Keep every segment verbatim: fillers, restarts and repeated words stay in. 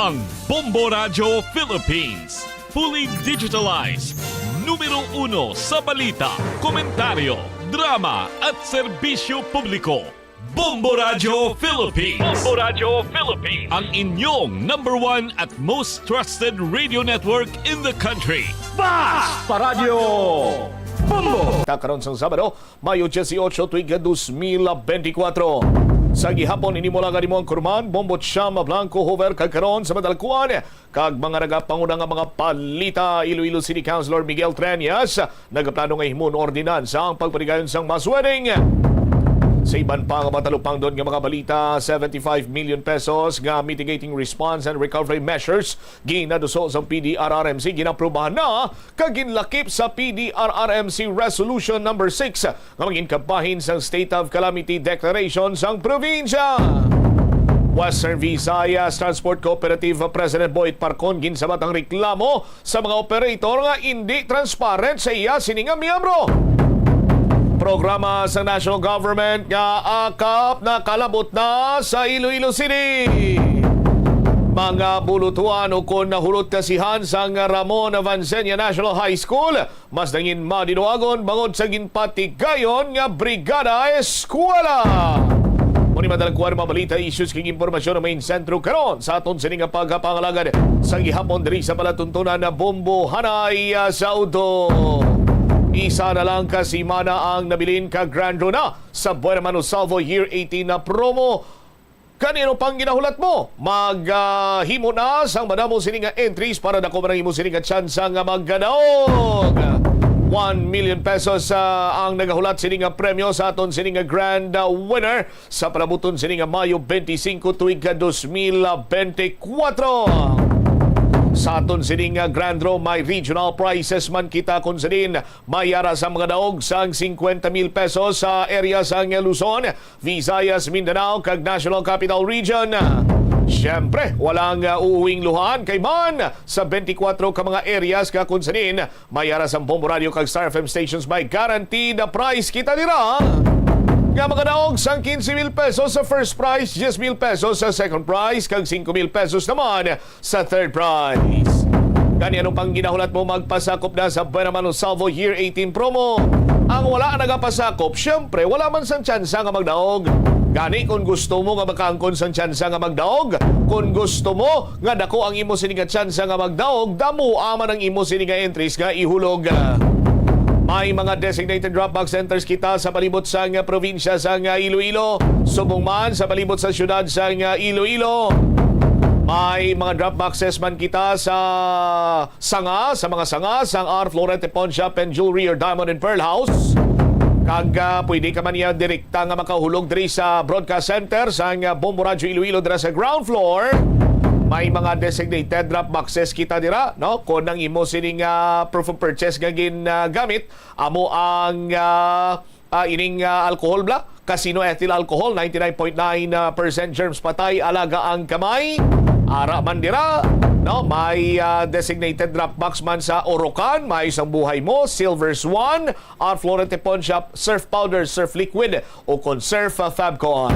Ang Bombo Radyo Philippines, fully digitalized, numero uno sa balita, komentaryo, drama at serbisyo publiko. Bombo Radyo Philippines. Bombo Radyo Philippines. Ang inyong number one at most trusted radio network in the country. Basta Radyo Bombo! Ta karon sang Sabado, Mayo dieciocho, tuig dos mil bentikwatro. Sa gihapon, ini mo lang ang imong kurman, Bombo Cham Blanco Hover, kag karon sa madalkuan kag mga nagapanguna nga mga balita, Iloilo City Councilor Miguel Treñas nagaplano nga himuon ordinansa ang pagpatigayon sang mass wedding. Sa iban pa nga matalupangdon nga mga balita, seventy-five million pesos nga mitigating response and recovery measures ginaduso sang P D R R M C ginaprubahan na kag ginlakip sa P D R R M C Resolution Number Six nga mangin kabahin sang State of Calamity Declaration sang probinsya. Western Visayas Transport Cooperative President Boyet Parcon ginsabat ang reklamo sa mga operator nga indi transparent sa iya sini nga miyembro. Programa sa national government nga akap nakalabot na sa Iloilo City. Mga bulutuan ukon nahulot kasihan sang Ramon Avancenia National High School, mas nangin madinuagon bangod sa ginpatigayon nga Brigada Eskwela. Mao ni madalagkuan nga mga balita, issues kag impormasyon ang main sentro karon sa aton sini nga pagpangalagad sa gihapon diri sa palatuntunan na Bombo Hanay, ah, sa Udo. Isa na lang ka semana ang nabilin ka Grand Draw na sa Buena Mano Salvo Year eighteen na promo. Kanino pang ginahulat mo? Mag, ah, himo na sang madamo sini nga entries para dako man ang imo sini nga tsansa nga magkadaog. One million pesos, ah, ang nagahulat sini nga premyo sa aton sini nga grand, ah, winner sa palabuton sini nga Mayo twenty-five tuig ka dos mil benti-kwatro. Sa aton sini nga grand draw, may regional prizes man kita, kon sa din may ara sa mga daog sang cincuenta mil pesos sa area sang Luzon, Visayas, Mindanao, kag National Capital Region. Siyempre, walang, uh, uuwing luhaan kay man sa twenty-four ka mga areas ka kung sanin may ara sang Bombo Radio kag Star F M stations, may guaranteed na prize kita dira nga mga daog sang quince mil pesos sa first prize, diez mil pesos sa second prize, kag cinco mil pesos naman sa third prize. Gani, ano pang ginahulat mo? Magpasakop na sa Buena Mano Salvo Year eighteen promo. Ang wala nagapasakop, syempre, wala man sang tsansa nga magdaog. Gani, kung gusto mo nga makaangkon sang tsansa nga magdaog, kung gusto mo nga dako ang imo sini nga tsansa nga magdaog, damo man ang imo sini nga entries nga ihulog. May mga designated drop box centers kita sa palibot sang probinsya sang Iloilo, subong man sa palibot sa siyudad sang Iloilo. May mga drop boxes man kita sa sanga, sa mga sanga sang R Florete Pawn Shop and Jewelry or Diamond and Pearl House. Kag, ah, pwede ka man niya direkta nga makahulog diri sa Broadcast Center sang Bombo Radyo Iloilo dira sa ground floor. May mga designated drop boxes kita dira, no? Kung ang imo sining, ah, proof of purchase nga gin, ah, gamit, amo ang, ah, ah, ining, ah, alcohol bla, Casino Ethyl Alcohol, ninety-nine point nine percent germs patay, alaga ang kamay. Ara man dira, no, may, ah, designated drop box man sa Orocan, may isang buhay mo, Silver Swan, R Florete Pawn Shop, Surf Powder, Surf Liquid, o kon Surf, ah, Fabcon.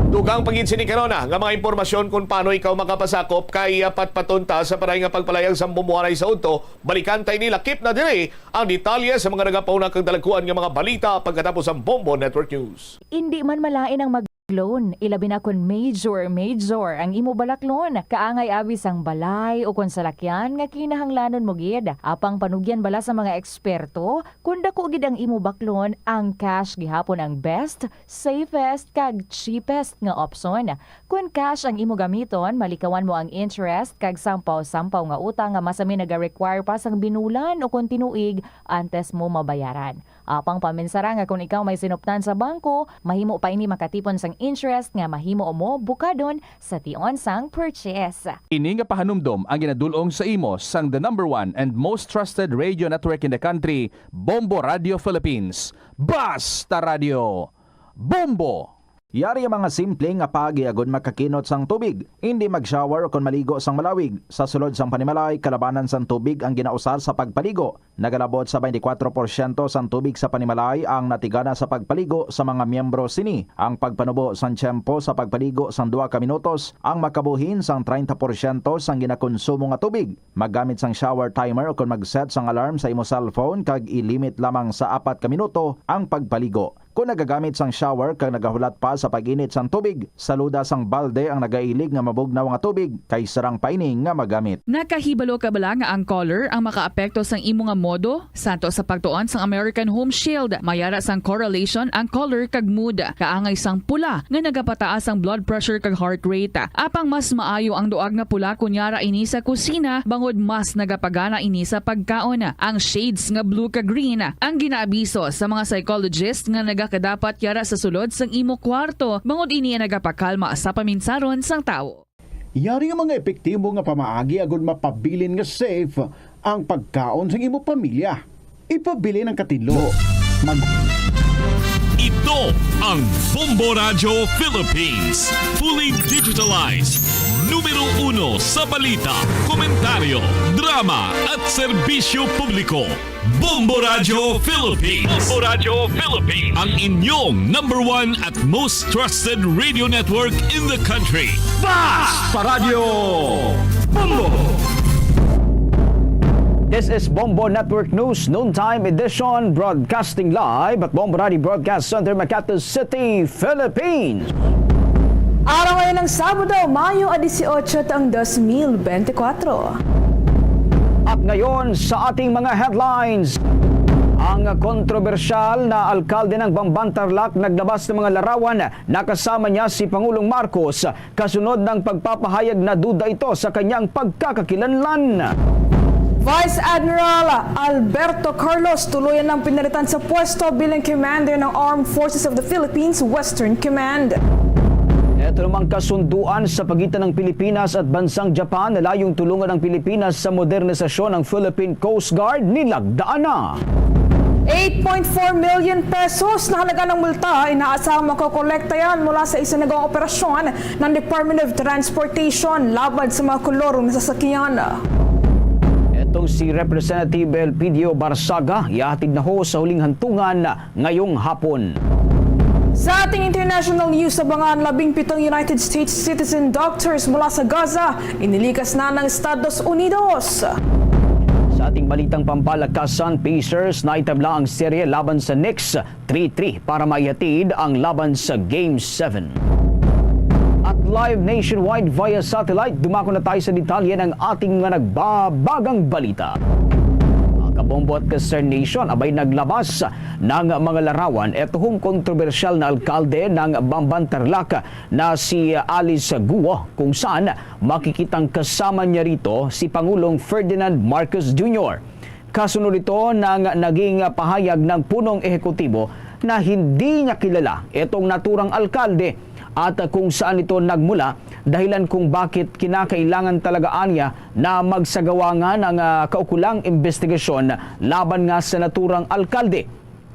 Dugang pa gid sini karon, ah, nga mga impormasyon kung paano ikaw makapasakop kay, ah, patpaton ta sa paray nga pagpalayag sa bumuhanay sa udto, balikan tay ni lakip na diri ang detalye sa mga nagapauna kag dalagkuan nga mga balita pagkatapos ang Bombo Network News. Indi man malain ang mag-loan, ilabi na kon major, major ang imo balaklon. Kaangay abi sang balay o kon salakyan nga kinahanglanon mo gid. Apang panugyan bala sa mga eksperto, kon dako gid ang imo baklon, ang cash gihapon ang best, safest, kag cheapest nga opsyon. Kon cash ang imo gamiton, malikawan mo ang interest kag sampaw-sampaw nga utang nga masami naga-require pa sang binulan o kon tinuig antes mo mabayaran. Apang paminsara nga kon ikaw may sinuptan sa bangko, mahimo pa ini makatipon sang interest nga mahimo mo bukadon sa tion sang purchase. Ini nga pahanumdom ang ginadul-ong sa imo sang the number one and most trusted radio network in the country, Bombo Radio Philippines. Basta Radio Bombo! Yari ang mga simple nga paagi agud makakinot sang tubig. Indi mag-shower o kon maligo sang malawig. Sa sulod sang panimalay, kalabanan sang tubig ang ginausar sa pagpaligo. Nagalabot sa twenty-four porsyento sang tubig sa panimalay ang natigana sa pagpaligo sa mga miyembro sini. Ang pagpanubo sang tiyempo sa pagpaligo sang duha ka minutos ang makabuhin sang treinta porsyento sang ginakonsumo nga tubig. Maggamit sang shower timer o kon mag-set sang alarm sa imo cellphone kag i-limit lamang sa apat ka minuto ang pagpaligo. Kon nagagamit sang shower kag nagahulat pa sa pag-init sang tubig, saluda sang balde ang nagailig nga mabugnaw nga tubig kay sarang pa ini nga magamit. Nakahibalo ka bala nga ang color ang makaapekto sang imo nga modo? Santo sa pagtuon sang American Home Shield, may ara sang correlation ang color kag mood. Kaangay sang pula nga nagapataas ang blood pressure kag heart rate. Apang mas maayo ang duag nga pula kon yara ini sa kusina, bangod mas nagapagana ini sa pagkaon. Ang shades nga blue kag green ang ginaabiso sa mga psychologist nga nagakadapat yara sa sulod sang imo kwarto, bangod ini ang nagapakalma sa paminsaron sang tawo. Yari ang mga epektibo nga pamaagi agud mapabilin nga safe ang pagkaon sang imo pamilya. Ipabilin ang katinlo. Mag- Ito ang Bombo Radyo Philippines. Fully digitalized. Numero uno sa balita, komentaryo, drama at serbisyo publiko. Bombo Radyo Philippines. Bombo Radyo Philippines. Ang inyong number one at most trusted radio network in the country. Basta Radyo Bombo! This is Bombo Network News Noontime Edition, broadcasting live at Bombo Radio Broadcast Center, Makati City, Philippines. Araw ngayon ng Sabado, Mayo a dieciocho, taong dos mil bente kuwatro. At ngayon sa ating mga headlines, ang kontrobersyal na alkalde ng Bamban Tarlac naglabas ng mga larawan na kasama niya si Pangulong Marcos kasunod ng pagpapahayag na duda ito sa kanyang pagkakakilanlan. Vice Admiral Alberto Carlos tuluyan ng pinalitan sa pwesto bilang commander ng Armed Forces of the Philippines Western Command. Ito namang kasunduan sa pagitan ng Pilipinas at bansang Japan na layong tulungan ang Pilipinas sa modernisasyon ng Philippine Coast Guard nilagdaan na. Eight point four million pesos na halaga ng multa inaasahang makokolekta yan mula sa isinagawang operasyon ng Department of Transportation laban sa mga kolorong na sasakyan. Itong si Representative Elpidio Barzaga, ihahatid na ho sa huling hantungan ngayong hapon. Sa ating international news, abangan labing pitong United States citizen doctors mula sa Gaza, inilikas na ng Estados Unidos. Sa ating balitang pampalakasan, Pacers naitabla ang serye laban sa Knicks, three three, para maihatid ang laban sa Game seven. At live nationwide via satellite, dumako na tayo sa detalye ng ating mga nagbabagang balita. Mga kabombo at ka-Star Nation, abay naglabas ng mga larawan itong kontrobersyal na alkalde ng Bamban Tarlac na si Alice Guo, kung saan makikitang kasama niya rito si Pangulong Ferdinand Marcos Junior. Kasunod ito ng naging pahayag ng punong ehekutibo na hindi niya kilala itong naturang alkalde at kung saan ito nagmula, dahilan kung bakit kinakailangan talaga anya na magsagawa nga ng, ah, kaukulang investigasyon laban nga sa naturang alkalde.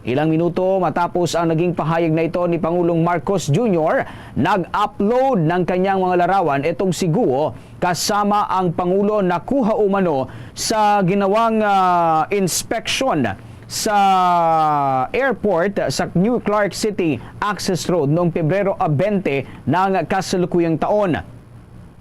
Ilang minuto matapos ang naging pahayag na ito ni Pangulong Marcos Junior, nag-upload ng kanyang mga larawan itong si Guo kasama ang Pangulo nakuha umano sa ginawang, ah, inspection sa airport sa New Clark City Access Road noong Pebrero a bente ng kasalukuyang taon,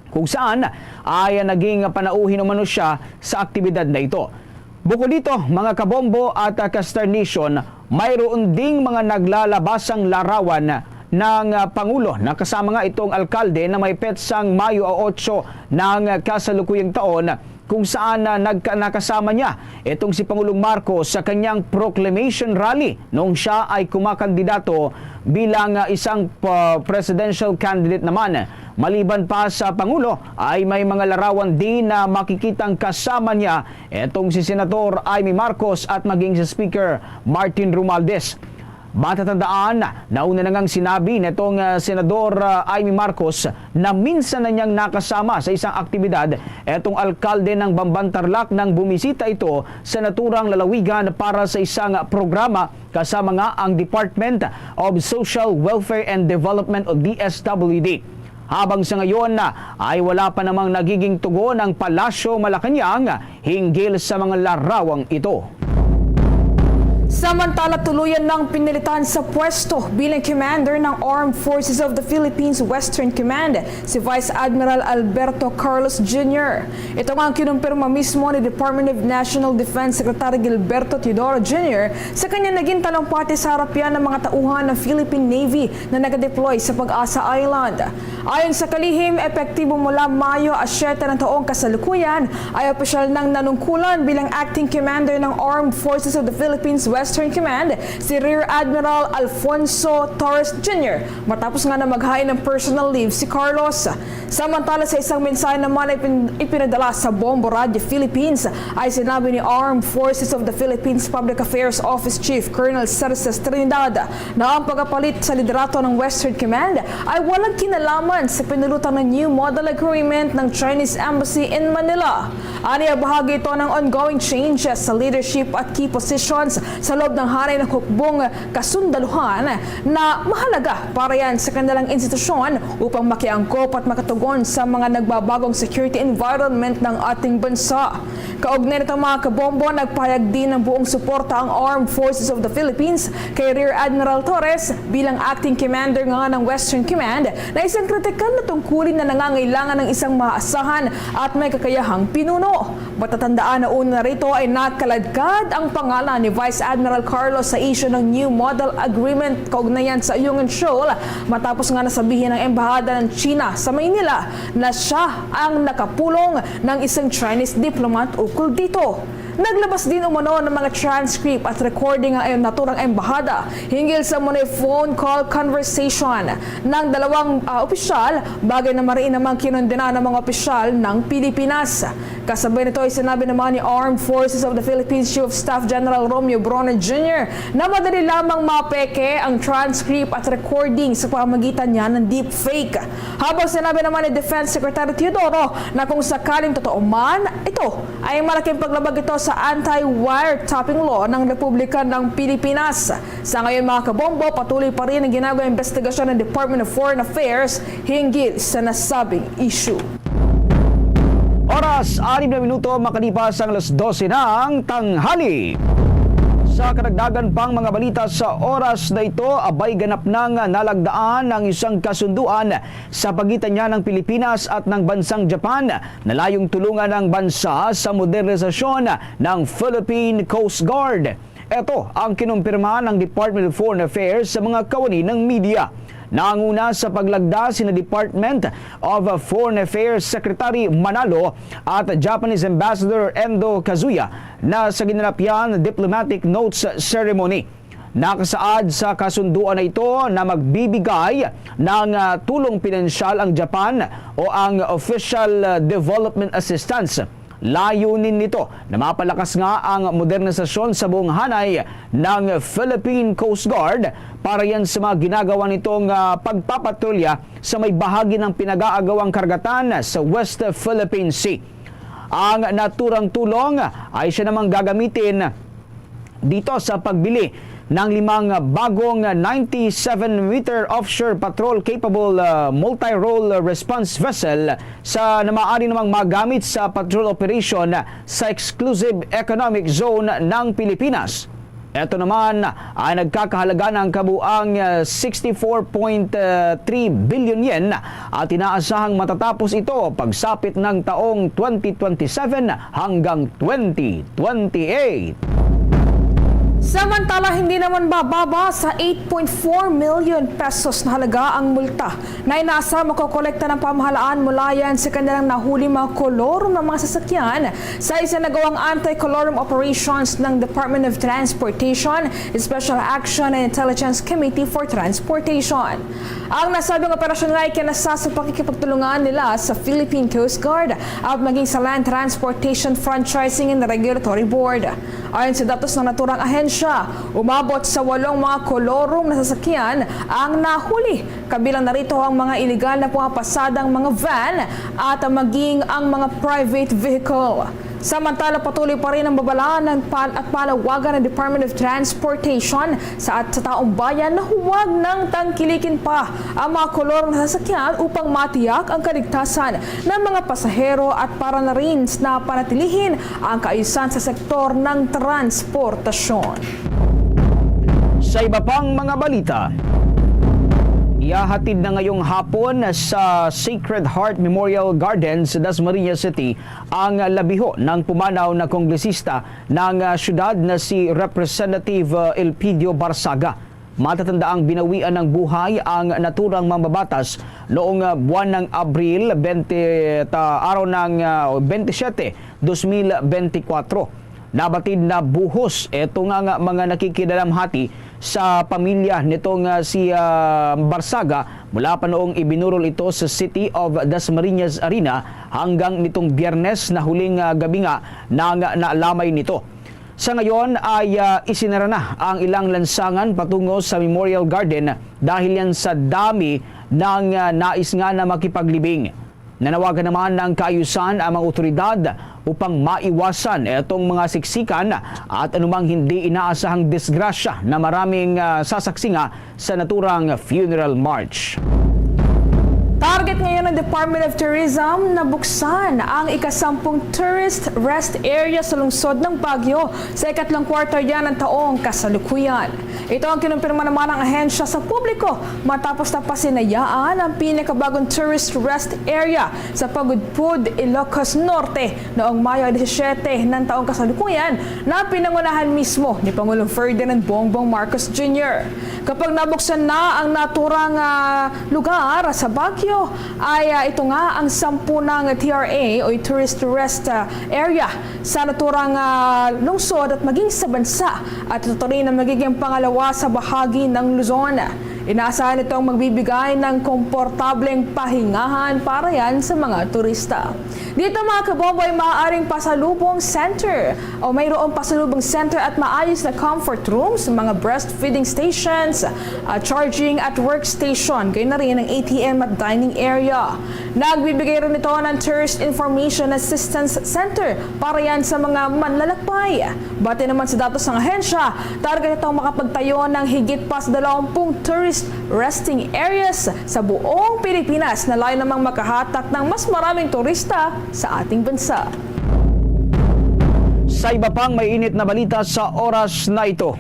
kung saan ay naging panauhin umano siya sa aktibidad na ito. Bukod dito, mga kabombo at, ah, ka-Star Nation, mayroon ding mga naglalabasang larawan ng, ah, Pangulo na kasama nga itong alkalde na may petsang Mayo a otso ng kasalukuyang taon, kung saan, ah, nagka-, nakasama niya itong si Pangulong Marcos sa kanyang proclamation rally noong siya ay kumakandidato bilang, ah, isang pa-, presidential candidate naman. Maliban pa sa Pangulo, ay may mga larawan din na makikitang kasama niya itong si Senator Imee Marcos at maging si Speaker Martin Romualdez. Matatandaan, nauna na ngang sinabi nitong, ah, Senador, ah, Imee Marcos na minsan na niyang nakasama sa isang aktibidad itong alkalde ng Bamban Tarlac nang bumisita ito sa naturang lalawigan para sa isang programa kasama nga ang Department of Social Welfare and Development o D S W D. Habang sa ngayon ay wala pa namang nagiging tugon ang Palasyo Malacañang hinggil sa mga larawang ito. Samantala, tuluyan ng pinilitan sa pwesto bilang commander ng Armed Forces of the Philippines Western Command si Vice Admiral Alberto Carlos Junior. Ito nga ang kinumpirma mismo ni Department of National Defense Secretary Gilberto Teodoro Junior sa kanyang naging talumpati sa harap ng mga tauhan ng Philippine Navy na nagadeploy sa Pag-asa Island. Ayon sa kalihim, epektibo mula Mayo a siyete ng taong kasalukuyan, ay opisyal nang nanungkulan bilang acting commander ng Armed Forces of the Philippines Western Command si Rear Admiral Alfonso Torres Junior, matapos nga na maghain ng personal leave si Carlos. Samantala, sa isang mensahe naman ay pin-, ipinadala sa Bombo Radio Philippines, ay sinabi ni Armed Forces of the Philippines Public Affairs Office Chief Colonel Cerces Trinidad na ang pagkapalit sa liderato ng Western Command ay walang kinalaman sa pinulutang ng New Model Agreement ng Chinese Embassy in Manila. Aniya, bahagi ito ng ongoing changes sa leadership at key positions sa loob ng hanay ng hukbong kasundaluhan na mahalaga para yan sa kanilang institusyon upang makiangkop at makatugon sa mga nagbabagong security environment ng ating bansa. Kaugnay nito, mga kabombo, nagpahayag din ng buong suporta ang Armed Forces of the Philippines kay Rear Admiral Torres bilang acting commander nga ng Western Command na isang kritikal na tungkulin na nangangailangan ng isang maasahan at may kakayahang pinuno. Matatandaan na una na rito ay nakaladkad ang pangalan ni Vice Admiral Carlos sa isyu ng New Model Agreement kaugnayan sa Ayungin Shoal, matapos nga nasabihin ng Embahada ng China sa Maynila na siya ang nakapulong ng isang Chinese diplomat ukol dito. Naglabas din umano ng mga transcript at recording ang naturang embahada hinggil sa umano'y phone call conversation ng dalawang, ah, opisyal, bagay na mariin namang kinondena ng mga opisyal ng Pilipinas. Kasabay nito ay sinabi naman ni Armed Forces of the Philippines Chief of Staff General Romeo Bronner Junior na madali lamang mapeke ang transcript at recording sa pamamagitan niya ng deepfake. Habang sinabi naman ni Defense Secretary Teodoro na kung sakaling totoo man ito, ay malaking paglabag ito sa anti-wiretapping law ng Republika ng Pilipinas. Sa ngayon, mga kabombo, patuloy pa rin ang ginagawa investigasyon ng Department of Foreign Affairs hinggil sa nasabing issue. Oras, anim na minuto makalipas ang alas dose ng tanghali. Sa kadagdagan pang mga balita sa oras na ito, abay, ganap nang nalagdaan ang isang kasunduan sa pagitan niya ng Pilipinas at ng bansang Japan na layong tulungan ang bansa sa modernisasyon ng Philippine Coast Guard. Ito ang kinumpirma ng Department of Foreign Affairs sa mga kawani ng media. Nanguna sa paglagda sina Department of Foreign Affairs Secretary Manalo at Japanese Ambassador Endo Kazuya na sa ginanap yan diplomatic notes ceremony. Nakasaad sa kasunduan na ito na magbibigay ng, ah, tulong pinansyal ang Japan o ang official, ah, development assistance. Layunin nito na mapalakas nga ang modernisasyon sa buong hanay ng Philippine Coast Guard para yan sa mga ginagawa nitong, ah, pagpapatrolya sa may bahagi ng pinag-aagawang karagatan sa West Philippine Sea. Ang naturang tulong ay siya namang gagamitin dito sa pagbili ng limang bagong ninety-seven meter offshore patrol capable, ah, multi-role response vessel sa na maaari namang magamit sa patrol operation sa exclusive economic zone ng Pilipinas. Ito naman ay nagkakahalaga ng kabuang, ah, sixty-four point three billion yen at inaasahang matatapos ito pagsapit ng taong twenty twenty-seven hanggang twenty twenty-eight. Samantala, hindi naman bababa sa eight point four million pesos na halaga ang multa na inasa makokolekta ng pamahalaan mula yan sa kanilang nahuli mga kolorum ng mga sasakyan sa isinagawang anti-colorum operations ng Department of Transportation, Special Action and Intelligence Committee for Transportation. Ang nasabing operasyon nga ay kinasa sa pakikipagtulungan nila sa Philippine Coast Guard at maging sa Land Transportation Franchising and Regulatory Board. Ayon sa datos ng naturang ahensya, umabot sa walong mga kolorum na sasakyan ang nahuli, kabilang na rito ang mga iligal na pumapasadang mga van at maging ang mga private vehicle. Samantala, patuloy pa rin ang babala ng pal-, at panawagan ng Department of Transportation sa, at sa taong bayan na huwag nang tangkilikin pa ang mga kolor ng sasakyan upang matiyak ang kaligtasan ng mga pasahero at para na rin na panatilihin ang kaayusan sa sektor ng transportasyon. Sa iba pang mga balita, ihahatid na ngayong hapon sa Sacred Heart Memorial Garden sa Dasmariñas City ang labiho ng pumanaw na kongresista ng, ah, siyudad na si Representative, ah, Elpidio Barzaga. Matatanda ang binawian ng buhay ang naturang mambabatas noong, ah, buwan ng Abril, twenty, ta-, araw ng, ah, twenty-seven, twenty-four. Nabatid na buhos ito nga, nga mga nakikidalamhati sa pamilya nitong, ah, si, ah, Barzaga mula pa noong ibinurol ito sa City of Dasmariñas Arena hanggang nitong Biyernes na huling, ah, gabi nga nang naalamay nito. Sa ngayon ay, ah, isinara na ang ilang lansangan patungo sa Memorial Garden dahil yan sa dami ng, ah, nais nga na makipaglibing. Nanawagan naman ng kaayusan ang mga otoridad upang maiwasan itong mga siksikan at anumang hindi inaasahang disgrasya na maraming, ah, sasaksinga sa naturang funeral march. Target ngayon ng Department of Tourism na buksan ang ikasampung tourist rest area sa lungsod ng Baguio sa ikatlong kwarto yan ng taong kasalukuyan. Ito ang kinumpirma naman ng ahensya sa publiko matapos na pasinayaan ang pinakabagong tourist rest area sa Pagudpud, Ilocos Norte noong Mayo disisyete ng taong kasalukuyan na pinangunahan mismo ni Pangulong Ferdinand Bongbong Marcos Junior. Kapag nabuksan na ang naturang, ah, lugar sa Baguio, ay, ah, ito nga ang sampunang T R A o Tourist Rest, ah, Area sa naturang, ah, lungsod at maging sa bansa, at ito rin ang magiging pangalawa sa bahagi ng Luzon. Inaasahan itong magbibigay ng komportableng pahingahan para yan sa mga turista. Dito, mga kabombo, ay maaaring pasalubong center o mayroong pasalubong center at maayos na comfort rooms, mga breastfeeding stations, ah, charging at workstation, gayon na rin ang A T M at dining area. Nagbibigay rin ito ng Tourist Information Assistance Center para yan sa mga manlalakbay. Bati naman sa datos ng ahensya, target itong makapagtayo ng higit pa sa dalawampung tourist resting areas sa buong Pilipinas na layo namang makahatak ng mas maraming turista sa ating bansa. Sa iba pang mainit na balita sa oras na ito,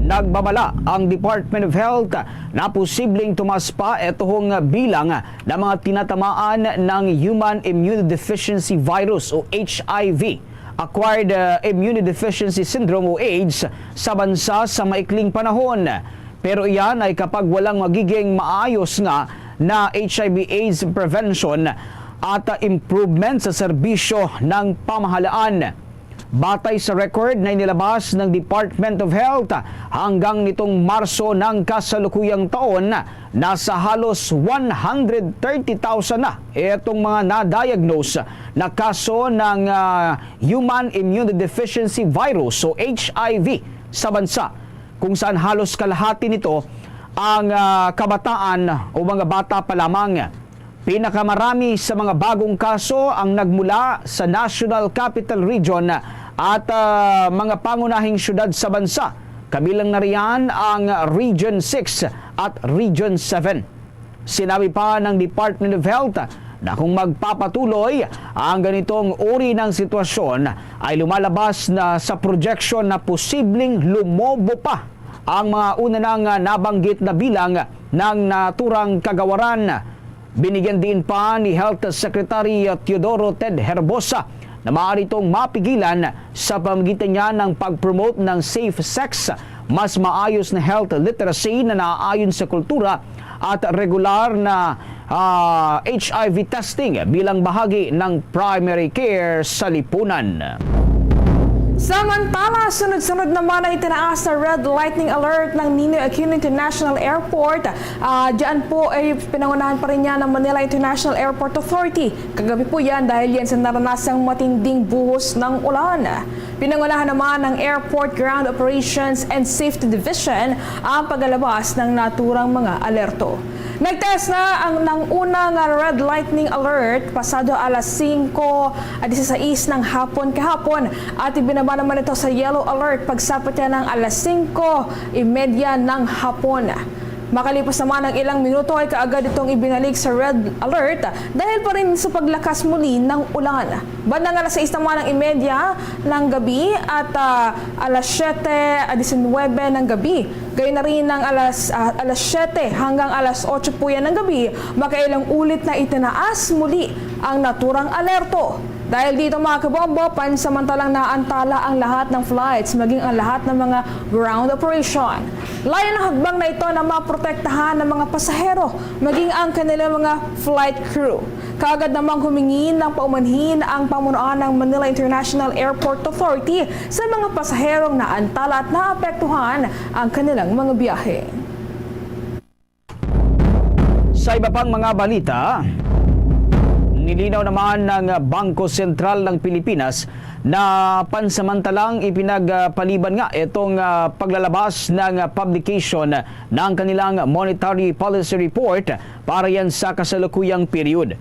nagbabala ang Department of Health na posibleng tumaas pa itong bilang ng mga tinatamaan ng Human Immunodeficiency Virus o H I V, Acquired, uh, Immunodeficiency Syndrome o AIDS, sa bansa sa maikling panahon. Pero iyan ay kapag walang magiging maayos nga na H I V AIDS prevention at, uh, improvement sa serbisyo ng pamahalaan. Batay sa record na inilabas ng Department of Health, hanggang nitong Marso ng kasalukuyang taon, nasa halos one hundred thirty thousand na itong mga na-diagnose na kaso ng, ah, Human Immunodeficiency Virus o H I V sa bansa, kung saan halos kalahati nito ang, ah, kabataan o mga bata pa lamang. Pinakamarami sa mga bagong kaso ang nagmula sa National Capital Region at, ah, mga pangunahing syudad sa bansa, kabilang na riyan ang Region six at Region seven. Sinabi pa ng Department of Health na kung magpapatuloy ang ganitong uri ng sitwasyon, ay lumalabas na sa projection na posibleng lumobo pa ang mga una nang nabanggit na bilang ng naturang kagawaran. Binigyan din pa ni Health Secretary Teodoro Ted Herbosa na maaari itong mapigilan sa pamamagitan niya ng pag-promote ng safe sex, mas maayos na health literacy na naaayon sa kultura, at regular na, ah, H I V testing bilang bahagi ng primary care sa lipunan. Samantala, sunod-sunod naman ang itinaas na red lightning alert ng Ninoy Aquino International Airport. Ah, diyan po ay pinangunahan pa rin niya ng Manila International Airport Authority. Kagabi po yan dahil yan sa naranasang matinding buhos ng ulan. Pinangunahan naman ng Airport Ground Operations and Safety Division ang paglalabas ng naturang mga alerto. Nagtaas na ang nang una nga red lightning alert pasado alas singko disisais ng hapon kahapon at ibinaba naman ito sa yellow alert pagsapit niya ng alas singko imedya ng hapon. Makalipas naman ang ilang minuto ay kaagad itong ibinalik sa red alert dahil pa rin sa paglakas muli ng ulan. Bandang alas sais naman ng imedya ng gabi at ah, alas siyete disinwebe ng gabi. Gayon na rin ng alas, ah, alas siyete hanggang alas otso po yan ng gabi, makailang ulit na itinaas muli ang naturang alerto. Dahil dito, mga kabombo, pansamantalang naantala ang lahat ng flights, maging ang lahat ng mga ground operation. Layo ng hakbang na ito na maprotektahan ng mga pasahero, maging ang kanilang mga flight crew. Kaagad namang humingi ng paumanhin ang pamunuan ng Manila International Airport Authority sa mga pasaherong naantala at naapektuhan ang kanilang mga biyahe. Sa iba pang mga balita, nilinaw naman ng Bangko Sentral ng Pilipinas na pansamantalang ipinagpaliban nga itong ah, paglalabas ng publication ng kanilang monetary policy report para yan sa kasalukuyang period.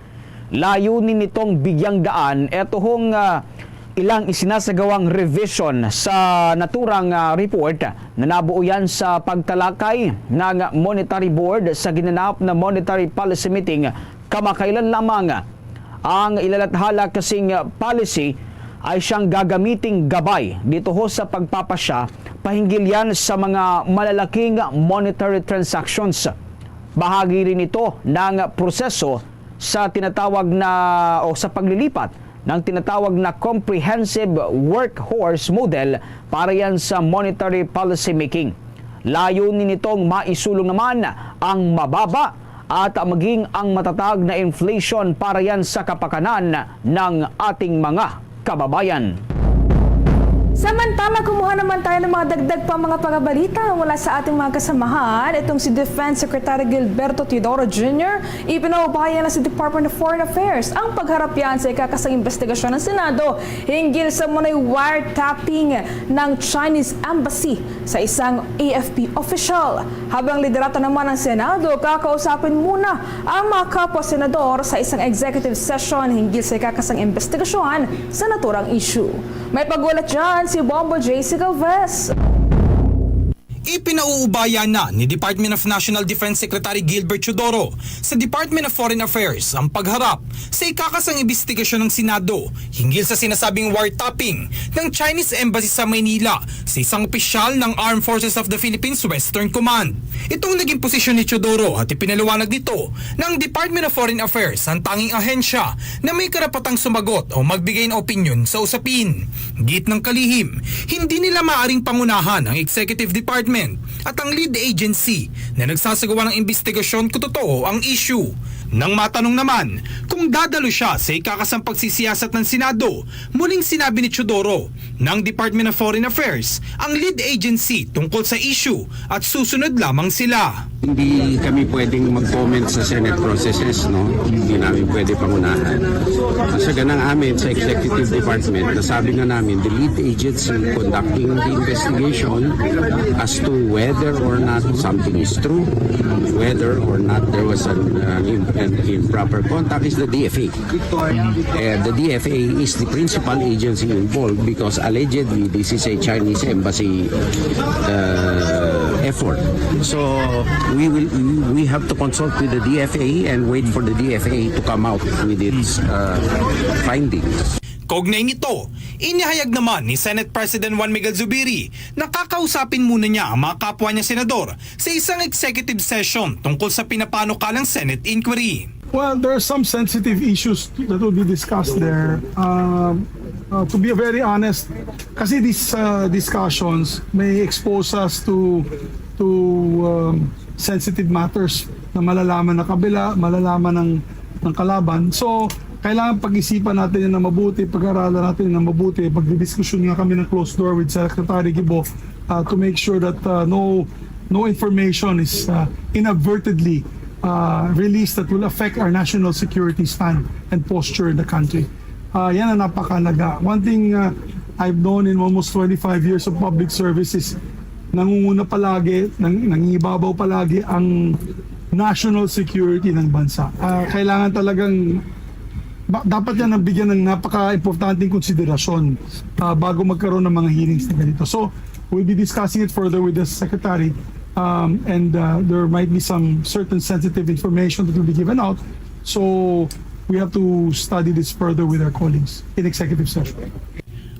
Layunin nitong bigyang daan ito hong ah, ilang isinasagawang revision sa naturang ah, report na nabuo yan sa pagtalakay ng Monetary Board sa ginanap na monetary policy meeting kamakailan lamang. Ang ilalathala kasing policy ay siyang gagamiting gabay dito ho sa pagpapasya pahinggil yan sa mga malalaking monetary transactions. Bahagi rin ito ng proseso sa tinatawag na o sa paglilipat ng tinatawag na comprehensive workhorse model para yan sa monetary policy making. Layunin nitong maisulong naman ang mababa at maging ang matatag na inflation para yan sa kapakanan ng ating mga kababayan. Samantala, kumuha naman tayo ng mga dagdag pa mga pagabalita mula sa ating mga kasamahan. Itong si Defense Secretary Gilberto Teodoro Junior, ipinaubaya na sa Department of Foreign Affairs ang pagharap yan sa ikakasang investigasyon ng Senado hinggil sa munay wiretapping ng Chinese Embassy sa isang A F P official. Habang liderato naman ng Senado, kakausapin muna ang mga kapwa senador sa isang executive session hinggil sa ikakasang investigasyon sa naturang issue. May pag-ulat dyan si Bombo J C Galvez. Ipinauubaya na ni Department of National Defense Secretary Gilbert Teodoro sa Department of Foreign Affairs ang pagharap sa ikakasang imbestigasyon ng Senado hinggil sa sinasabing wiretapping ng Chinese Embassy sa Maynila sa isang opisyal ng Armed Forces of the Philippines Western Command. Itong naging posisyon ni Teodoro at ipinaliwanag nito na ang Department of Foreign Affairs ang tanging ahensya na may karapatang sumagot o magbigay ng opinyon sa usapin. Giit ng kalihim, hindi nila maaring pangunahan ang Executive Department at ang lead agency na nagsasagawa ng imbestigasyon kung totoo ang issue. Nang matanong naman kung dadalo siya sa ikakasang pagsisiyasat ng Senado, muling sinabi ni Teodoro na ang Department of Foreign Affairs ang lead agency tungkol sa issue at susunod lamang sila. Hindi kami pwedeng mag-comment sa Senate processes, no? Hindi namin pwede pangunahan. Ang saganang amin sa executive department, nasabi na namin, the lead agency conducting the investigation as to whether or not something is true, whether or not there was an, uh, im- an improper contact is the D F A. Uh, the D F A is the principal agency involved because allegedly this is a Chinese embassy uh, effort. So we will we have to consult with the D F A and wait for the D F A to come out with its uh, findings. Kaugnay nito, inihayag naman ni Senate President Juan Miguel Zubiri na kakausapin muna niya ang mga kapwa niya senador sa isang executive session tungkol sa pinapanukalang Senate inquiry. Well, there are some sensitive issues that will be discussed there. Um, uh, to be very honest, kasi these uh, discussions may expose us to to um, sensitive matters na malalaman na kabila, malalaman ng ng kalaban. So, kailangan pag-isipan natin yan na mabuti, pag-aralan natin yan na mabuti, pagdidiskusyon nga kami ng closed door with Secretary Gibo uh, to make sure that uh, no no information is uh, inadvertently uh, released that will affect our national security stand and posture in the country. Uh, yan ang napakalaga. One thing uh, I've known in almost twenty-five years of public service is nangunguna palagi, nang, nangingibabaw palagi ang national security ng bansa. Ah, kailangan talagang ba- dapat yan ang bigyan ng napaka-importanteng konsiderasyon, ah, bago magkaroon ng mga hearings na ganito. So, we'll be discussing it further with the secretary, um, and, uh, there might be some certain sensitive information that will be given out. So, we have to study this further with our colleagues in executive session.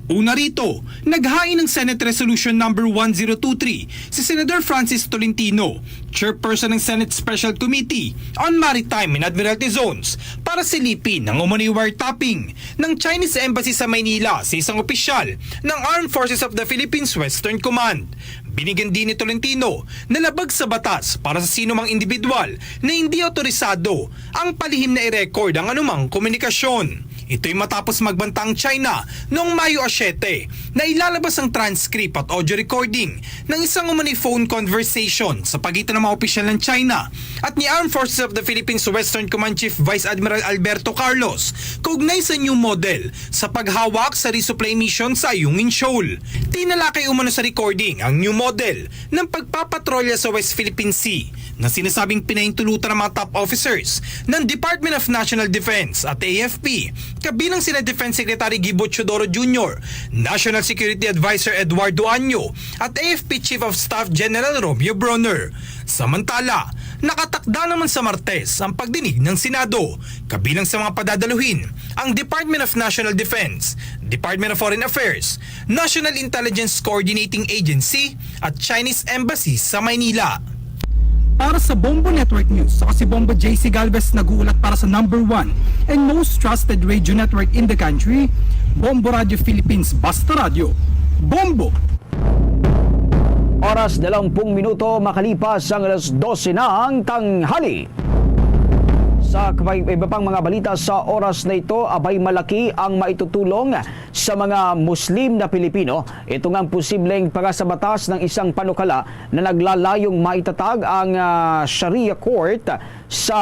Una rito, naghain ng Senate Resolution Number one zero two three si Senador Francis Tolentino, chairperson ng Senate Special Committee on Maritime and Admiralty Zones, para silipin ang umano'y wiretapping ng Chinese Embassy sa Maynila sa isang opisyal ng Armed Forces of the Philippines Western Command. Binigyan din ni Tolentino na labag sa batas para sa sino mang individual na hindi otorisado ang palihim na i-record ang anumang komunikasyon. Ito'y matapos magbanta ang China noong Mayo a siyete na ilalabas ang transcript at audio recording ng isang umano'y phone conversation sa pagitan ng mga opisyal ng China at ni Armed Forces of the Philippines Western Command Chief Vice Admiral Alberto Carlos kaugnay sa new model sa paghawak sa resupply mission sa Ayungin Shoal. Tinalakay umano sa recording ang new model ng pagpapatrolya sa West Philippine Sea na sinasabing pinahintulutan ng mga top officers ng Department of National Defense at A F P, kabilang sina Defense Secretary Gibo Teodoro Junior, National Security Advisor Eduardo Año, at A F P Chief of Staff General Romeo Brawner. Samantala, nakatakda naman sa Martes ang pagdinig ng Senado, kabilang sa mga padadaluhin ang Department of National Defense, Department of Foreign Affairs, National Intelligence Coordinating Agency at Chinese Embassy sa Maynila. Para sa Bombo Network News, ako si Bombo J C Galvez, nag-uulat para sa number one and most trusted radio network in the country, Bombo Radio Philippines, Basta Radyo. Bombo! Oras dalawampung minuto makalipas ang alas dose ng tanghali. Sa kabay- iba pang mga balita sa oras na ito, abay, malaki ang maitutulong sa mga Muslim na Pilipino. Ito nga ang posibleng pagasabatas ng isang panukala na naglalayong maitatag ang, ah, Sharia Court sa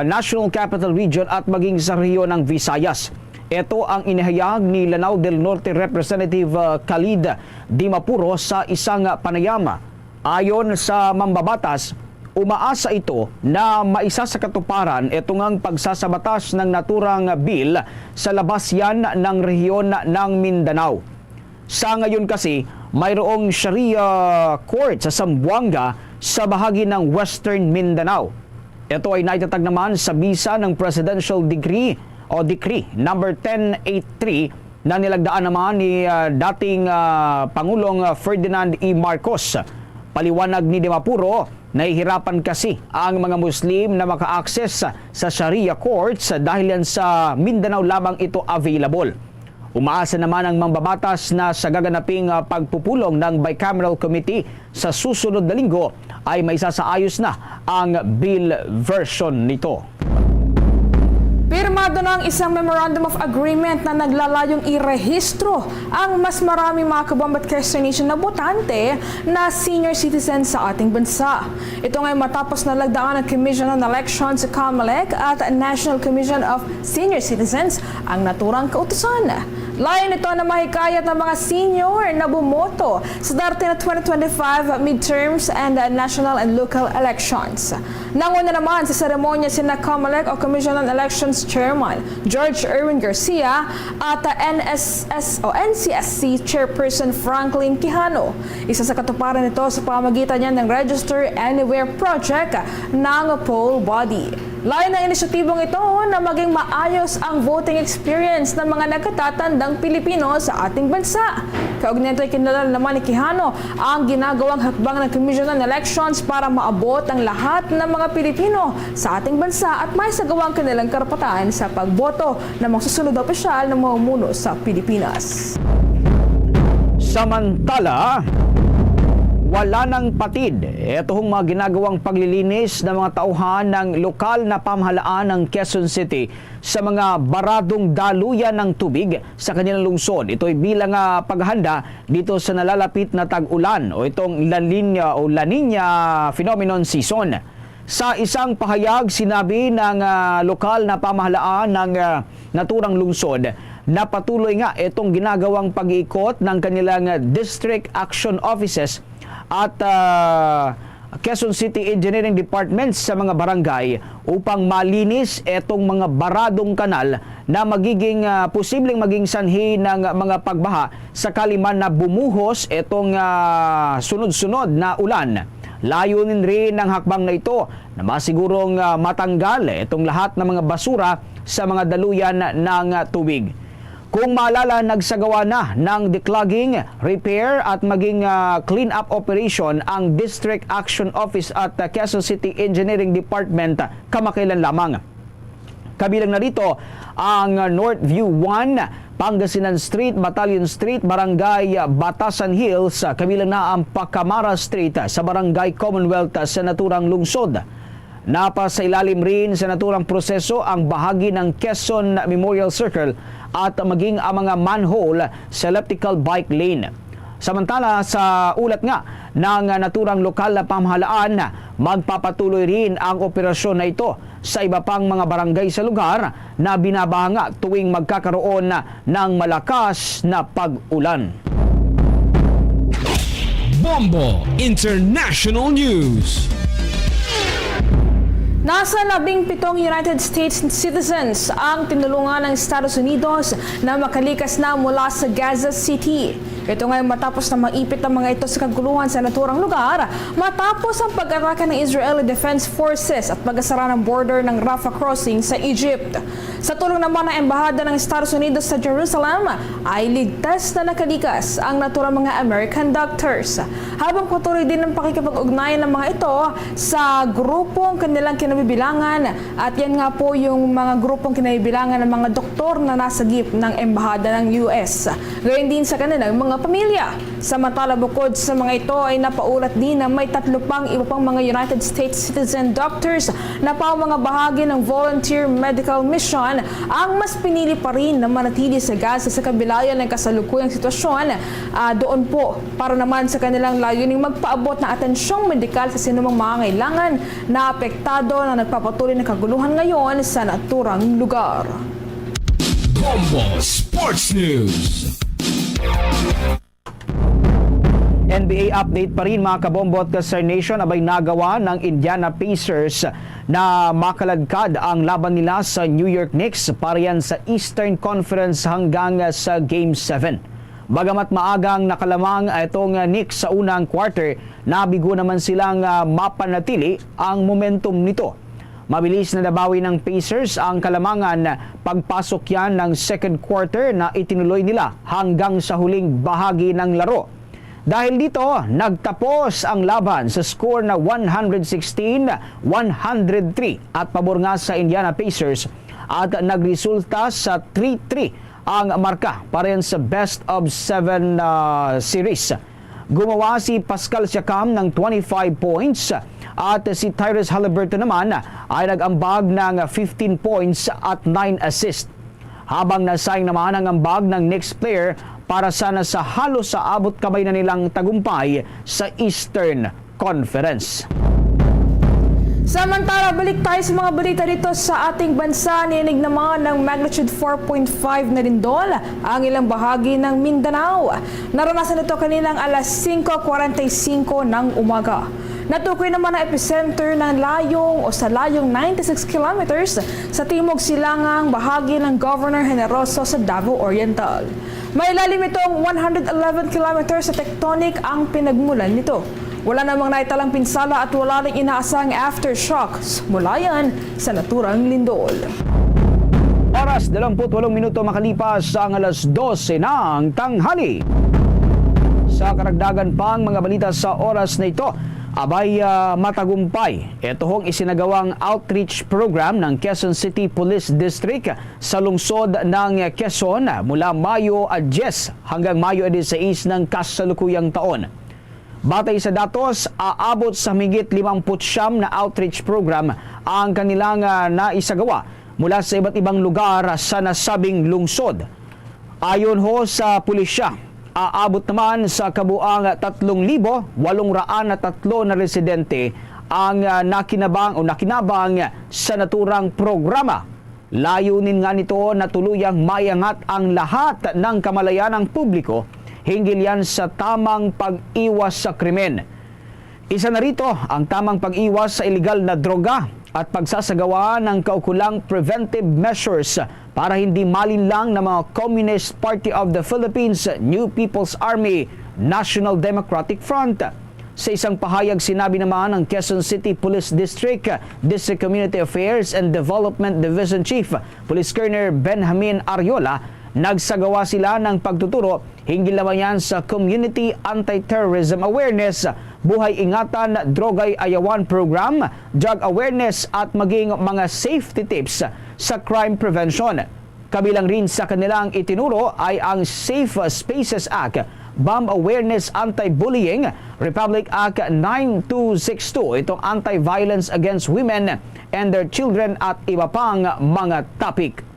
National Capital Region at maging sa rehiyon ng Visayas. Ito ang inihayag ni Lanao del Norte Representative, ah, Khalid Dimapuro sa isang panayam. Ayon sa mambabatas, umaasa ito na maisa sa katuparan ito ngang pagsasabatas ng naturang bill sa labas yan ng rehiyon ng Mindanao. Sa ngayon kasi, mayroong Sharia court sa Zamboanga sa bahagi ng Western Mindanao. Ito ay naitatag naman sa bisa ng Presidential Decree o Decree number ten eight three na nilagdaan naman ni, ah, dating, ah, Pangulong, ah, Ferdinand E. Marcos. Paliwanag ni Dimapuro, nahihirapan kasi ang mga Muslim na maka-access sa Sharia courts dahil yan sa Mindanao lamang ito available. Umaasa naman ang mambabatas na sa gaganaping, ah, pagpupulong ng Bicameral Committee sa susunod na linggo ay maisasaayos na ang bill version nito. Pirmado na ang isang Memorandum of Agreement na naglalayong irehistro ang mas maraming mga kabombat Quezon Nation na botante na senior citizen sa ating bansa. Ito ngay matapos na lagdaan ng Commission on Elections, COMELEC, at National Commission of Senior Citizens ang naturang kautusan. Layo nito na mahikayat ang mga senior na bumoto sa darating na twenty twenty-five midterms and national and local elections. Nanguna naman sa seremonya sina COMELEC o Commission on Elections Chairman George Erwin Garcia at N S S o N C S C Chairperson Franklin Quijano. Isa sa katuparan nito sa pamamagitan niya ng Register Anywhere Project ng poll body. Layo ng inisyatibong ito na maging maayos ang voting experience ng mga nagkatatandang Pilipino sa ating bansa. Kaugnay nito, ikinilala naman ni Quijano ang ginagawang hakbang ng Commission on Elections para maabot ang lahat ng mga Pilipino sa ating bansa at maisagawa ang kanilang karapatan sa pagboto ng mga susunod na opisyal na mamumuno sa Pilipinas. Samantala, wala nang patid itong mga ginagawang paglilinis ng mga tauhan ng lokal na pamahalaan ng Quezon City sa mga baradong daluyan ng tubig sa kanilang lungsod. Ito'y bilang, ah, paghahanda dito sa nalalapit na tag-ulan o itong La Niña o La Niña phenomenon season. Sa isang pahayag, sinabi ng, ah, lokal na pamahalaan ng, ah, naturang lungsod na patuloy nga itong ginagawang pag-iikot ng kanilang, ah, district action offices at, ah, Quezon City Engineering Department sa mga barangay upang malinis etong mga baradong kanal na magiging, ah, posibleng maging sanhi ng mga pagbaha sakali man na bumuhos etong, ah, sunod-sunod na ulan. Layunin rin ng hakbang na ito na masigurong, ah, matanggal itong lahat ng mga basura sa mga daluyan ng, ah, tubig. Kung maalala, nagsagawa na ng declogging, repair at maging, ah, clean-up operation ang District Action Office at, ah, Quezon City Engineering Department kamakailan lamang. Kabilang na rito ang North View one, Pangasinan Street, Battalion Street, Barangay Batasan Hills, kabilang na ang Pacamara Street sa Barangay Commonwealth sa naturang lungsod. Napasailalim rin sa naturang proseso ang bahagi ng Quezon Memorial Circle at maging ang mga manhole sa elliptical bike lane. Samantala, sa ulat nga ng naturang lokal na pamahalaan, magpapatuloy rin ang operasyon na ito sa iba pang mga barangay sa lugar na binabaha nga tuwing magkakaroon ng malakas na pag-ulan. Bombo International News. Nasa labing pitong United States citizens ang tinulungan ng Estados Unidos na makalikas na mula sa Gaza City. Ito ngay matapos na maipit ang mga ito sa kaguluhan sa naturang lugar, matapos ang pag-atake ng Israeli Defense Forces at pag-asara ng border ng Rafah Crossing sa Egypt. Sa tulong naman ng Embahada ng Estados Unidos sa Jerusalem, ay ligtas na nakalikas ang naturang mga American doctors. Habang patuloy din ang pakikipag-ugnayan ng mga ito sa grupong kanilang kinabibilangan, at yan nga po yung mga grupong kinabibilangan ng mga doktor na nasagip ng Embahada ng U S, gayon din sa kanilang mga pamilya. Samantala, bukod sa mga ito ay napaulat din na may tatlo pang iba pang mga United States citizen doctors na pang mga bahagi ng volunteer medical mission ang mas pinili pa rin na manatili sa Gaza sa kabila ng kasalukuyang sitwasyon, ah, doon po para naman sa kanilang layuning magpaabot ng atensyong medikal sa sinumang mangangailangan na apektado na nagpapatuloy na kaguluhan ngayon sa naturang lugar. Bombo Sports News. N B A update pa rin, mga kabombo at ka-Star Nation. Abay, nagawa ng Indiana Pacers na makaladkad ang laban nila sa New York Knicks para yan sa Eastern Conference hanggang sa Game seven. Bagamat maagang nakalamang itong Knicks sa unang quarter, nabigo naman silang, ah, mapanatili ang momentum nito. Mabilis na nabawi ng Pacers ang kalamangan pagpasok yan ng second quarter na itinuloy nila hanggang sa huling bahagi ng laro. Dahil dito, nagtapos ang laban sa score na one hundred sixteen one hundred three at pabor nga sa Indiana Pacers at nagresulta sa three three ang marka para yan sa best of seven, ah, series. Gumawa si Pascal Siakam ng twenty-five points at si Tyrese Haliburton naman ay nag-ambag ng fifteen points at nine assists. Habang nasayang naman ang ambag ng Knicks player para sana sa halos sa abot kamay na nilang tagumpay sa Eastern Conference. Samantala, balik tayo sa mga balita dito sa ating bansa. Niinig naman ng magnitude four point five na lindol ang ilang bahagi ng Mindanao. Naranasan ito kaninang alas singko kwarenta y singko ng umaga. Natukoy naman ang epicenter ng layong o sa layong ninety-six kilometers sa timog silangang bahagi ng Governor Generoso sa Davao Oriental. Mailalim itong one hundred eleven kilometers sa tectonic ang pinagmulan nito. Wala namang naitalang pinsala at wala ring inaasahang aftershocks mula yan sa naturang lindol. Oras, dalawampu't walong minuto makalipas ang alas dose ng tanghali. Sa karagdagan pang mga balita sa oras na ito, abay, ah, matagumpay ito hong isinagawang outreach program ng Quezon City Police District sa lungsod ng Quezon mula Mayo diyes hanggang Mayo disisais ng kasalukuyang taon. Batay sa datos, aabot sa mahigit limampu't siyam na outreach program ang kanilang, ah, naisagawa mula sa iba't ibang lugar sa nasabing lungsod. Ayon ho sa pulisya, aabot naman sa kabuang tatlong libo walong raan na tatlo na residente ang, ah, nakinabang o nakinabang sa naturang programa. Layunin nga nito na tuluyang maiangat ang lahat ng kamalayan ng publiko hinggil yan sa tamang pag-iwas sa krimen. Isa na rito ang tamang pag-iwas sa iligal na droga at pagsasagawa ng kaukulang preventive measures para hindi malinlang ng mga Communist Party of the Philippines, New People's Army, National Democratic Front. Sa isang pahayag, sinabi naman ng Quezon City Police District, District Community Affairs and Development Division Chief, Police Colonel Benjamin Ariola, nagsagawa sila ng pagtuturo hinggil naman yan sa Community Anti-Terrorism Awareness, Buhay Ingatan, Drogay Ayawan Program, Drug Awareness at maging mga safety tips sa crime prevention. Kabilang rin sa kanilang itinuro ay ang Safe Spaces Act, Bomb Awareness, Anti-Bullying, Republic Act nine two six two, itong Anti-Violence Against Women and Their Children at iba pang mga topic.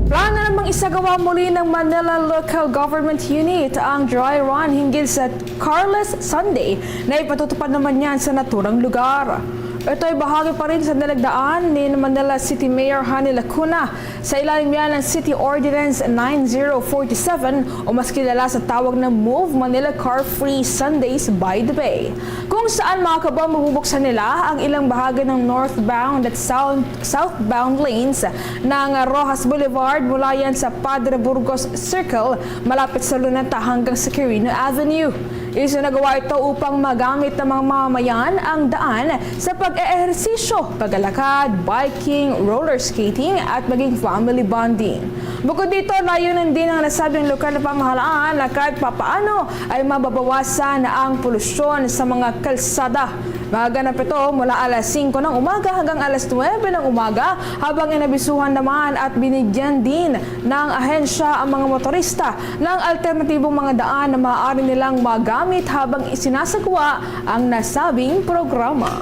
Plano namang isagawa muli ng Manila Local Government Unit ang dry run hinggil sa Carless Sunday na ipatutupad naman niyan sa naturang lugar. Ito ay bahagi pa rin sa nilagdaan ni Manila City Mayor Honey Lacuna. Sa ilalim niya ng City Ordinance nine zero forty-seven o mas kilala sa tawag na Move Manila Car Free Sundays by the Bay, kung saan, mga kabombo, mabubuksan nila ang ilang bahagi ng northbound at south, southbound lanes ng Roxas Boulevard mula yan sa Padre Burgos Circle malapit sa Luneta hanggang sa Quirino Avenue. Isinagawa ito upang magamit ng mga mamamayan ang daan sa pag-eehersisyo, paglalakad, biking, roller skating, at maging family bonding. Bukod dito, layunin din ng nasabing lokal na pamahalaan na kahit papaano ay mababawasan ang polusyon sa mga kalsada. Maganap ito mula alas singko ng umaga hanggang alas nuwebe ng umaga, habang inabisuhan naman at binigyan din ng ahensya ang mga motorista ng alternatibong mga daan na maaari nilang magamit habang isinasagawa ang nasabing programa.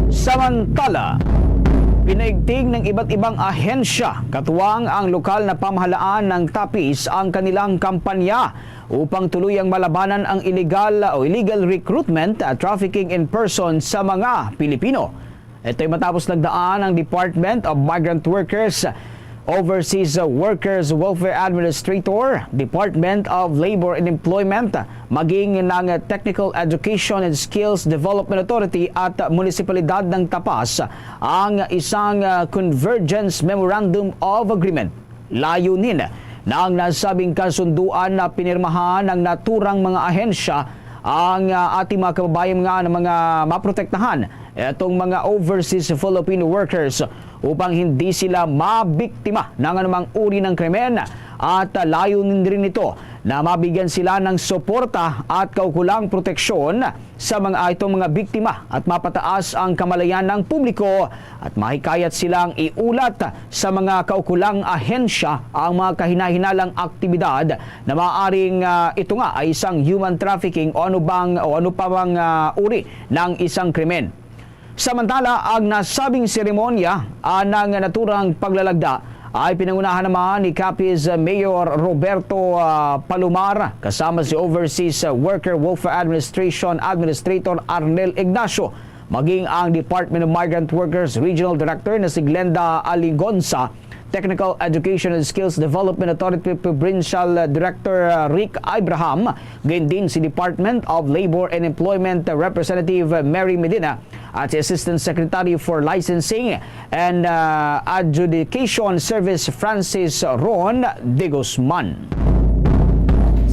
Samantala, pinaigting ng iba't ibang ahensya, katuwang ang lokal na pamahalaan ng Tapis, ang kanilang kampanya upang tuluyang malabanan ang iligal o illegal recruitment at trafficking in person sa mga Pilipino. Ito'y matapos nagdaan ang Department of Migrant Workers, Overseas Workers Welfare Administrator, Department of Labor and Employment, maging ng Technical Education and Skills Development Authority at Munisipalidad ng Tapas ang isang, ah, Convergence Memorandum of Agreement. Layunin ng nasabing kasunduan na pinirmahan ng naturang mga ahensya ang, ah, ating mga kababayan nga na mga maprotektahan itong mga overseas Filipino workers upang hindi sila mabiktima ng anumang uri ng krimen, at, ah, layunin rin nito na mabigyan sila ng suporta at kaukulang proteksyon sa mga, ah, itong mga biktima at mapataas ang kamalayan ng publiko at mahikayat silang iulat sa mga kaukulang ahensya ang mga kahinahinalang aktibidad na maaaring, ah, ito nga ay isang human trafficking o ano bang, o ano pa bang, ah, uri ng isang krimen. Samantala, ang nasabing seremonya, ah, ng naturang paglalagda ay pinangunahan naman ni Capiz Mayor Roberto, ah, Palomar, kasama si Overseas Worker Welfare Administration Administrator Arnel Ignacio, maging ang Department of Migrant Workers Regional Director na si Glenda Aligonza, Technical Education and Skills Development Authority Provincial Director, uh, Rick Abraham, gayon din si Department of Labor and Employment Representative Mary Medina at si Assistant Secretary for Licensing and, uh, Adjudication Service Francis Ron de Guzman.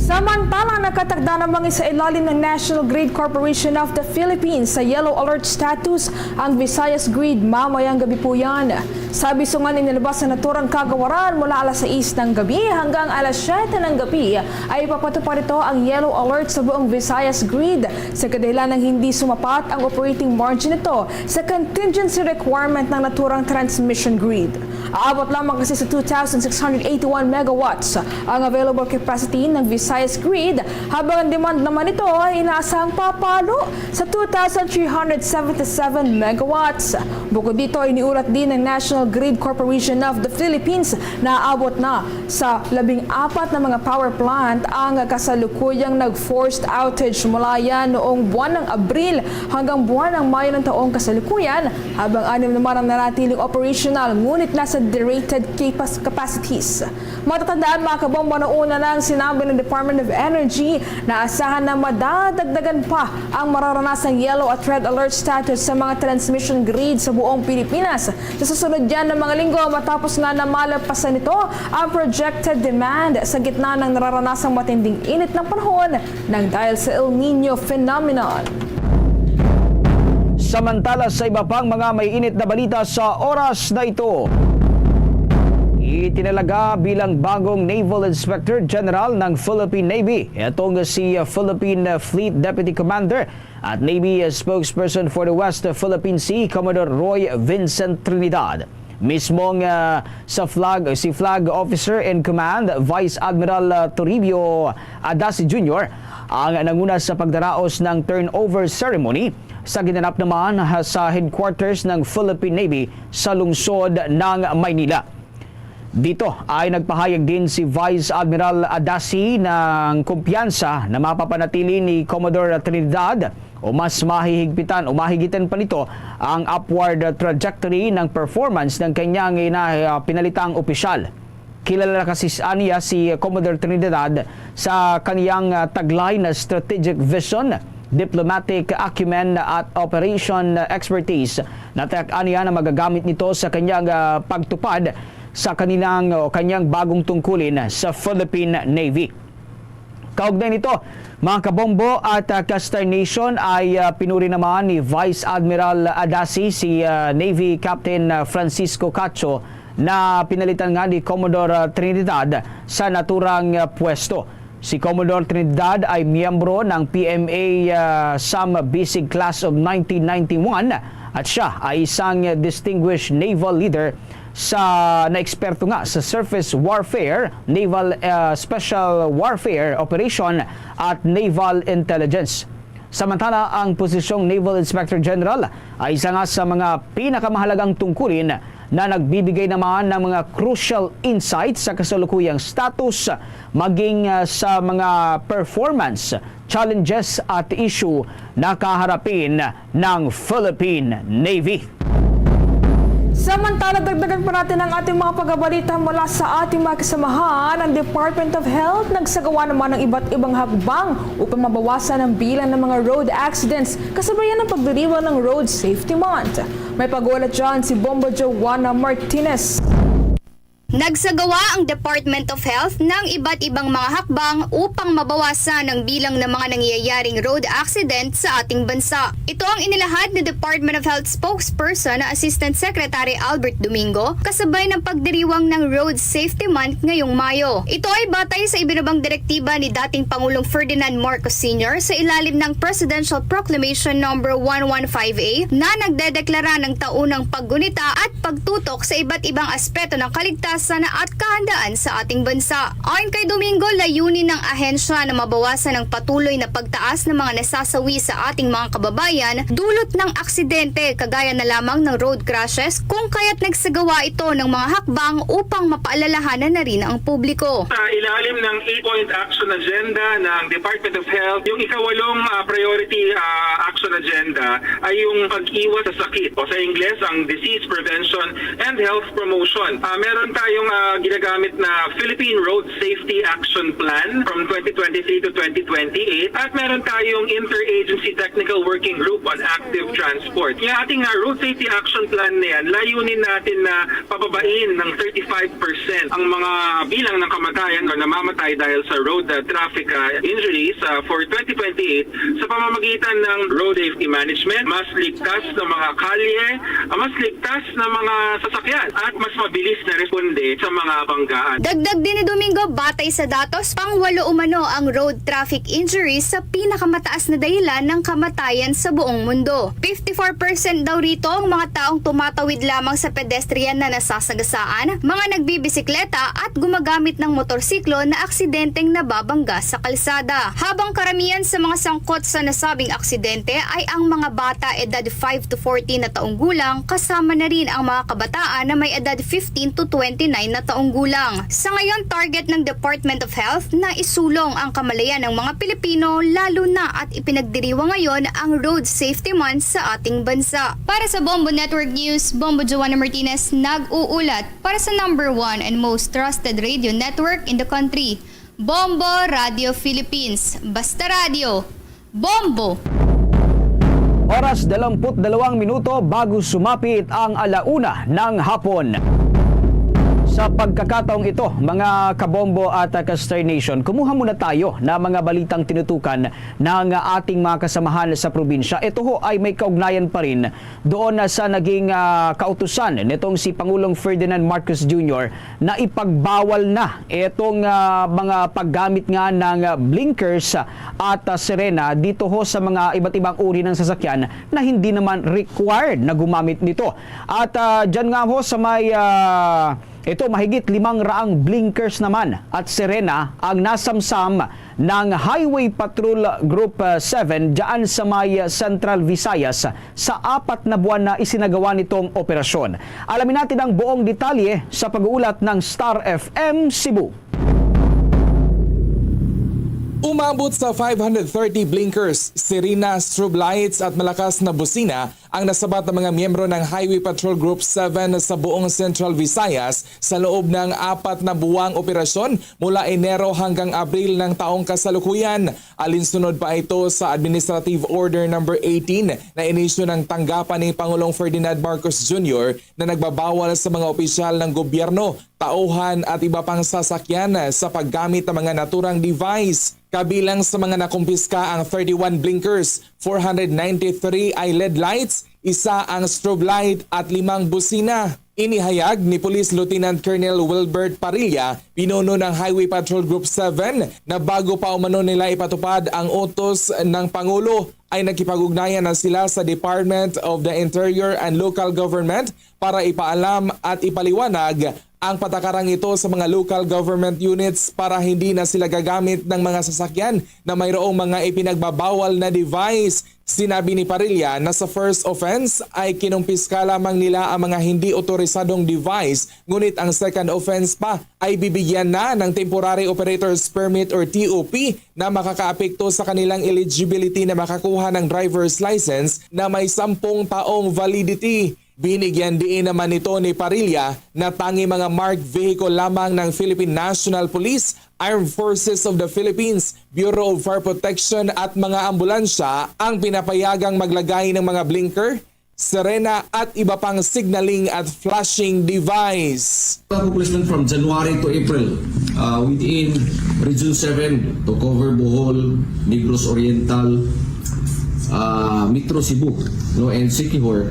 Samantala, nakatakda namang isailalim ng National Grid Corporation of the Philippines sa yellow alert status ang Visayas Grid mamayang gabi po yan. Sa bisungan inilabas sa naturang kagawaran mula alas sais ng gabi hanggang alas siyete ng gabi ay ipapatupad ito ang yellow alert sa buong Visayas Grid sa kadahilan ng hindi sumapat ang operating margin nito sa contingency requirement ng naturang transmission grid. Aabot lamang kasi sa two thousand six hundred eighty-one megawatts ang available capacity ng Visayas Grid, habang ang demand naman nito ay inaasahang papalo sa two thousand three hundred seventy-seven megawatts. Bukod dito, iniulat din ng National Grid Corporation of the Philippines na aabot na sa labing apat na mga power plant ang kasalukuyang nag-forced outage mula yan noong buwan ng Abril hanggang buwan ng Mayo ng taong kasalukuyan, habang anim naman ang nanatiling operational ngunit nasa derated capas-, capacities. Matatandaan, mga kabomba, noon na lang sinabi ng Department Department of Energy, naasahan na madadagdagan pa ang mararanasang yellow at red alert status sa mga transmission grid sa buong Pilipinas. Sa susunod yan na mga linggo, matapos nga na malapasan nito ang projected demand sa gitna ng nararanasang matinding init ng panahon ng dahil sa El Niño phenomenon. Samantala, sa iba pang mga may init na balita sa oras na ito, itinalaga bilang bagong Naval Inspector General ng Philippine Navy itong si Philippine Fleet Deputy Commander at Navy Spokesperson for the West Philippine Sea, Commodore Roy Vincent Trinidad. Mismong, ah, sa flag, si Flag Officer in Command, Vice Admiral, ah, Toribio Adasi Junior, ang nanguna sa pagdaraos ng turnover ceremony sa ginanap naman, ah, sa headquarters ng Philippine Navy sa lungsod ng Maynila. Dito ay nagpahayag din si Vice Admiral Adasi ng kumpiyansa na mapapanatili ni Commodore Trinidad o mas mahihigpitan o mahigitan pa nito ang upward trajectory ng performance ng kanyang ina-, ah, pinalitang opisyal. Kilala kasi s-, aniya si Commodore Trinidad sa kaniyang, ah, taglay na strategic vision, diplomatic acumen at operation expertise na tiyak aniya na magagamit nito sa kanyang, ah, pagtupad sa kanilang o kanyang bagong tungkulin sa Philippine Navy. Kaugnay nito, mga kabombo at, ah, ka-Star Nation, ay, ah, pinuri naman ni Vice Admiral Adasi si, ah, Navy Captain, ah, Francisco Cacho na pinalitan nga ni Commodore, ah, Trinidad sa naturang, ah, pwesto. Si Commodore Trinidad ay miyembro ng P M A, ah, Sam Bisig Class of nineteen ninety-one at siya ay isang distinguished naval leader sa, na eksperto nga sa surface warfare, naval, ah, special warfare operation, at naval intelligence. Samantala, ang posisyong Naval Inspector General ay isa nga sa mga pinakamahalagang tungkulin na nagbibigay naman ng mga crucial insights sa kasalukuyang status, maging, ah, sa mga performance challenges at issue na kaharapin ng Philippine Navy. Samantala, dagdagan pa natin ang ating mga pagbabalita mula sa ating mga kasamahan. Ang Department of Health nagsagawa naman ng iba't ibang hakbang upang mabawasan ang bilang ng mga road accidents kasabay ng pagdiriwang ng Road Safety Month. May pag-uulat dyan si Bombo Joanna Martinez. Nagsagawa ang Department of Health ng iba't ibang mga hakbang upang mabawasan ang bilang ng mga nangyayaring road accident sa ating bansa. Ito ang inilahad ni Department of Health spokesperson na Assistant Secretary Albert Domingo kasabay ng pagdiriwang ng Road Safety Month ngayong Mayo. Ito ay batay sa ibinabang direktiba ni dating Pangulong Ferdinand Marcos Senior sa ilalim ng Presidential Proclamation Number one one five A na nagdedeklara ng taunang paggunita at pagtutok sa iba't ibang aspeto ng kaligtasan at kahandaan sa ating bansa. Ayon kay Domingo, layunin ng ahensya na mabawasan ang patuloy na pagtaas ng mga nasasawi sa ating mga kababayan dulot ng aksidente, kagaya na lamang ng road crashes, kung kaya't nagsagawa ito ng mga hakbang upang mapaalalahanan na rin ang publiko. Sa ilalim ng eight-point action agenda ng Department of Health, yung ikawalong, ah, priority, ah, action agenda ay yung pag-iwas sa sakit, o sa Ingles, ang disease prevention and health promotion. Ah, meron tayong, ah, ginagamit na Philippine Road Safety Action Plan from twenty twenty-three to twenty twenty-eight, at meron tayong Interagency Technical Working Group on Active Transport. Yung ating, ah, Road Safety Action Plan na yan, layunin natin na pababain ng thirty-five percent ang mga bilang ng kamatayan o namamatay dahil sa road, ah, traffic, ah, injuries, ah, for twenty twenty-eight sa pamamagitan ng road safety management, mas ligtas na mga kalye, ah, mas ligtas na mga sasakyan, at mas mabilis na responde sa mga banggaan. Dagdag din ni Domingo, batay sa datos, pangwalo umano ang road traffic injuries sa pinakamataas na dahilan ng kamatayan sa buong mundo. Fifty-four percent daw rito ang mga taong tumatawid lamang sa pedestrian na nasasagasaan, mga nagbibisikleta at gumagamit ng motorsiklo na aksidenteng nababangga sa kalsada. Habang karamihan sa mga sangkot sa nasabing aksidente ay ang mga bata edad five to fourteen na taong gulang, kasama na rin ang mga kabataan na may edad fifteen to twenty-nine na taong gulang. Sa ngayon, target ng Department of Health na isulong ang kamalayan ng mga Pilipino, lalo na at ipinagdiriwang ngayon ang Road Safety Month sa ating bansa. Para sa Bombo Network News, Bombo Joanna Martinez nag-uulat para sa number one and most trusted radio network in the country, Bombo Radio Philippines, basta radyo, bombo! Oras, dalawamput dalawang minuto bago sumapit ang alauna ng hapon. Sa pagkakataong ito, mga kabombo at ka-Star Nation, kumuha muna tayo ng mga balitang tinutukan ng ating mga kasamahan sa probinsya. Ito ho ay may kaugnayan pa rin doon na sa naging, ah, kautusan nitong si Pangulong Ferdinand Marcos Junior na ipagbawal na itong, ah, mga paggamit nga ng, ah, blinkers at, ah, sirena dito ho sa mga iba't ibang uri ng sasakyan na hindi naman required na gumamit nito. At, ah, dyan nga ho sa may, ah, ito, mahigit limang raang blinkers naman at sirena ang nasamsam ng Highway Patrol Group, ah, seven dyan sa may, ah, Central Visayas sa apat na buwan na isinagawa nitong operasyon. Alamin natin ang buong detalye sa pag-uulat ng Star F M Cebu. Umabot sa five hundred thirty blinkers, sirena, strobe lights at malakas na busina ang nasabat ng mga miyembro ng Highway Patrol Group seven sa buong Central Visayas sa loob ng apat na buwang operasyon mula Enero hanggang Abril ng taong kasalukuyan. Alinsunod pa ito sa Administrative Order Number eighteen na inisyu ng tanggapan ni Pangulong Ferdinand Marcos Junior na nagbabawal sa mga opisyal ng gobyerno, tauhan at iba pang sasakyan sa paggamit ng mga naturang device. Kabilang sa mga nakumpiska ang thirty-one blinkers, four hundred ninety-three ay L E D lights, isa ang strobe light at limang busina. Inihayag ni Police Lieutenant Colonel Wilbert Parilla, pinuno ng Highway Patrol Group seven, na bago pa umano nila ipatupad ang utos ng Pangulo, ay nakipag-ugnayan na sila sa Department of the Interior and Local Government para ipaalam at ipaliwanag ang patakarang ito sa mga local government units para hindi na sila gagamit ng mga sasakyan na mayroong mga ipinagbabawal na device. Sinabi ni Parilla na sa first offense ay kinumpiska lamang nila ang mga hindi otorisadong device, ngunit ang second offense pa ay bibigyan na ng Temporary Operator's Permit or T O P na makakaapekto sa kanilang eligibility na makakuha ng driver's license na may sampung taong validity. Binigyan diin naman ito ni Parilla na tangi mga marked vehicle lamang ng Philippine National Police, Armed Forces of the Philippines, Bureau of Fire Protection at mga ambulansya ang pinapayagang maglagay ng mga blinker, sirena at iba pang signaling at flashing device. Accomplishment from January to April, uh, within Region seven to cover Bohol, Negros Oriental, uh, Metro Cebu, no, and Siquijor.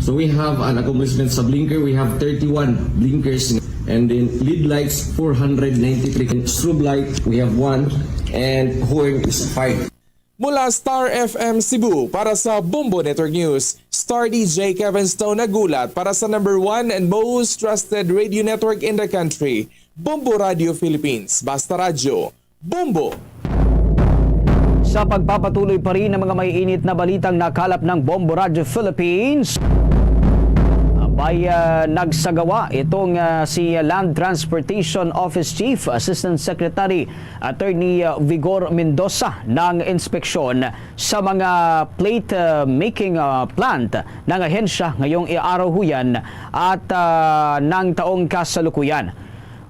So we have an accomplishment sa blinker. We have thirty-one blinkers, and then L E D lights, four hundred ninety-three, and strobe light, we have one, and horn is five. Mula Star F M Cebu, para sa Bombo Network News, Star D J Kevin Stone nagulat para sa number one and most trusted radio network in the country, Bombo Radio Philippines. Basta Radyo, Bombo! Sa pagpapatuloy pa rin ng mga maiinit na balitang nakalap ng Bombo Radio Philippines, may, ah, nagsagawa itong, ah, si Land Transportation Office Chief Assistant Secretary Attorney, uh, Vigor Mendoza ng inspeksyon sa mga plate, uh, making, uh, plant ng ahensya ngayong araw ho yan at, uh, ng taong kasalukuyan.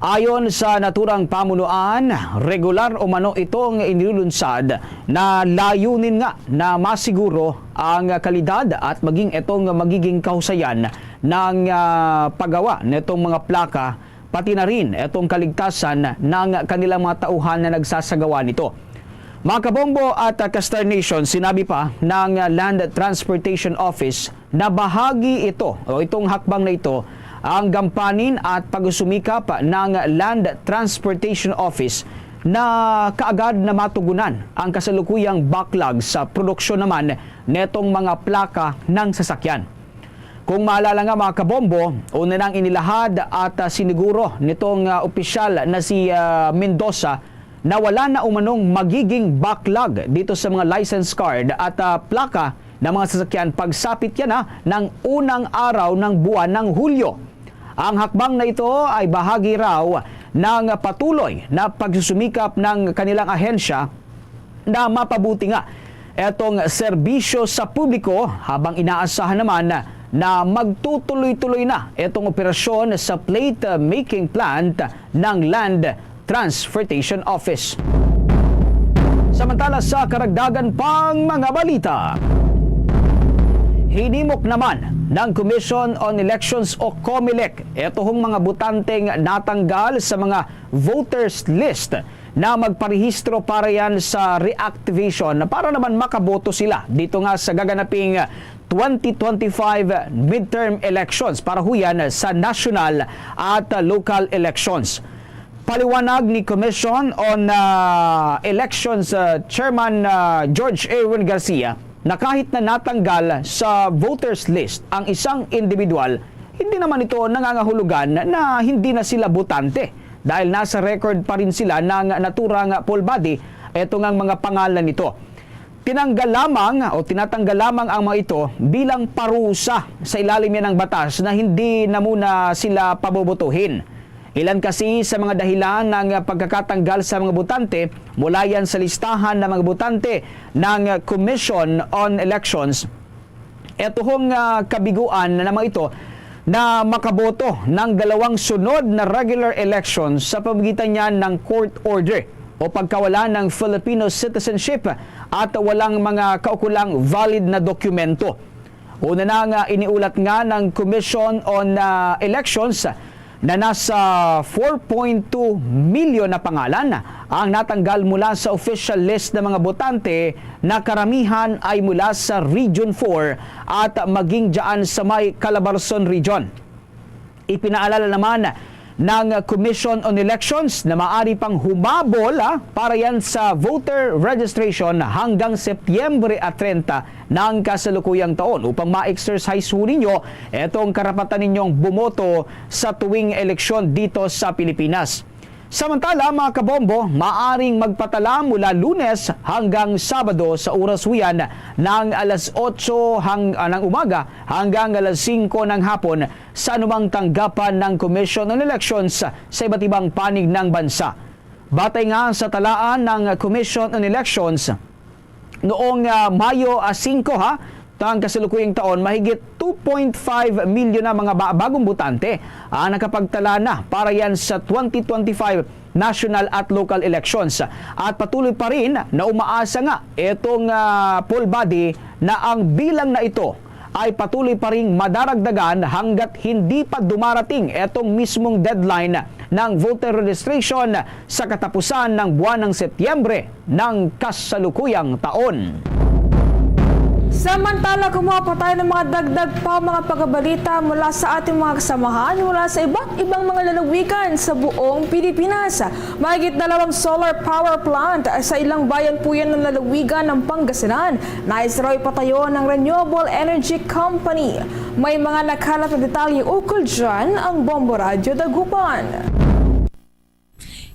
Ayon sa naturang pamunuan, regular umano itong inilulunsad na layunin nga na masiguro ang kalidad at maging itong magiging kahusayan ng, uh, paggawa nitong mga plaka pati na rin itong kaligtasan ng kanilang mga tauhan na nagsasagawa nito. Mga kabombo at, ah, ka-Star Nation, sinabi pa ng, ah, Land Transportation Office na bahagi ito o itong hakbang na ito ang gampanin at pagsusumikap ng Land Transportation Office na kaagad na matugunan ang kasalukuyang backlog sa produksyon naman netong mga plaka ng sasakyan. Kung maalala nga, mga kabombo, una nang inilahad at, ah, siniguro nitong, ah, opisyal na si, ah, Mendoza na wala na umanong magiging backlog dito sa mga license card at, ah, plaka ng mga sasakyan pagsapit yan, ah, ng unang araw ng buwan ng Hulyo. Ang hakbang na ito ay bahagi raw ng patuloy na pagsusumikap ng kanilang ahensya na mapabuti nga etong serbisyo sa publiko, habang inaasahan naman na magtutuloy-tuloy na etong operasyon sa plate making plant ng Land Transportation Office. Samantala, sa karagdagan pang mga balita, hinimok naman ng Commission on Elections o COMELEC ito hong mga botanteng natanggal sa mga voters list na magparehistro para yan sa reactivation para naman makaboto sila dito nga sa gaganaping twenty twenty-five midterm elections para huyan sa national at local elections. Paliwanag ni Commission on, ah, Elections, ah, Chairman, ah, George Erwin Garcia na kahit na natanggal sa voters list ang isang individual, hindi naman ito nangangahulugan na hindi na sila botante dahil nasa record pa rin sila ng naturang poll body ito ngang mga pangalan nito. Tinanggal lamang o tinatanggal lamang ang mga ito bilang parusa sa ilalim yan ng batas na hindi na muna sila pabobotohin. Ilan kasi sa mga dahilan ng pagkakatanggal sa mga botante mula yan sa listahan ng mga botante ng Commission on Elections. Eto hong, ah, kabiguan na naman ito na makaboto ng dalawang sunod na regular election sa pamagitan niya ng court order o pagkawala ng Filipino citizenship at walang mga kaukulang valid na dokumento. Una na nga iniulat nga ng Commission on, ah, Elections na nasa four point two milyon na pangalan ang natanggal mula sa official list ng mga botante na karamihan ay mula sa Region four at maging dyan sa may Calabarzon Region. Ipinaalala naman ng Commission on Elections na maaari pang humabol, ah, para yan sa voter registration hanggang Setyembre a treinta ng kasalukuyang taon upang ma-exercise ho ninyo etong karapatan ninyong bumoto sa tuwing eleksyon dito sa Pilipinas. Samantala, mga kabombo, maaring magpatala mula Lunes hanggang Sabado sa oras huyan ng alas otso hang-, ah, ng umaga hanggang alas singko ng hapon sa anumang tanggapan ng Commission on Elections sa iba't ibang panig ng bansa. Batay nga sa talaan ng Commission on Elections, noong, ah, Mayo, ah, singko, ha, tang kasalukuyang taon, mahigit two point five milyon na mga ba-, bagong botante ang nakapagtala na para yan sa twenty twenty-five national at local elections. At patuloy pa rin na umaasa nga itong, ah, poll body na ang bilang na ito ay patuloy pa ring madaragdagan hanggat hindi pa dumarating etong mismong deadline ng voter registration sa katapusan ng buwan ng Setyembre ng kasalukuyang taon. Samantala, kumuha pa tayo ng mga dagdag pa mga pagkabalita mula sa ating mga kasamahan mula sa iba't ibang mga lalawigan sa buong Pilipinas. Mahigit dalawang solar power plant sa ilang bayan po yan ng lalawigan ng Pangasinan na isara o ipatayo ng Renewable Energy Company. May mga nakalap na detalye ukol dyan ang Bombo Radyo Dagupan.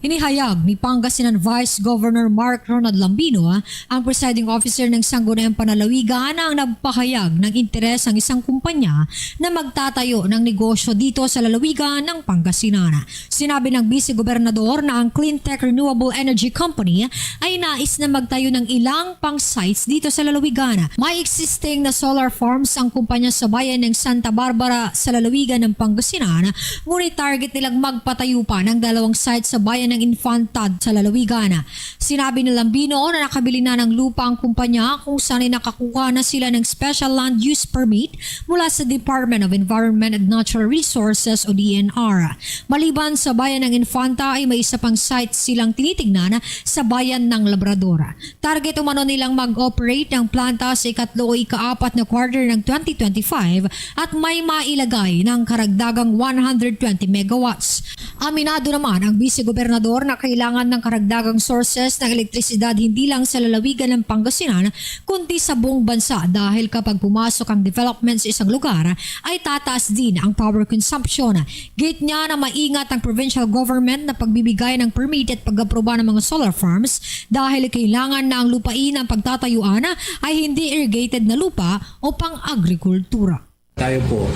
Inihayag ni Pangasinan Vice Governor Mark Ronald Lambino, ang presiding officer ng Sangguniang Panlalawigan, ang nagpahayag ng interes ang isang kumpanya na magtatayo ng negosyo dito sa lalawigan ng Pangasinan. Sinabi ng Vice Gobernador na ang Cleantech Renewable Energy Company ay nais na magtayo ng ilang pang sites dito sa lalawigan. May existing na solar farms ang kumpanya sa bayan ng Santa Barbara sa lalawigan ng Pangasinan, ngunit target nilang magpatayo pa ng dalawang sites sa bayan ng Infanta sa lalawigan. Sinabi ni Lambino na nakabili na ng lupa ang kumpanya kung saan ay nakakuha na sila ng Special Land Use Permit mula sa Department of Environment and Natural Resources o D N R. Maliban sa bayan ng Infanta ay may isa pang site silang tinitignan sa bayan ng Labrador. Target umano nilang mag-operate ng planta sa ikatlo o ikaapat na quarter ng twenty twenty-five at may mailagay ng karagdagang one hundred twenty megawatts. Aminado naman ang Vice Gobernador na kailangan ng karagdagang sources ng elektrisidad hindi lang sa lalawigan ng Pangasinan, kundi sa buong bansa dahil kapag pumasok ang development sa isang lugar, ay tataas din ang power consumption. Giit niya na maingat ang provincial government na pagbibigay ng permit at pag-aproba ng mga solar farms dahil kailangan na ang lupain ng pagtatayuan ay hindi irrigated na lupa o pang-agrikultura. Tayo po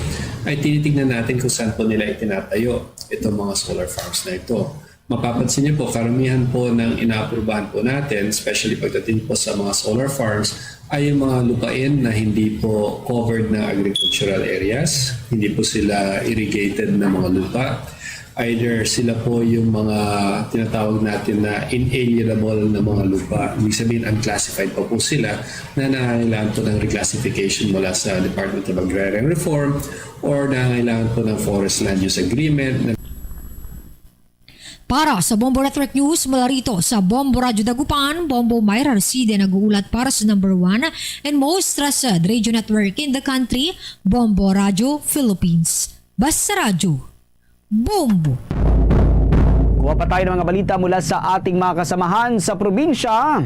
ay tinitignan natin kung saan po nila itinatayo itong mga solar farms na ito. Mapapansin niyo po, karamihan po ng inaaprubahan po natin, especially pagdating po sa mga solar farms, ay yung mga lupain na hindi po covered na agricultural areas, hindi po sila irrigated na mga lupa. Either sila po yung mga tinatawag natin na inalienable na mga lupa, ibig sabihin unclassified pa po sila, na nangangailangan po ng reclassification mula sa Department of Agrarian Reform, or nangangailangan po ng Forest Land Use Agreement. Para sa Bombo Network News, mula rito sa Bombo Radyo Dagupan, Bombo Myra Reside nag-uulat para sa number one and most trusted radio network in the country, Bombo Radyo Philippines. Basta Radyo, Bombo. Kuha pa tayo ng mga balita mula sa ating mga kasamahan sa probinsya.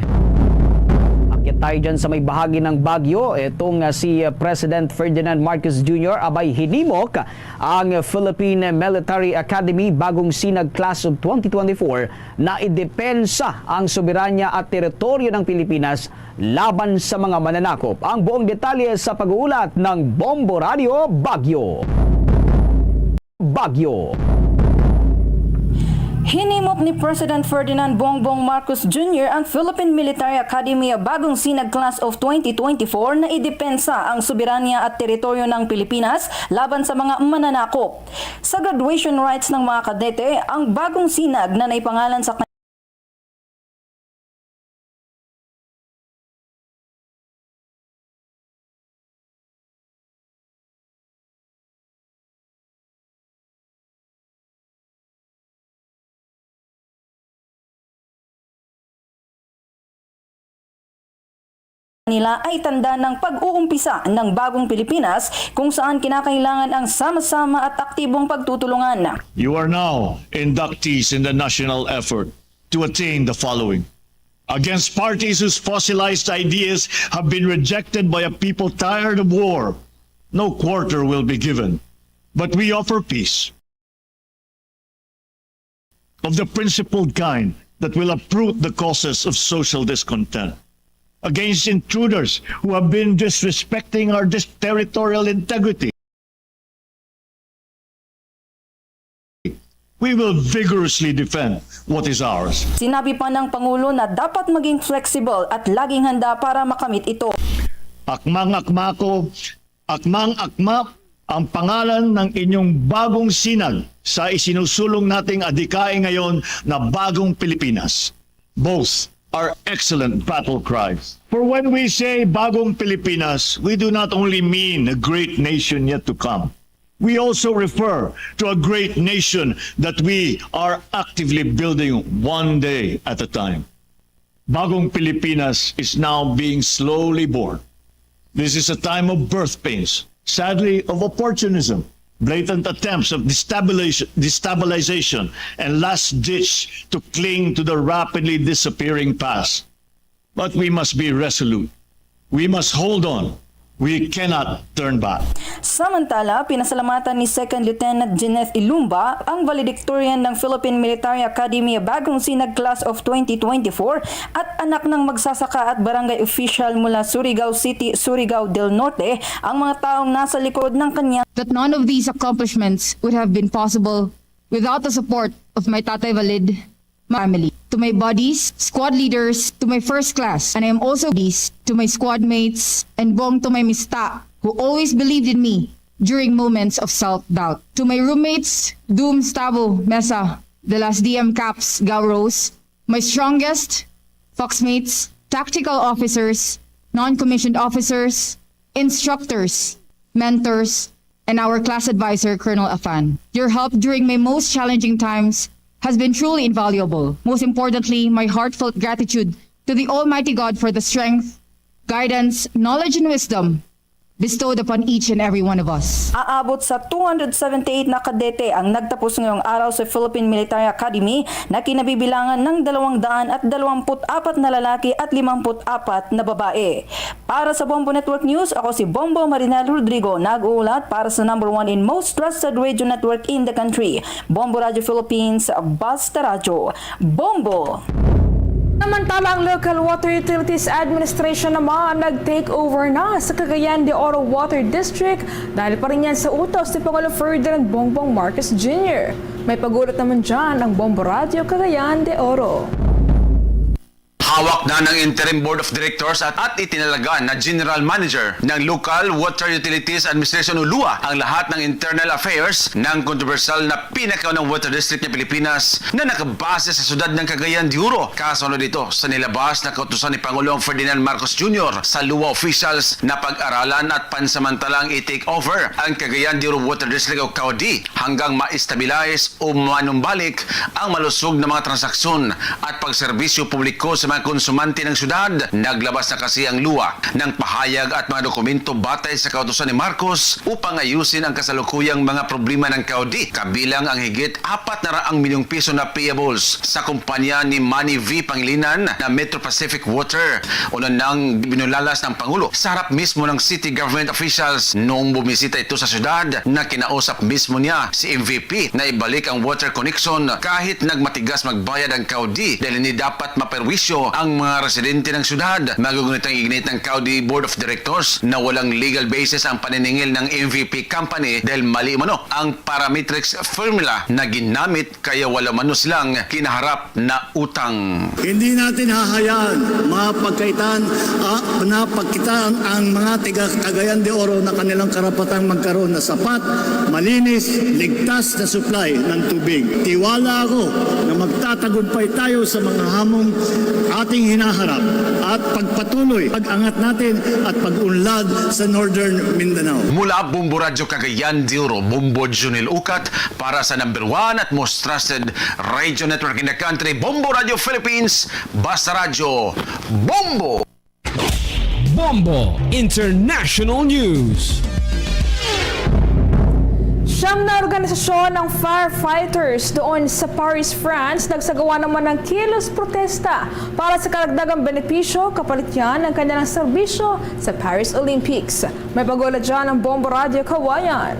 Akyat tayo dyan sa may bahagi ng Baguio. Itong, ah, si, ah, President Ferdinand Marcos Junior, abay, hinimok ang Philippine Military Academy bagong sinag class of twenty twenty-four na idepensa ang soberanya at teritoryo ng Pilipinas laban sa mga mananakop. Ang buong detalye sa pag-uulat ng Bombo Radio Baguio. Baguio. Hinimok ni President Ferdinand Bongbong Marcos Junior ang Philippine Military Academy bagong sinag class of twenty twenty-four na idepensa ang soberanya at teritoryo ng Pilipinas laban sa mga mananakop. Sa graduation rites ng mga kadete, ang bagong sinag na naipangalan sa nila ay tanda ng pag-uumpisa ng bagong Pilipinas, kung saan kinakailangan ang sama-sama at aktibong pagtutulungan. You are now inductees in the national effort to attain the following. Against parties whose fossilized ideas have been rejected by a people tired of war, no quarter will be given. But we offer peace of the principled kind that will uproot the causes of social discontent. Against intruders who have been disrespecting our dis-, territorial integrity, we will vigorously defend what is ours. Sinabi pa ng Pangulo na dapat maging flexible at laging handa para makamit ito. Akmang-akma ko, akmang-akma ang pangalan ng inyong bagong sinag sa isinusulong nating adikain ngayon na Bagong Pilipinas. Both are excellent battle cries. For when we say Bagong Pilipinas, we do not only mean a great nation yet to come. We also refer to a great nation that we are actively building one day at a time. Bagong Pilipinas is now being slowly born. This is a time of birth pains, sadly of opportunism, blatant attempts of destabilis-, destabilization, and last ditch to cling to the rapidly disappearing past. But we must be resolute. We must hold on. We cannot turn back. Samantala, pinasalamatan ni Second Lieutenant Jeneth Ilumba, ang valedictorian ng Philippine Military Academy bagong sinag class of twenty twenty-four at anak ng magsasaka at barangay official mula Surigao City, Surigao del Norte, ang mga taong nasa likod ng kanyang That none of these accomplishments would have been possible without the support of my Tatay Valid, my family. To my buddies, squad leaders, to my first class, and I am also this to my squad mates and bong to my mista, who always believed in me during moments of self-doubt. To my roommates, Doom, Stavo, Mesa, the last D M Caps, Gauros, my strongest foxmates, tactical officers, non-commissioned officers, instructors, mentors, and our class advisor, Colonel Afan. Your help during my most challenging times has been truly invaluable. Most importantly, my heartfelt gratitude to the Almighty God for the strength, guidance, knowledge, and wisdom bestowed upon each and every one of us. Aabot sa two hundred seventy-eight na kadete ang nagtapos ngayong araw sa Philippine Military Academy na kinabibilangan ng dalawang daan at dalawampu't apat na lalaki at limampu't apat na babae. Para sa Bombo Network News, ako si Bombo Marinel Rodrigo, nag-uulat para sa number one and most trusted radio network in the country, Bombo Radio Philippines, Basta Radyo. Bombo! Samantala, ang Local Water Utilities Administration naman nag-take over na sa Cagayan de Oro Water District dahil pa rin yan sa utos ni Pangulo Ferdinand Bongbong Marcos Junior. May pag-ulat naman dyan ang Bombo Radio Cagayan de Oro. Hawak na ng Interim Board of Directors at, at itinalaga na General Manager ng Local Water Utilities Administration o lua ang lahat ng internal affairs ng kontrobersyal na pinakaunang water district ng Pilipinas na nakabase sa siyudad ng Cagayan de Oro. Kasunod ito sa nilabas na kautusan ni Pangulong Ferdinand Marcos Junior sa lua officials na pag-aralan at pansamantalang i-take over ang Cagayan de Oro Water District o CAWD hanggang ma-stabilize o manumbalik ang malusog na mga transaksyon at pagserbisyo publiko sa mga konsumante ng syudad. Naglabas na kasi ang lua ng pahayag at mga dokumento batay sa kautusan ni Marcos upang ayusin ang kasalukuyang mga problema ng CAWD, kabilang ang higit apat na raang milyong piso na payables sa kumpanya ni Manny V Pangilinan na Metro Pacific Water. Una nang binulalas ng Pangulo sa harap mismo ng city government officials noong bumisita ito sa syudad na kinausap mismo niya si M V P na ibalik ang water connection kahit nagmatigas magbayad ang CAWD dahil hindi dapat maperwisyo ang mga residente ng syudad. Magugunit ang ignit ng CAWD Board of Directors na walang legal basis ang paniningil ng M V P company dahil mali umano ang parametrics formula na ginamit kaya wala umano silang kinaharap na utang. Hindi natin hahayaan mapagkaitan, ah, na pagkitaan ang mga taga Cagayan de Oro na kanilang karapatang magkaroon na sapat, malinis, ligtas na supply ng tubig. Tiwala ako na magtatagumpay tayo sa mga hamong ating hinaharap at pagpatuloy pag-angat natin at pag-unlad sa Northern Mindanao. Mula Bombo Radyo Cagayan de Oro, Bombo Junil Ukat para sa number one at most trusted radio network in the country, Bombo Radio Philippines, Basta Radyo, Bombo! Bombo International News. Siyam na organisasyon ng firefighters doon sa Paris, France, nagsagawa naman ng kilos protesta para sa karagdagang benepisyo kapalit yan ng kanilang serbisyo sa Paris Olympics. May pag-ulat dyan ang Bombo Radio Kawayan.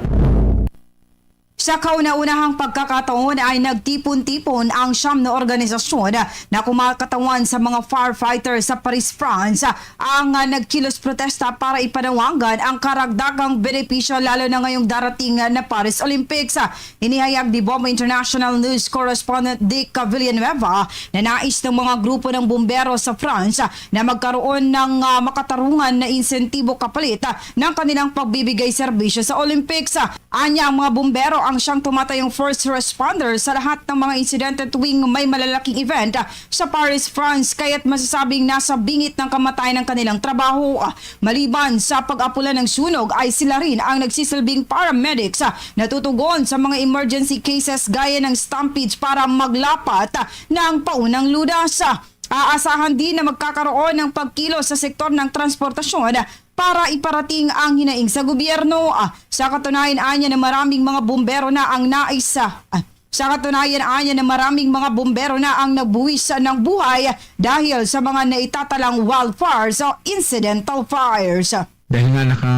Sa kauna-unahang pagkakataon ay nagtipon-tipon ang siyam na organisasyon na kumakatawan sa mga firefighters sa Paris, France, ang, ah, nagkilos protesta para ipanawagan ang karagdagang benepisyo, lalo na ngayong darating na Paris Olympics. Inihayag ni Bombo International News correspondent Dick Villanueva na nais ng mga grupo ng bumbero sa France na magkaroon ng, ah, makatarungan na insentibo kapalit, ah, ng kanilang pagbibigay serbisyo sa Olympics. Anya, ang mga bumbero ang siyang tumatayong first responder sa lahat ng mga insidente tuwing may malalaking event sa Paris, France, kaya't masasabing nasa bingit ng kamatayan ang kanilang trabaho. Maliban sa pag-apula ng sunog, ay sila rin ang nagsisilbing paramedics na tutugon sa mga emergency cases gaya ng stampedes para maglapat ng paunang lunas. Aasahan din na magkakaroon ng pagkilos sa sektor ng transportasyon para iparating ang hinaing sa gobyerno. Ah, sa katunayan, anya na maraming mga bumbero na ang nais, ah, ah, sa katunayan, anya na maraming mga bumbero na ang nabuwis ng buhay dahil sa mga naitatalang wildfires o incidental fires. Dahil nga naka,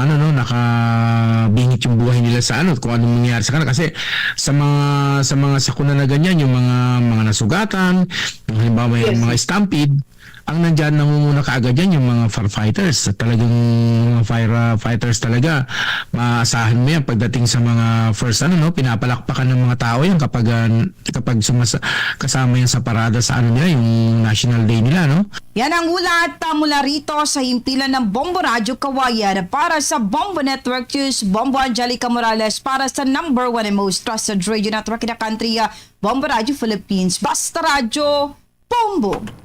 ano, no, nakabingit yung buhay nila sa, ano, kung anong nangyari sa kanila. Kasi sa mga, sa mga sakuna na ganyan, yung mga, mga nasugatan, yung halimbawa yung Yes. mga stampede, ang nandyan, nangunguna kaagad yan, yung mga firefighters. Talagang mga firefighters talaga, maasahan mo yan pagdating sa mga first, ano, no, pinapalakpakan ng mga tao yan kapag, ah, kapag sumasa-, kasama yan sa parada sa, ano nila, yung National Day nila, no? Yan ang ulat, ah, mula rito sa himpilan ng Bombo Radyo Kawayan. Para sa Bombo Network News, Bombo Angelica Morales, para sa number one and most trusted radio network in the country, ah, Bombo Radyo Philippines. Basta Radyo, Bombo!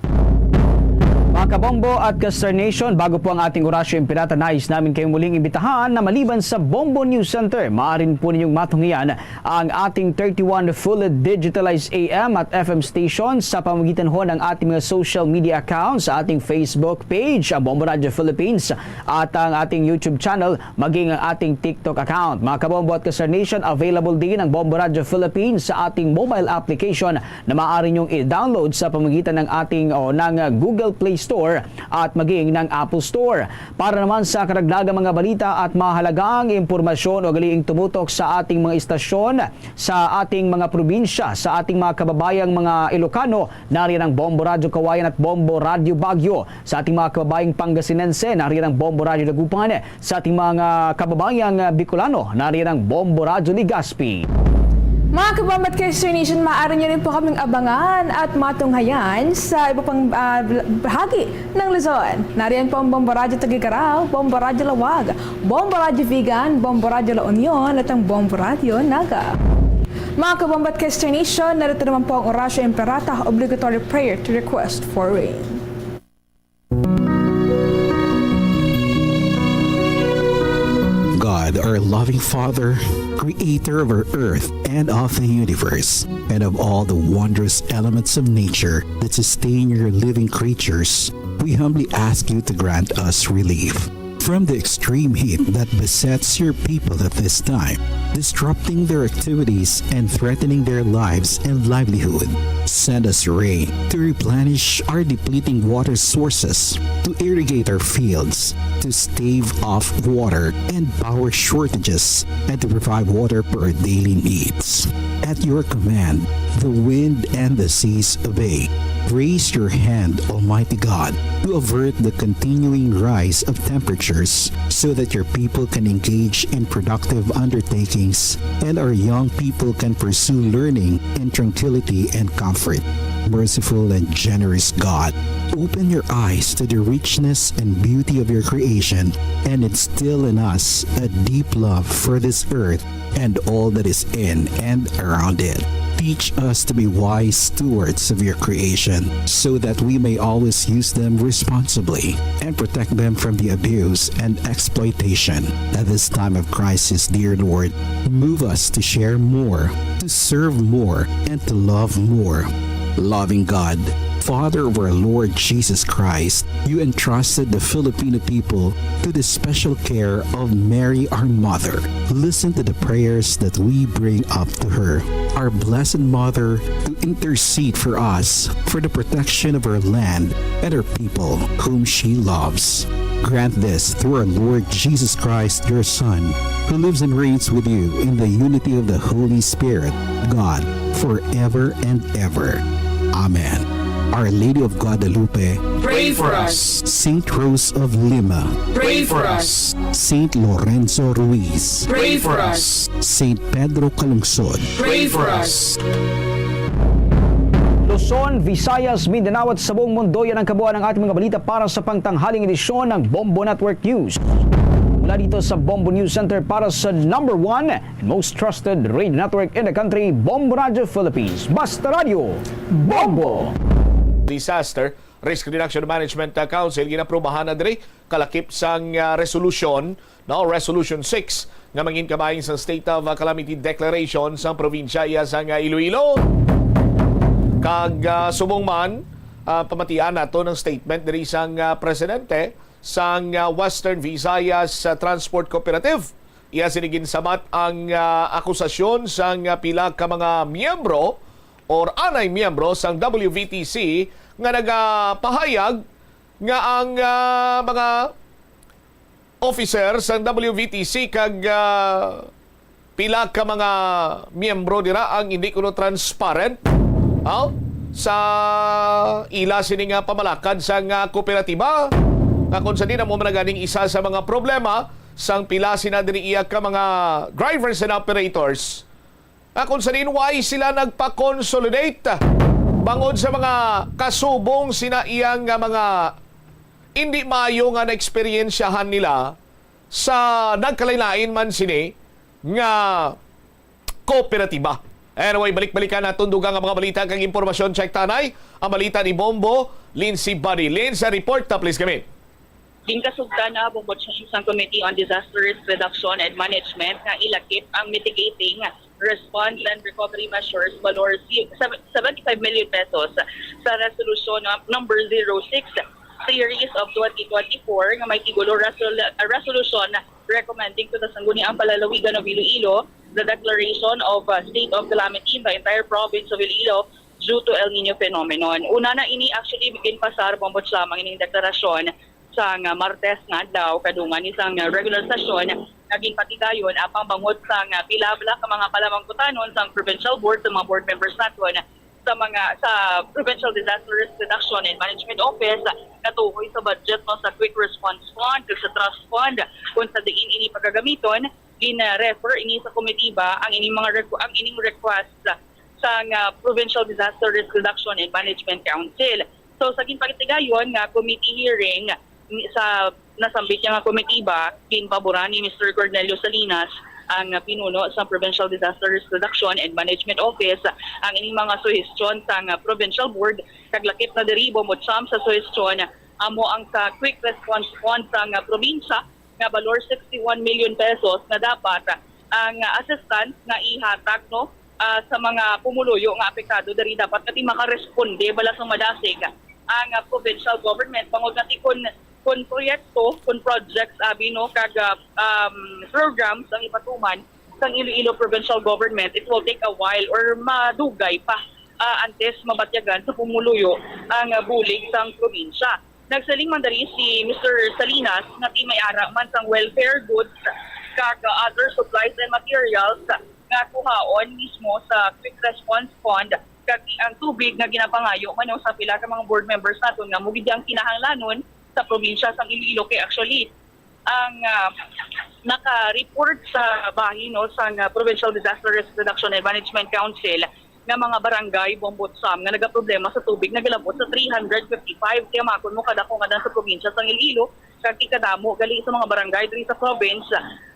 Mga kabombo at ka-Star Nation, bago po ang ating orasyo impinata, nais namin kayong muling imbitahan na maliban sa Bombo News Center, maaari po ninyong matunghayan ang ating thirty-one fully digitalized A M at F M station sa pamamagitan ho ng ating mga social media accounts, sa ating Facebook page, ang Bombo Radio Philippines, at ang ating YouTube channel, maging ang ating TikTok account. Mga kabombo at ka-Star Nation, available din ang Bombo Radio Philippines sa ating mobile application na maaari niyong i-download sa pamamagitan ng ating o ng Google Play Store at maging ng Apple Store. Para naman sa karagdagang mga balita at mahalagang impormasyon, ugaliing tumutok sa ating mga istasyon sa ating mga probinsya, sa ating mga kababayang mga Ilocano, nariyan ang Bombo Radyo Kawayan at Bombo Radyo Baguio, sa ating mga kababayang Pangasinense, nariyan ang Bombo Radyo Dagupan, sa ating mga kababayang Bicolano, nariyan ang Bombo Radyo Legazpi. Mga kabombo at K S T Nation, maaari niyo rin po kaming abangan at matunghayan sa iba pang, ah, bahagi ng Luzon. Nariyan po ang Bombo Radyo Tagigaraw, Bombo Radyo Lawag, Bombo Radyo Vigan, Bombo Radyo La Union, at ang Bombo Radyo Naga. Mga kabombo at K S T Nation, narito naman po ang Oratio Imperata, obligatory prayer to request for rain. God, our loving Father, creator of our earth and of the universe, and of all the wondrous elements of nature that sustain your living creatures, we humbly ask you to grant us relief from the extreme heat that besets your people at this time, disrupting their activities and threatening their lives and livelihood. Send us rain to replenish our depleting water sources, to irrigate our fields, to stave off water and power shortages, and to provide water for our daily needs. At your command, the wind and the seas obey. Raise your hand, Almighty God, to avert the continuing rise of temperatures so that your people can engage in productive undertakings and our young people can pursue learning in tranquility and comfort. Merciful and generous God, open your eyes to the richness and beauty of your creation and instill in us a deep love for this earth and all that is in and around it. Teach us to be wise stewards of your creation so that we may always use them responsibly and protect them from the abuse and exploitation. At this time of crisis, dear Lord, move us to share more, to serve more, and to love more. Loving God, Father of our Lord Jesus Christ, you entrusted the Filipino people to the special care of Mary, our Mother. Listen to the prayers that we bring up to her, our Blessed Mother, to intercede for us, for the protection of our land and our people whom she loves. Grant this through our Lord Jesus Christ, your Son, who lives and reigns with you in the unity of the Holy Spirit, God, forever and ever. Amen. Our Lady of Guadalupe, pray for us. Saint Rose of Lima, pray for us. Saint Lorenzo Ruiz, pray for us. Saint Pedro Calungsod, pray for us. Luzon, Visayas, Mindanao at sa buong mundo, yan ang kabuuan ng ating mga balita para sa pangtanghaling edisyon ng Bombo Network News. Mula dito sa Bombo News Center para sa number one and most trusted radio network in the country, Bombo Radio Philippines. Basta Radio, Bombo! Disaster Risk Reduction Management, uh, Council, ginaprubahan na diri kalakip sang, uh, resolusyon, no, Resolution six, nga mangin kabahin sang State of, uh, Calamity Declaration sang probinsya iya sang, uh, Iloilo. Kag, uh, subong man, uh, pamatian nato ng statement diri sang, uh, presidente sang, uh, Western Visayas, uh, Transport Cooperative. Iya sini ginsabat ang, ah, akusasyon sang, ah, pila ka mga miyembro or anay miyembro sang W V T C nga nagapahayag nga ang, ah, mga officer sang W V T C kag, ah, pila ka mga miyembro dira ang hindi kuno transparent, ah, sa ila sini nga pamalakad sang, ah, kooperatiba, nga kung sa din amo man na ganing isa sa mga problema sang pila sina diri iya ka mga drivers and operators, nga kung sa diin way sila nagpa-consolidate bangod sa mga kasubong sina iya nga mga indi maayo nga naeksperyensyahan nila sa nagkalain-lain man sini nga kooperatiba. Anyway, balik-balikan naton dugang nga mga balita kag impormasyon. Check tanay ang balita ni Bombo Lindsay Buddy. Lindsay, report ta, please, kami. Ginkasugtan na, Bombo Chong, sang Committee on Disaster Risk Reduction and Management nga ilakip ang mitigating response and recovery measures valor si-, sev-, seventy-five million pesos sa Resolution Number zero six Series of twenty twenty-four nga may titulo Resol-, Resolution recommending to the Sangguniang Palalawigan of Iloilo the declaration of, uh, state of calamity in the entire province of Iloilo due to El Nino phenomenon. Una na ini, actually, ginpasar, Bombo Chong, ining deklarasyon sang, ah, Martes nga adlaw, kadungan ni sang, ah, regular session nga ginpatigayon, apang bangod sang, ah, pila-pila ka mga palamangkutanon sang provincial board, sa mga board members naton sa mga, sa Provincial Disaster Risk Reduction and Management Office, ah, natuhoy sa budget, no, sa Quick Response Fund kag sa Trust Fund, kung sa diin ini pagagamiton gin-refer ini sa komitiba ang ining mga requ-, ang ining request sa nga Provincial Disaster Risk Reduction and Management Council. So, sa ginpatigayon nga committee hearing, ni-, sa nasambit niya nga komitiba, ginpaboran ni Mister Cornelio Salinas, ang pinuno sa Provincial Disaster Risk Reduction and Management Office, ang ining mga suhestyon sang Provincial Board. Kag lakip na diri, Bombo Cham, sa suhestyon, amo ang sa Quick Response Fund sang probinsya nga balor sixty-one million pesos nga dapat ang assistance nga ihatag, no, ah, sa mga pumuluyo nga apektado diri. Dapat nga ti makaresponde bala sang madasig ang, ah, provincial government, bangod nga ti kun, kun proyekto, kun projects abi, no, kag, ah, um, programs ang ipatuman sang Iloilo Provincial Government, it will take a while or madugay pa, ah, antes mabatyagan sa pumuluyo ang, ah, bulig sang probinsya. Nagsiling man diri si Mister Salinas nga ti may ara man sang welfare goods kag other supplies and materials nga kuhaon mismo sa Quick Response Fund, kag ang tubig nga ginapangayo man sa pila ka mga board members naton nga amo gid ang kinahanglanon sa probinsya sang Iloilo, kay actually ang, ah, naka-report sa bahin, no, sang, ah, Provincial Disaster Risk Reduction and Management Council nga mga barangay, Bombo Cham, nga nagaproblema sa tubig nagalabot sa three hundred fifty-five. Kaya makon mo, kadako nga dan sa probinsya sang Iloilo, kag ikadamo gali sa mga barangay diri sa province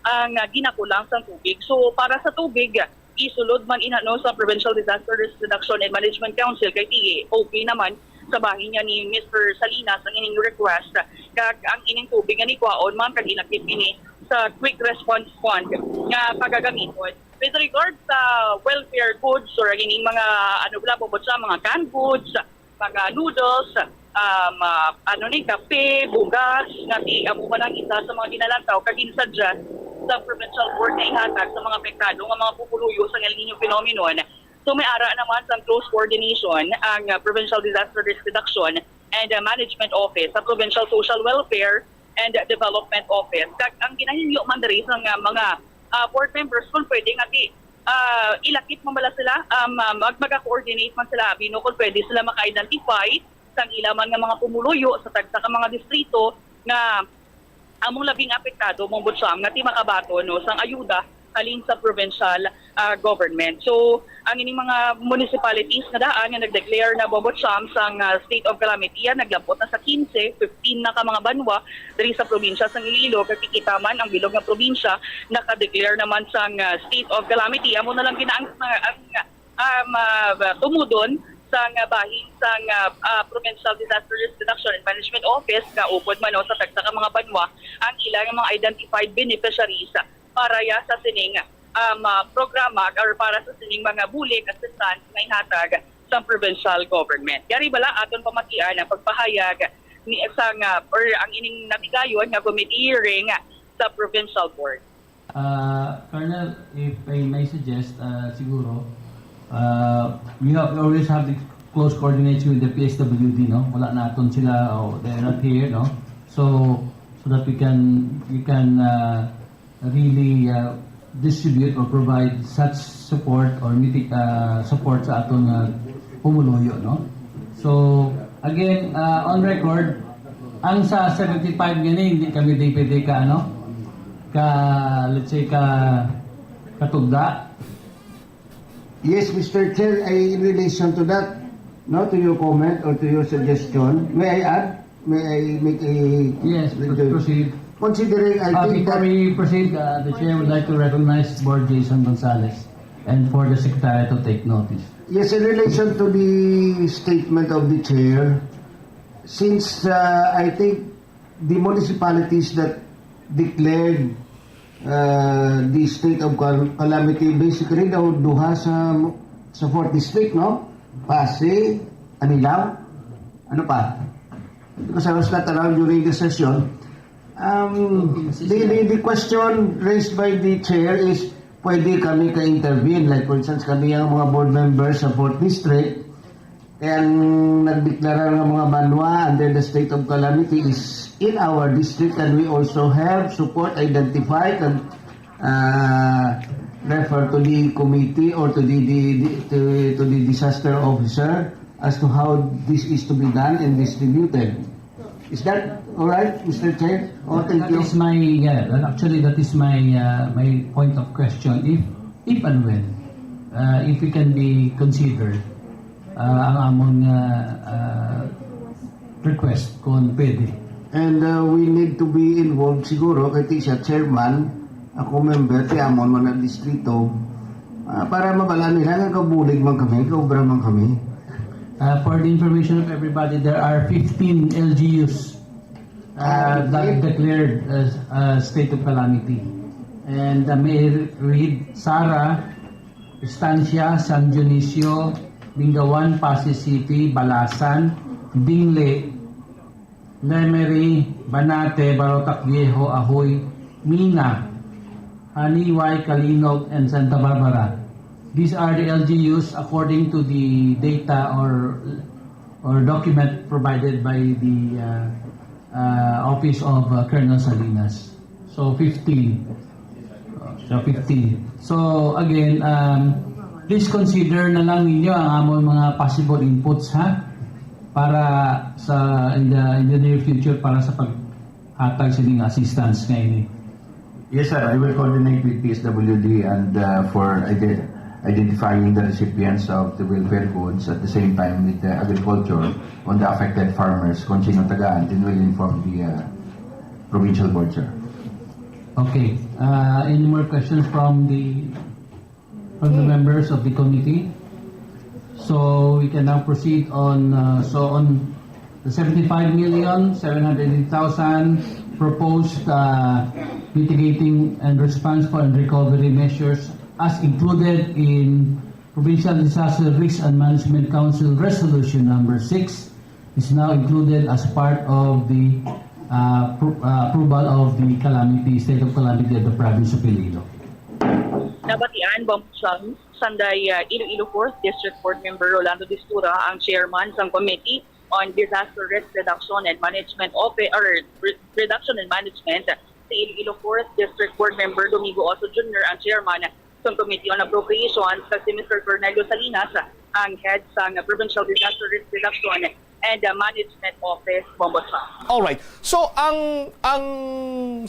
ang, ah, ginakulang sang tubig. So, para sa tubig, isulod man ina, no, sa Provincial Disaster Risk Reduction and Management Council, kay ti okay naman sa bahin niya ni Mister Salinas ang ining request, kag ang ining tubig nga nikwaon man kag ilakip ini sa Quick Response Fund nga pagagamiton. With regard sa welfare goods or ining mga, ano, wala po ba siya, mga canned goods, mga noodles, um, ah, ano ni, kape, bugas, nga ti amo man ang isa sa mga ginalantaw kag ginsuggest sa provincial board nga ihatag sa mga apektado nga mga pumuluyo sa El Niño phenomenon. So, may ara naman sang close coordination ang, ah, Provincial Disaster Risk Reduction and, ah, Management Office sa Provincial Social Welfare and Development Office. Kag ang ginahingyo man diri sa nga mga, ah, board members, kung pwede nga ti, ah, ilakip man bala sila, um, ah, mag-, maga-coordinate man sila, abi, no, kung pwede sila maka-identify sang ila man nga mga pumuluyo sa tagsa ka mga distrito nga among labing apektado, Bombo Cham, nga ti makabaton, no, sang ayuda halin sa provincial, ah, government. So, ang ining mga municipalities nga daan nga nag-declare na, Bombo Cham, sang, ah, state of calamity, yan, naglabot na sa quince, fifteen na ka mga banwa diri sa probinsya sang Iloilo. Kag kita man, ang bilog nga probinsya naka-declare naman sang, ah, state of calamity. Amo na lang gina ang, ang, ah, ma-, tumudon sang, ah, bahin sang, ah, ah, Provincial Disaster Risk Reduction and Management Office nga upod man, no, sa tagsa ka mga banwa ang ilang mga identified beneficiaries para ya sa sining, um, ah, programa or para sa sining mga bulig, assistance nga ihatag sa provincial government. Yari bala aton pamatian ang pagpahayag ni sang, ah, or ang ining natigayon nga committee hearing sa provincial board. Uh, Colonel, if I may suggest, uh, siguro, uh, we have, we always have the close coordination with the P S W D, no? Wala naton sila, oh, they're not here, no? So, so that we can, we can, uh, really, uh, distribute or provide such support or miti-, uh, support sa aton, uh, pumuluyo, no? So, again, uh, on record, ang sa seventy-five gani, hindi kami di pwede ka, ano, ka, let's say, ka, katugda. Yes, Mister Chair, I, in relation to that, no, to your comment or to your suggestion, may I add? May I make a Yes, proceed. Considering, I Uh, think before that we proceed, uh, the chair would like to recognize Board Jason Gonzalez and for the secretary to take notice. Yes, in relation to the statement of the chair, since, uh, I think the municipalities that declared, uh, the state of cal-, calamity, basically, daw duha sa, sa fourth district, no? Passi, Anilao, ano pa? Because I was not around during the session. Um, the, the, the question raised by the chair is, pwede kami ka-intervene. Like, for instance, kami ang mga board members sa fourth district, kaya ang nagdeklara ng mga banwa under the state of calamity is in our district, and we also have support identified and, uh, refer to the committee or to the, the, the, to, to the disaster officer as to how this is to be done and distributed. Is that all right, Mister Chair? Oh, thank That you. is my, yeah, well, actually, that is my, uh, my point of question. If, if and when, uh, if it can be considered, uh, ang among, uh, uh, request kung pwede. And uh, we need to be involved siguro kay ti siya chairman, ako member, ti amon man ang distrito. Ah, para mabala nila nga kabulig man kami, kaobra man kami. Uh, for the information of everybody, there are fifteen L G Us uh, that declared uh, uh, state of calamity. And uh, may read Sara, Estancia, San Dionisio, Bingawan, Passi City, Balasan, Dingle, Lemery, Banate, Barotac Viejo, Ahoy, Mina, Haniway, Calinog, and Santa Barbara. These are the L G Us according to the data or or document provided by the uh, uh, office of uh, Colonel Salinas. So fifteen. So fifteen. So again, um, please consider na lang ninyo ang among mga possible inputs, ha, para sa in the, in the near future para sa paghatag sa ining assistance nga ini. Yes, sir. I will coordinate with P S W D and uh, for ide- identifying the recipients of the welfare goods, at the same time with the agriculture, on the affected farmers, kung sino tagaan, then we'll inform the uh, provincial board, sir. Okay. Uh, any more questions from the from the members of the committee? So we can now proceed on, uh, so on the seventy-five million seven hundred eighty thousand proposed, uh, mitigating and response and recovery measures as included in Provincial Disaster Risk and Management Council Resolution Number Six is now included as part of the, uh, pro- uh, approval of the calamity, state of calamity of the province of Iloilo. Nabatian, Bombo Cham, sanday uh, Iloilo fourth District Board Member Rolando Distura ang chairman sang Committee on Disaster Risk Reduction and Management Office or Re- Reduction and Management, si Iloilo fourth District Board Member Domingo Oso Junior ang chairman sang Committee on Appropriations, kag si Mister Cornelio Salinas ang head sang Provincial Disaster Risk Reduction and uh, Management Office, Bombo Cham. Alright. So, ang ang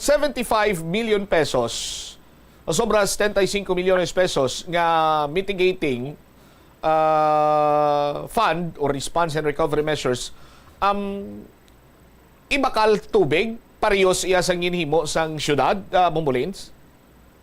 seventy-five million pesos, o sobra setenta y cinco milyones pesos nga mitigating uh, fund or response and recovery measures, um, ibakal tubig, parehas iya sang ginhimo sang syudad, uh, Bombo Lins?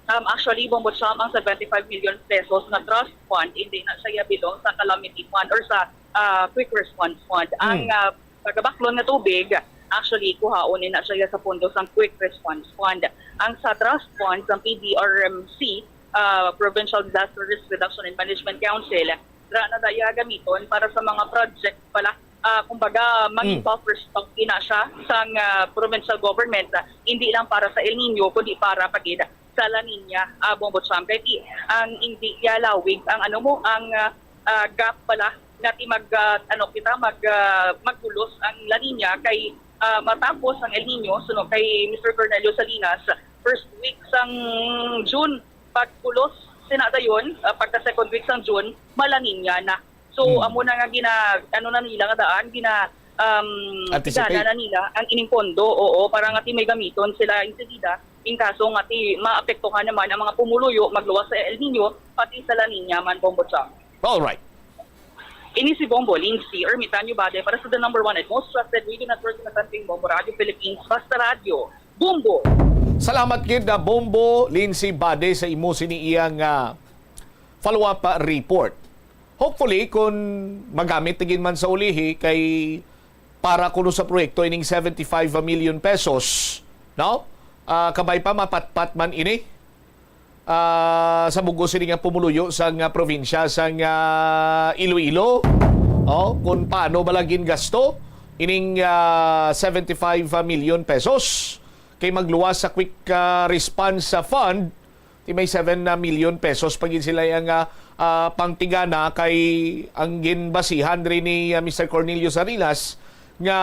Um, actually, Bombo Cham, ang seventy-five million pesos na trust fund, hindi na siya belong sa calamity fund or sa ah, quick response fund. Ang Hmm. ah, pagkabaklon nga tubig, actually, kuhaon ni na siya sa pondo sang quick response fund. Ang sa trust fund, sa P D R M C, ah, Provincial Disaster Risk Reduction and Management Council, dira na daya gamiton para sa mga project pala. Ah, kumbaga, maging Hmm. buffer stock ina siya sang ah, provincial government, ah, hindi lang para sa El Nino, kundi para pagid sa La Nina, ah, Bombo Cham. Kay ti, ang hindi ya lawig, ang ano mo, ang ah, ah, gap pala nga ti mag ah, ano kita mag ah, magbulos ang La Nina kay ah, matapos ang El Nino suno kay Mister Cornelio Salinas, first week sang June pagbulos sina dayon, ah, pagka second week sang June, ma-La Nina na. So Hmm. amo na nga gina ano na nila nga daan gina um, Anticipate. Igana na nila ang ining pondo, oo, para nga ti may gamiton sila insegida in kaso nga ti maapektuhan naman ang mga pumuluyo magluwas sa El Nino pati sa La Nina man, Bombo Cham. Alright. Ini si Bombo Lindsay Ermitanio Bade para sa the number one and most trusted radio network in the country, Bombo Radio Philippines, Basta Radio, Bombo! Salamat gid na Bombo Lindsay Bade sa imo sini iyang ah, follow-up ah, report. Hopefully, kung magamit na gid man sa ulihi kay para kuno sa proyekto ining seventy-five million pesos, no? Ah, kabay pa mapatpat man ini ah, sa bug-os sini nga pumuluyo sang ah, probinsya sang ah, Iloilo. Oh, kung paano bala gingasto ining ah, seventy-five million pesos kay magluwas sa quick ah, response sa fund ti may seven million pesos pa gid sila yang ah, ah, pangtigana kay ang ginbasihan diri ni ah, Mister Cornelio Salinas nga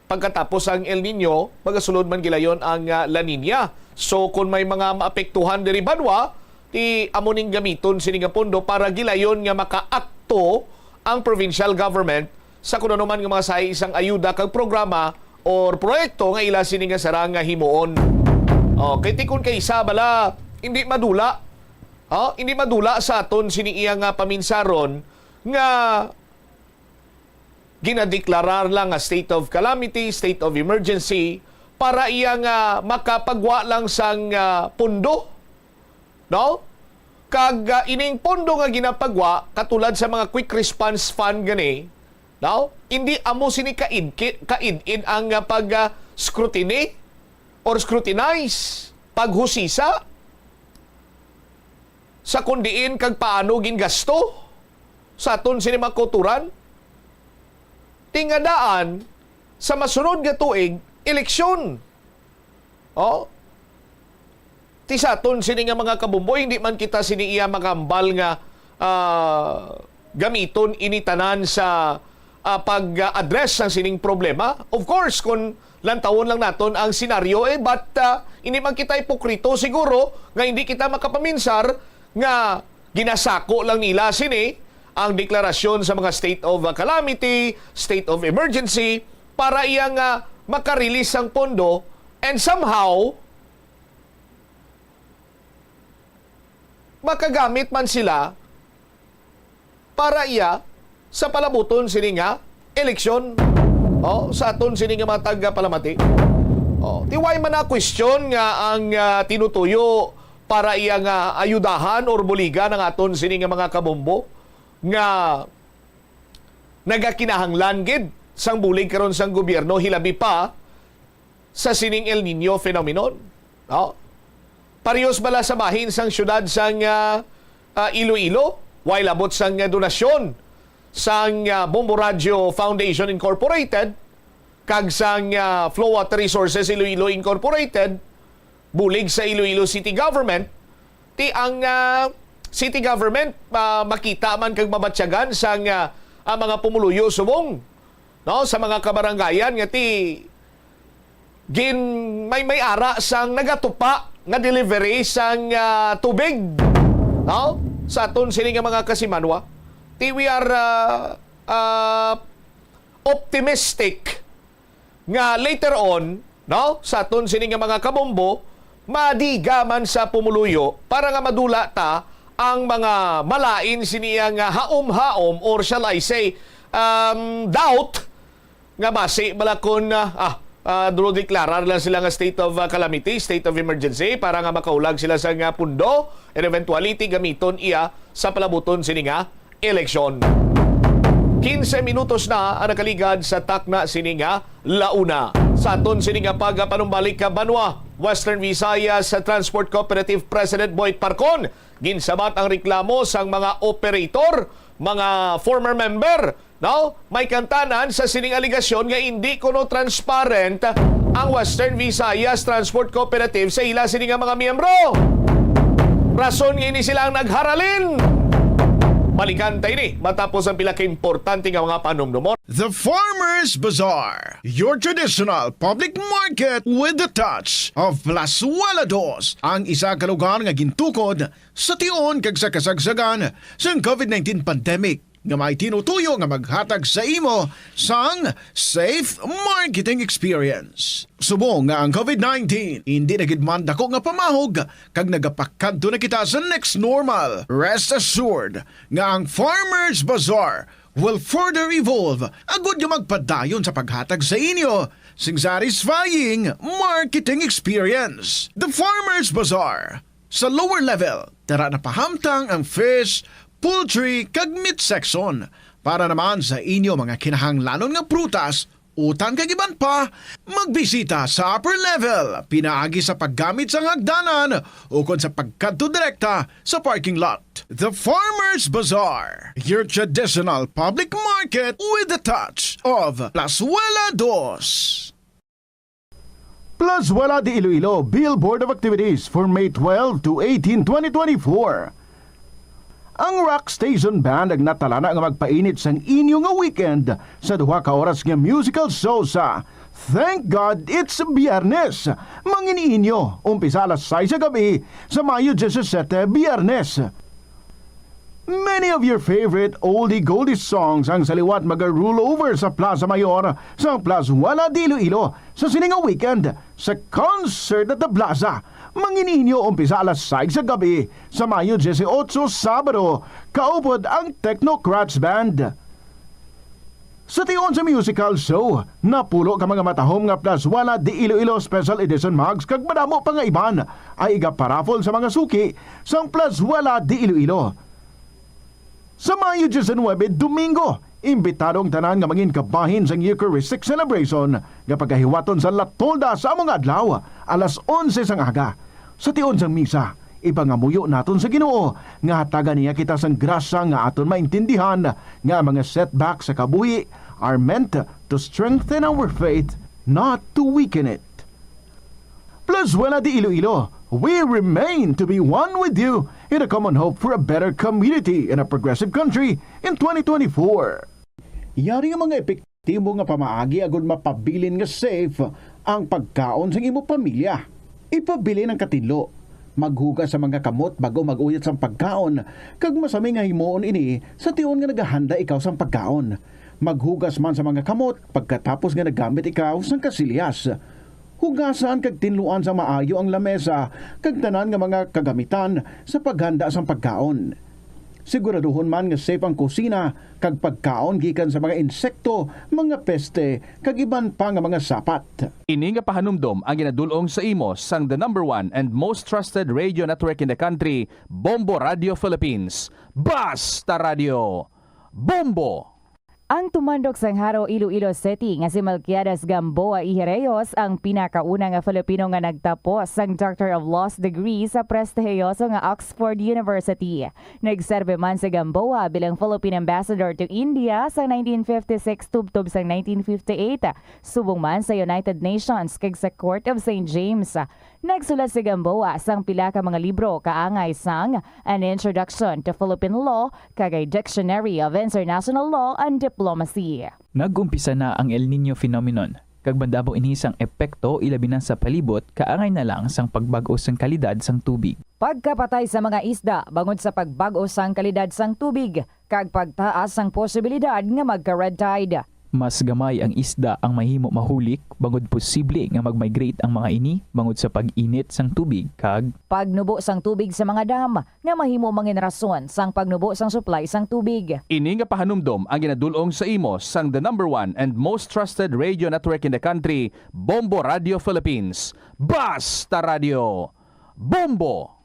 pagkatapos ang El Nino, magasulod man gilayon ang ah, La Nina. So kung may mga maapektuhan diri banwa, ti amo ning gamiton sini nga pondo para gilayon nga makaakto ang provincial government sa kuno naman nga mga sahi sang ayuda kag programa or proyekto nga ila sini nga sarang nga himuon. Oh, kay ti kon kay isa bala, hindi madula. Oh, hindi madula sa aton sini iya nga paminsaron nga ginadeklarar lang nga state of calamity, state of emergency, para iya nga makapagwa lang sang, ah, pundo, no? Kag, ah, ining pundo nga ginapagwa, katulad sa mga quick response fund gani, no? Hindi amo sini kaid-, ki-, kaid-id ang, ah, pag, ah, scrutiny or scrutinize, paghusisa sa kon diin kag paano gingasto sa aton sini mga kauturan. Ti nga daan sa masunod nga tuig, eleksyon. Oh? Ti sa aton sini nga mga kabombo, hindi man kita sini iya magambal nga, ah, gamiton ini tanan sa, ah, pag-address sang sining problema. Of course, kung lantawon lang naton ang senaryo, eh, but, ah, hindi man kita ipokrito siguro nga hindi kita makapaminsar nga ginasako lang nila sini ang deklarasyon sa mga state of, ah, calamity, state of emergency, para iya nga makarelease ang pondo, and somehow, makagamit man sila para iya sa palabuton sini nga eleksyon. Oh, sa aton sini nga mga tagapalamati. Oh, ti why man na question nga ang, ah, tinutuyo para iya nga ayudahan or buligan ang aton sini nga mga kabombo nga nagakinahanglan gid sang bulig karon sang gobyerno, hilabi pa sa sining El Niño phenomenon, no? Parehos bala sa bahin sang siyudad sang, ah, ah, Iloilo, while abot sang, ah, donasyon sang, ah, Bombo Radio Foundation Incorporated kag sang, ah, Flow Water Resources Iloilo Incorporated, bulig sa Iloilo City Government, ti ang, ah, city government, ah, makita man kag mabatyagan sang, ah, ang mga pumuluyo subong, no, sa mga kabarangayan nga ti gin-, may, may ara sang nagatupa nga delivery sang, ah, tubig, no, sa aton sini nga mga kasimanwa. Ti we are, ah, ah, optimistic nga later on, no, sa aton sini nga mga kabombo, madiga man sa pumuluyo para nga madula ta ang mga malain sini nga haom-haom, or shall I say, um, doubt nga basi bala kun, ah, ah, ah, dulo deklarar lang sila nga state of, ah, calamity, state of emergency, para nga makaulag sila sa nga pundo, and eventuality gamiton iya sa palabuton sini nga eleksyon. Quince minutos na ang nakaligad sa takna sini nga launa. Sa aton sini nga pagpanumbalik ka banwa, Western Visayas Transport Cooperative President Boy Parcon, ginsabat ang reklamo sang mga operator, mga former member, no? May kantanan sa sining aligasyon nga indi kuno transparent ang Western Visayas Transport Cooperative sa ila sini nga mga miyembro. Rason nga ini sila ang nagharalin. Balikan ta ini matapos ang pila ka importante nga mga panumdumon. The Farmers Bazaar, your traditional public market with the touch of Plazuela Dos, ang isa ka lugar nga gintukod sa tion kag sa kasagsagan sang covid nineteen pandemic, nga may tinutuyo nga maghatag sa imo sang safe marketing experience. Subong nga ang covid nineteen indi na gid man dako nga pamahog kag nagapakadto na kita sa next normal, rest assured nga ang Farmers Bazaar will further evolve agud nga magpadayon sa paghatag sa inyo sing satisfying marketing experience. The Farmers Bazaar, sa lower level, dara napahamtang ang fish, poultry, kag meat section. Para naman sa inyo mga kinahanglanon nga prutas, utan kag iban pa, magbisita sa upper level pinaagi sa paggamit sang hagdanan ukon sa pagkadto direkta sa parking lot. The Farmers Bazaar, your traditional public market with the touch of Plazuela Dos. Plazuela de Iloilo, Billboard of Activities for May twelve to eighteen, twenty twenty-four. Ang Rock Station Band ang natalana nga magpainit sang inyo nga weekend sa duha ka oras nga musical show sa Thank God It's Biyernes. Mangin-inyo, umpisa alas sais sa gabi sa Mayo disisete, Biyernes. Many of your favorite oldie goldie songs ang sa liwat maga-roll over sa Plaza Mayor sang Plazuela de Iloilo sa sini nga weekend sa Concert at the Plaza. Mangin-inyo umpisa alas sais sa gabi sa Mayo dieciocho, Sabado, kaupod ang Technocrats Band. Sa tion sa musical show, napulo ka mga matahom nga Plazuela de Iloilo Special Edition mugs kag madamo pa nga iban ay igaparaffle sa mga suki sang Plazuela de Iloilo. Sa Mayo diecinuebe, Domingo, imbitado ang tanan nga mangin kabahin sang Eucharistic celebration nga pagahiwaton sa La Tolda sa amo nga adlaw, alas onse sang aga. Sa tion sang misa, ipangamuyo naton sa Ginoo nga hatagan niya kita sang grasya nga aton maintindihan nga ang mga setbacks sa kabuhi are meant to strengthen our faith, not to weaken it. Plazuela de Iloilo, we remain to be one with you in a common hope for a better community and a progressive country in twenty twenty-four. Yari nga mga epektibo nga pamaagi agud mapabilin nga safe ang pagkaon sang imo pamilya. Ipabilin ang katinlo. Maghugas sa mga kamot bag-o mag-uyat sang pagkaon, kag masami nga himuon ini sa tion nga nagahanda ikaw sang pagkaon. Maghugas man sa mga kamot pagkatapos nga naggamit ikaw sang kasilyas. Hugasan kag tinluan sa maayo ang lamesa kag tanan nga mga kagamitan sa paghanda sang pagkaon. Siguraduhon man nga safe ang kusina kag pagkaon gikan sa mga insekto, mga peste, kag iban pa nga mga sapat. Ini nga pahanumdom ang ginadul-ong sa imo sang the number one and most trusted radio network in the country, Bombo Radio Philippines. Basta Radio! Bombo! Ang tumandok sang Jaro, Iloilo City nga si Melquiades Gamboa y Reyes ang pinakauna nga Filipino nga nagtapos sang Doctor of Laws degree sa prestihiyoso nga Oxford University. Nagserbi man si Gamboa bilang Philippine Ambassador to India sa nineteen fifty-six tubtob sang nineteen fifty-eight, subong man sa United Nations kag sa Court of Saint James. Nagsulat si Gamboa sang pila ka mga libro kaangay sang An Introduction to Philippine Law kag A Dictionary of International Law and Diplomacy. Nag-umpisa na ang El Niño phenomenon, kag madamo ini sang epekto ilabi na sa palibot kaangay na lang sang pagbag-o sang kalidad sang tubig. Pagkapatay sa mga isda bangod sa pagbag-o sang kalidad sang tubig kag pagtaas sang posibilidad nga magka-red tide. Mas gamay ang isda ang mahimo mahulik bangod posible nga mag-migrate ang mga ini bangod sa pag-init sang tubig kag pagnubo sang tubig sa mga dam nga mahimo mangin rason sang pagnubo sang supply sang tubig. Ini nga pahanumdom ang ginadul-ong sa imo sang the number one and most trusted radio network in the country, Bombo Radio Philippines. Basta Radio! Bombo!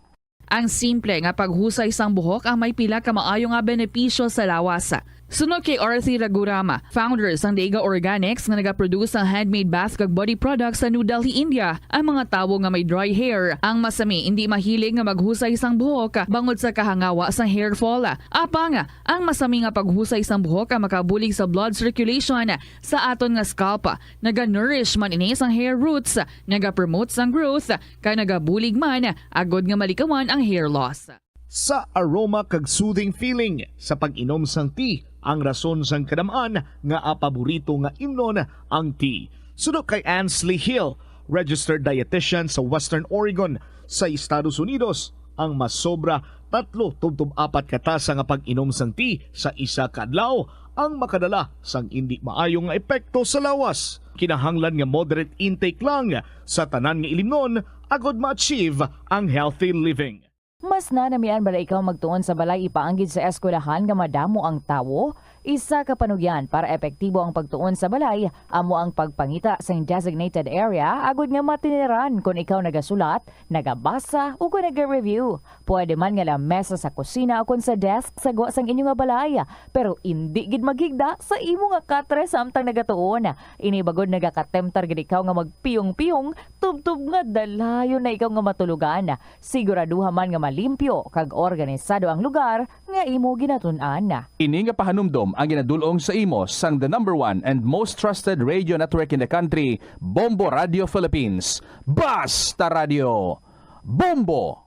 Ang simple nga paghusay sang buhok ang may pila ka maayo nga benepisyo sa lawas. Suno kay Arthi Raghuram, founder sang Dega Organics nga nagaproduce sang handmade bath kag body products sa New Delhi, India, ang mga tawo nga may dry hair ang masami indi mahilig nga maghusay sang buhok bangod sa kahangawa sang hair fall. Apang ang masami nga paghusay sang buhok ang makabulig sa blood circulation sa aton nga scalp. Naga-nourish man ini sang hair roots, naga-promote sang growth, kag nagabulig man agod nga malikawan ang hair loss. Sa aroma kag soothing feeling sa pag-inom sang tea ang rason sang kadam-an nga paborito nga imnon ang tea. Suno kay Ansley Hill, registered dietitian sa Western Oregon sa Estados Unidos, ang masobra tatlo tubtob apat ka tasa nga pag-inom sang tea sa isa ka adlaw ang makadala sang indi maayo nga epekto sa lawas. Kinahanglan nga moderate intake lang sa tanan nga ilimnon agod ma-achieve ang healthy living. Mas nanamian bala ikaw magtuon sa balay ipaanggid sa eskwelahan nga madamo ang tawo? Isa ka panugyan para epektibo ang pagtuon sa balay amo ang pagpangita sing designated area agud nga matiniran kon ikaw nagasulat, nagabasa, ukon naga-review. Pwede man nga lamesa sa kusina ukon sa desk sa gwa sang inyo nga balay, pero indi gid maghigda sa imo nga katre samtang nagatuon. Ini bagod nagakatemptar gid ikaw nga magpiyong-piyong tubtob nga dalayon na ikaw nga matulogan. Siguraduha man nga malimpyo kag organisado ang lugar nga imo ginatun-an. Ini nga pahanumdom ang ginadul-ong sa imo sang the number one and most trusted radio network in the country, Bombo Radio Philippines. Basta Radio! Bombo!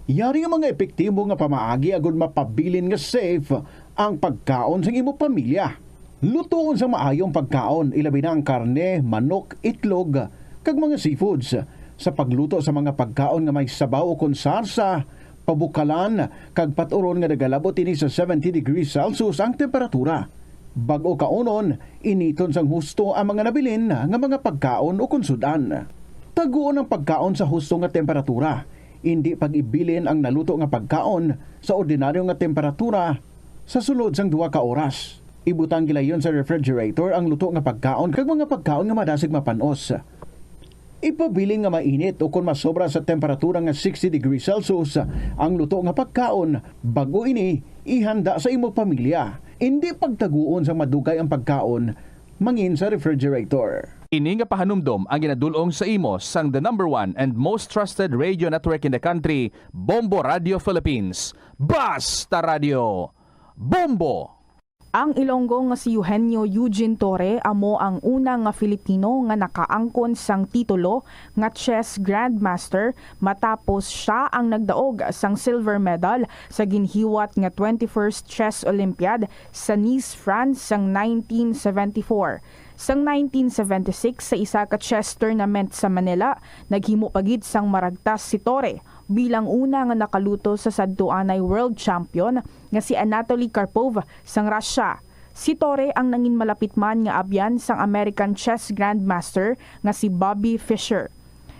Yari nga mga epektibo nga pamaagi agud mapabilin nga safe ang pagkaon sang imo pamilya. Lutoon sa maayo ang pagkaon, ilabi na ang karne, manok, itlog, kag mga seafoods. Sa pagluto sa mga pagkaon nga may sabaw ukon sarsa, Pabukalan kag pat-uron nga nagalabot ini sa seventy degrees Celsius ang temperatura. Bag-o kaunon, initon sang husto ang mga nabilin nga mga pagkaon ukon sud-an. Taguon ang pagkaon sa husto nga temperatura. Indi pag-ibilin ang naluto nga pagkaon sa ordinaryo nga temperatura sa sulod sang duha ka oras. Ibutang gilayon sa refrigerator ang luto nga pagkaon kag mga pagkaon nga madasig mapan-os. Ipabilin nga mainit o kon masobra sa temperatura nga sixty degrees Celsius ang luto nga pagkaon bag-o ini ihanda sa imo pamilya. Indi pagtaguon sang madugay ang pagkaon mangin sa refrigerator. Ini nga pahanumdom ang ginadul-ong sa imo sang the number one and most trusted radio network in the country, Bombo Radio Philippines. Basta Radio, Bombo! Ang Ilonggo nga si Eugenio Eugene Torre amo ang una nga Filipino nga nakaangkon sang titulo nga chess grandmaster matapos sia ang nagdaog sang silver medal sa ginhiwat nga twenty-first Chess Olympiad sa Nice, France sang nineteen seventy-four. Sang nineteen seventy-six, sa isa ka chess tournament sa Manila, naghimo pa gid sang maragtas si Torre bilang una nga nakaluto sa sadtuanay world champion nga si Anatoly Karpov sang Russia. Si Torre ang nangin malapit man nga abyan sang American chess grandmaster nga si Bobby Fischer.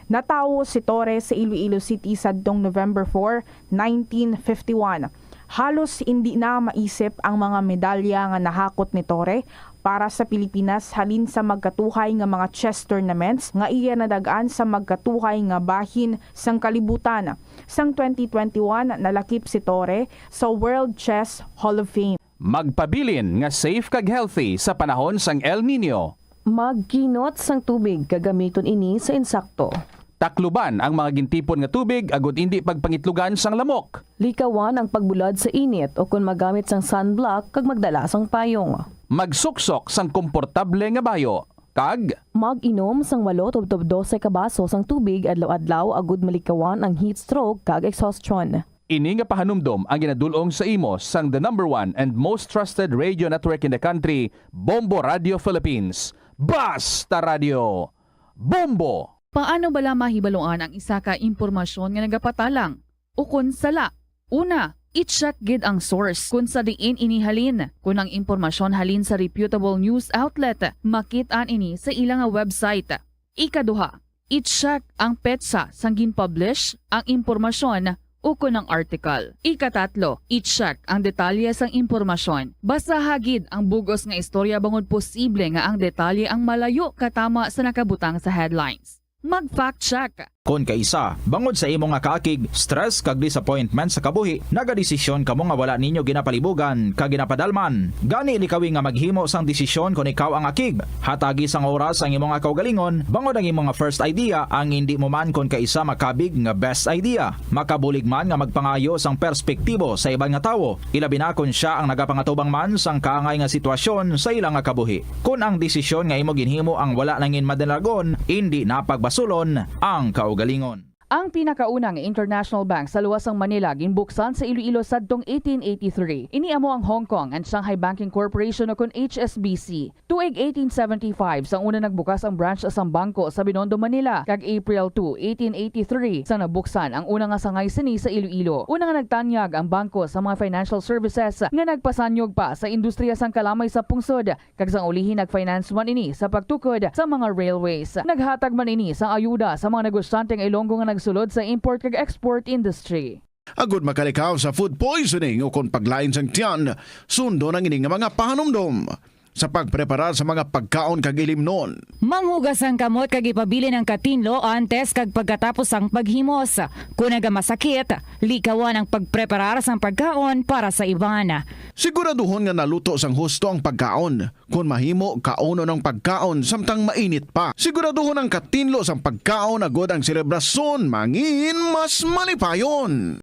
Natawo si Torre sa Iloilo City sadtong November four, nineteen fifty-one. Halos indi na maisip ang mga medalya nga nahakot ni Torre para sa Pilipinas halin sa magkatuhay nga mga chess tournaments nga iya nadag-an sa magkatuhay nga bahin sang kalibutan. Sang twenty twenty-one, nalakip si Torre sa World Chess Hall of Fame. Magpabilin nga safe kag healthy sa panahon sang El Niño. Magkinot sang tubig kag gamiton ini sa insakto. Takluban ang mga gintipon nga tubig agud indi pagpangitlugan sang lamok. Likawan ang pagbulad sa init ukon magamit sang sunblock kag magdala sang payong. Magsuksok sang komportable nga bayo kag mag-inom sang walo tubtob dose ka baso sang tubig adlaw-adlaw agud malikawan ang heat stroke kag exhaustion. Ini nga pahanumdom ang ginadul-ong sa imo sang the number one and most trusted radio network in the country, Bombo Radio Philippines. Basta Radio, Bombo! Paano bala mahibaluan ang isa ka impormasyon nga nagapatalang ukon sala? Una, i-check gid ang source kon sa diin ini halin. Kon ang impormasyon halin sa reputable news outlet, makit-an ini sa ila nga website. Ikaduha, i-check ang petsa sang gin-publish ang impormasyon ukon ang article. Ikatatlo, i-check ang detalye sang impormasyon. Basaha gid ang bug-os nga istorya bangod posible nga ang detalye ang malayo katama sa nakabutang sa headlines. Mag-fact check. Kon kaisa, bangod sa imo nga kaakig, stress kag disappointment sa kabuhi, nagadesisyon kamo nga wala ninyo ginapalibugan kag ginapadalman. Gani, likawi nga maghimo sang desisyon kon ikaw ang akig. Hatagi sang oras ang imo nga kaugalingon, bangod ang imo nga first idea ang indi mo man kon kaisa makabig nga best idea. Makabulig man nga magpangayo sang perspektibo sa iban nga tawo, ilabi na kon sia ang nagapangatubang man sang kaangay nga sitwasyon sa ila nga kabuhi. Kon ang desisyon nga imo ginhimo ang wala nangin madalagon, indi na pagbasulon ang kaugalingon. Ang pinakauna nga international bank sa luwas sang Manila ginbuksan sa Iloilo sadtong eighteen eighty-three. Ini amo ang Hong Kong and Shanghai Banking Corporation, o kon H S B C. Tuig eighteen seventy-five, sang una nagbukas ang branch sang bangko sa Binondo, Manila, kag April two, eighteen eighty-three, sang nabuksan ang una nga sangay sini sa Iloilo. Una nga nagtanyag ang bangko sa mga financial services nga nagpasanyog pa sa industriya sang kalamay sa pungsod, kag sang ulihi nag-finance man ini sa pagtukod sa mga railways. Naghatag man ini sang ayuda sa mga negosyante nga Ilonggo nga nagsulod sa import kag export industry. Agud makalikaw sa food poisoning ukon paglain sang tiyan, sundon ang ini nga mga pahanumdom sa pagpreparar sa mga pagkaon kag ilimnon. Manghugas ang kamot kag ipabilin ang katinlo antes kag pagkatapos sang paghimos. Kon nagamasakit, likawan ang pagpreparar sang pagkaon para sa iban. Siguraduhon nga naluto sang husto ang pagkaon. Kon mahimo, kaunon ang pagkaon samtang mainit pa. Siguraduhon ang katinlo sang pagkaon agud ang selebrasyon mangin mas malipayon.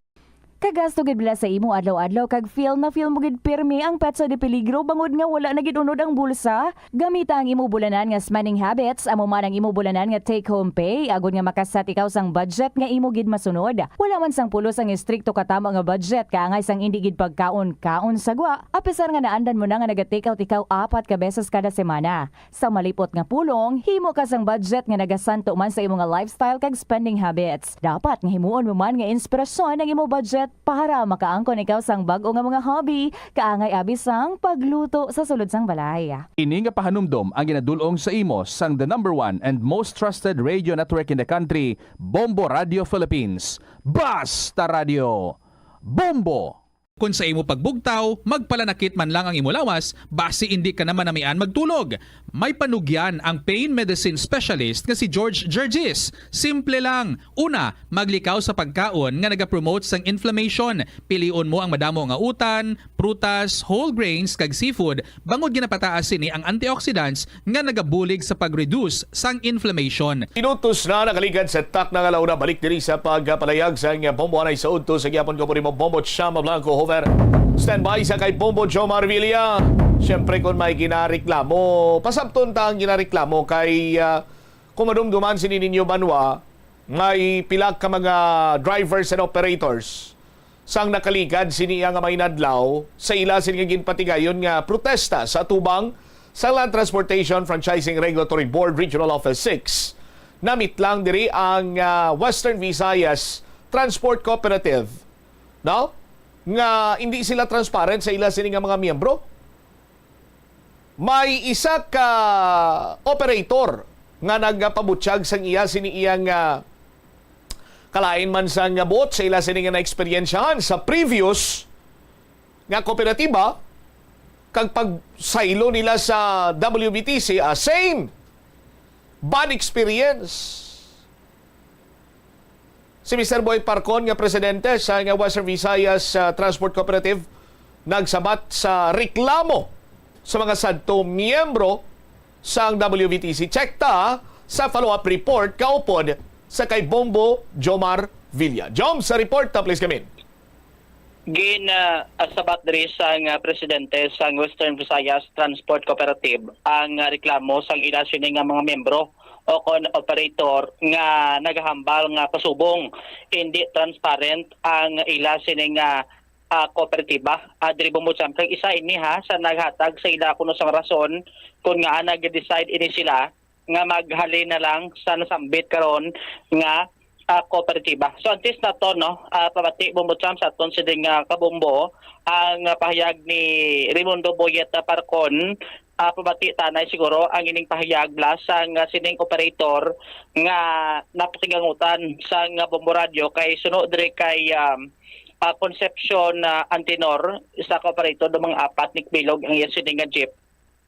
Kagasto gid bala sa imo adlaw-adlaw kag feel na feel mo gid pirmi ang petsa de peligro bangod nga wala na gid unod ang bulsa? Gamita ang imo bulanan nga spending habits, amo man ang imo bulanan nga take-home pay, agod nga maka-set ikaw sang budget nga imo gid masunod. Wala man sang pulos ang estrikto katama nga budget, kaangay sang indi gid pagkaon-kaon sa gwa, apisar nga naandan mo na nga naga-take out ikaw apat ka beses kada semana. Sa malipot nga pulong, himo ka sang budget nga nagasanto man sa imo nga lifestyle kag spending habits. Dapat nga himuon mo man nga inspirasyon ang imo budget Para makaangkon ikaw sang bag-o nga mga hobby, kaangay abi sang pagluto sa sulod sang balay. Ini nga pahanumdom ang ginadul-ong sa imo sang the number one and most trusted radio network in the country, Bombo Radio Philippines. Basta Radio, Bombo! Kon sa imo pagbugtaw, magpalanakit man lang ang imo lawas, basi indi ka na manamian magtulog. May panugyan ang pain medicine specialist nga si George Gergis. Simple lang. Una, maglikaw sa pagkaon nga nagapromote sang inflammation. Pilion mo ang madamo nga utan, prutas, whole grains, kag seafood, bangod ginapataas sini ang antioxidants nga nagabulig sa pag-reduce sang inflammation. Minutos na nakaligad sa takna nga launa. Balik diri sa pagpalayag sang bombo anay sa udto sa gihapon ko, puri mo, Bombo Chama Blanco Hover. Standby sa kay Bombo Jomar Villa. Siyempre, kung may ginareklamo, pasabton ta ang ginareklamo kay, ah, kung madumduman sini ninyo, banwa, may pila ka mga drivers and operators sang nakaligad sini nga mga inadlaw sa ila sini nga ginpatigayon nga protesta sa atubang sa Land Transportation Franchising Regulatory Board Regional Office six. Namitlang diri ang, ah, Western Visayas Transport Cooperative, no? Nga hindi sila transparent sa ila sini nga mga miyembro. May isa ka operator nga nagpabutyag sang iya sini iyang, ah, kalain man sang buot sa ila sini nga naeksperyensyahan sa previous nga kooperatiba, kag pagsaylo nila sa W B T C, ah, same bad experience. Si Mister Boy Parcon, nga presidente sa nga Western Visayas, ah, Transport Cooperative, nagsabat sa reklamo sa mga sadto miyembro sang W V T C. Check ta sa follow-up report kaupod sa kay Bombo Jomar Villa. Jom, sa report ta, please, kamin. Gin, ah, sabat diri sang, ah, presidente sang Western Visayas Transport Cooperative ang, ah, reklamo sang ila sini nga mga miyembro o kon operator nga nagahambal nga kasubong hindi transparent ang ila sini nga, ah, kooperatiba. Ah, diri, Bombo Cham, kag isa ini, ha, sa naghatag sa ila kuno sang rason kon ngaa nag-decide ini sila nga maghalin na lang sa nasambit karon nga, ah, kooperatiba. So, antes nato, no, ah, pabati, Bombo Cham, sa aton sining, ah, kabombo, ang, ah, pahayag ni Raimundo Boyet, ah, Parcon, ah, pabati tanay siguro ang ining pahayag bala sang, ah, sining operator nga napakigangutan sang, ah, Bombo Radio kay suno diri kay, um, ah, Concepcion, ah, Antinor, isa ka operator do mga apat ni Bilog ang iya sining nga jeep.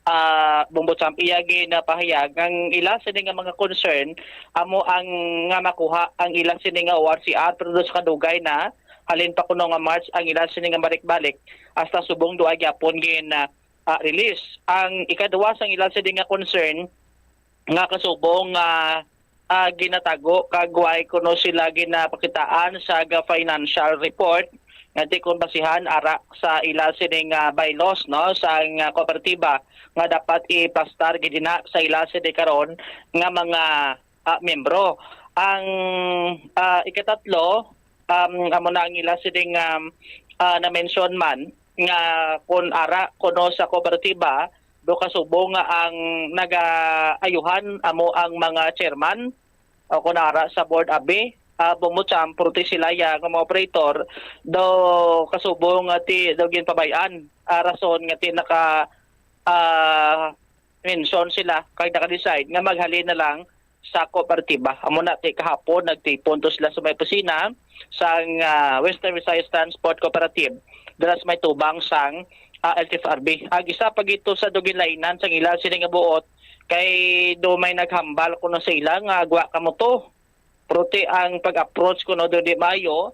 Ah, Bombo Cham, iya ginapahayag ang ila sini nga mga concern amo ang nga makuha ang ila sini nga O R C R, pero do sa kadugay na, halin pa kuno nga March ang ila sini nga balik-balik, hasta subong duha gyapon gin, ah, ah, release. Ang ikaduha sang ila sini nga concern nga kasubong nga, ah, ginatago kag way kuno sila ginapakitaan sa ga-, financial report nga di kon basihan ara sa ila sining, ah, bylaws, no, sa nga kooperatiba nga dapat iplastar gid ina sa ila sini karon nga mga, ah, miyembro. Ang, ah, ikatatlo, um, amo na ang ila sining, um, ah, na-mention man nga kun ara kuno sa kooperatiba, do kasubong nga ang nagaayuhan amo ang mga chairman o kun ara sa board abi, ah, Bombo Cham, purti sila ya nga mga operator, do kasubong nga ti, do ginpabay-an, ah, rason nga ti naka, ah, mention sila kag naka-decide nga maghalin na lang sa kooperatiba. Amo na, ti kahapon nagtipon to sila sa may opisina sang, ah, Western Visayas Transport Cooperative, dira sa may tubang sang, ah, L T F R B. Ang isa pa gito sa duginlainan sang ila sini nga buot kay do may naghambal kuno sa ila nga gwa kamo to. Pero ti ang pag-approach kuno do di maayo,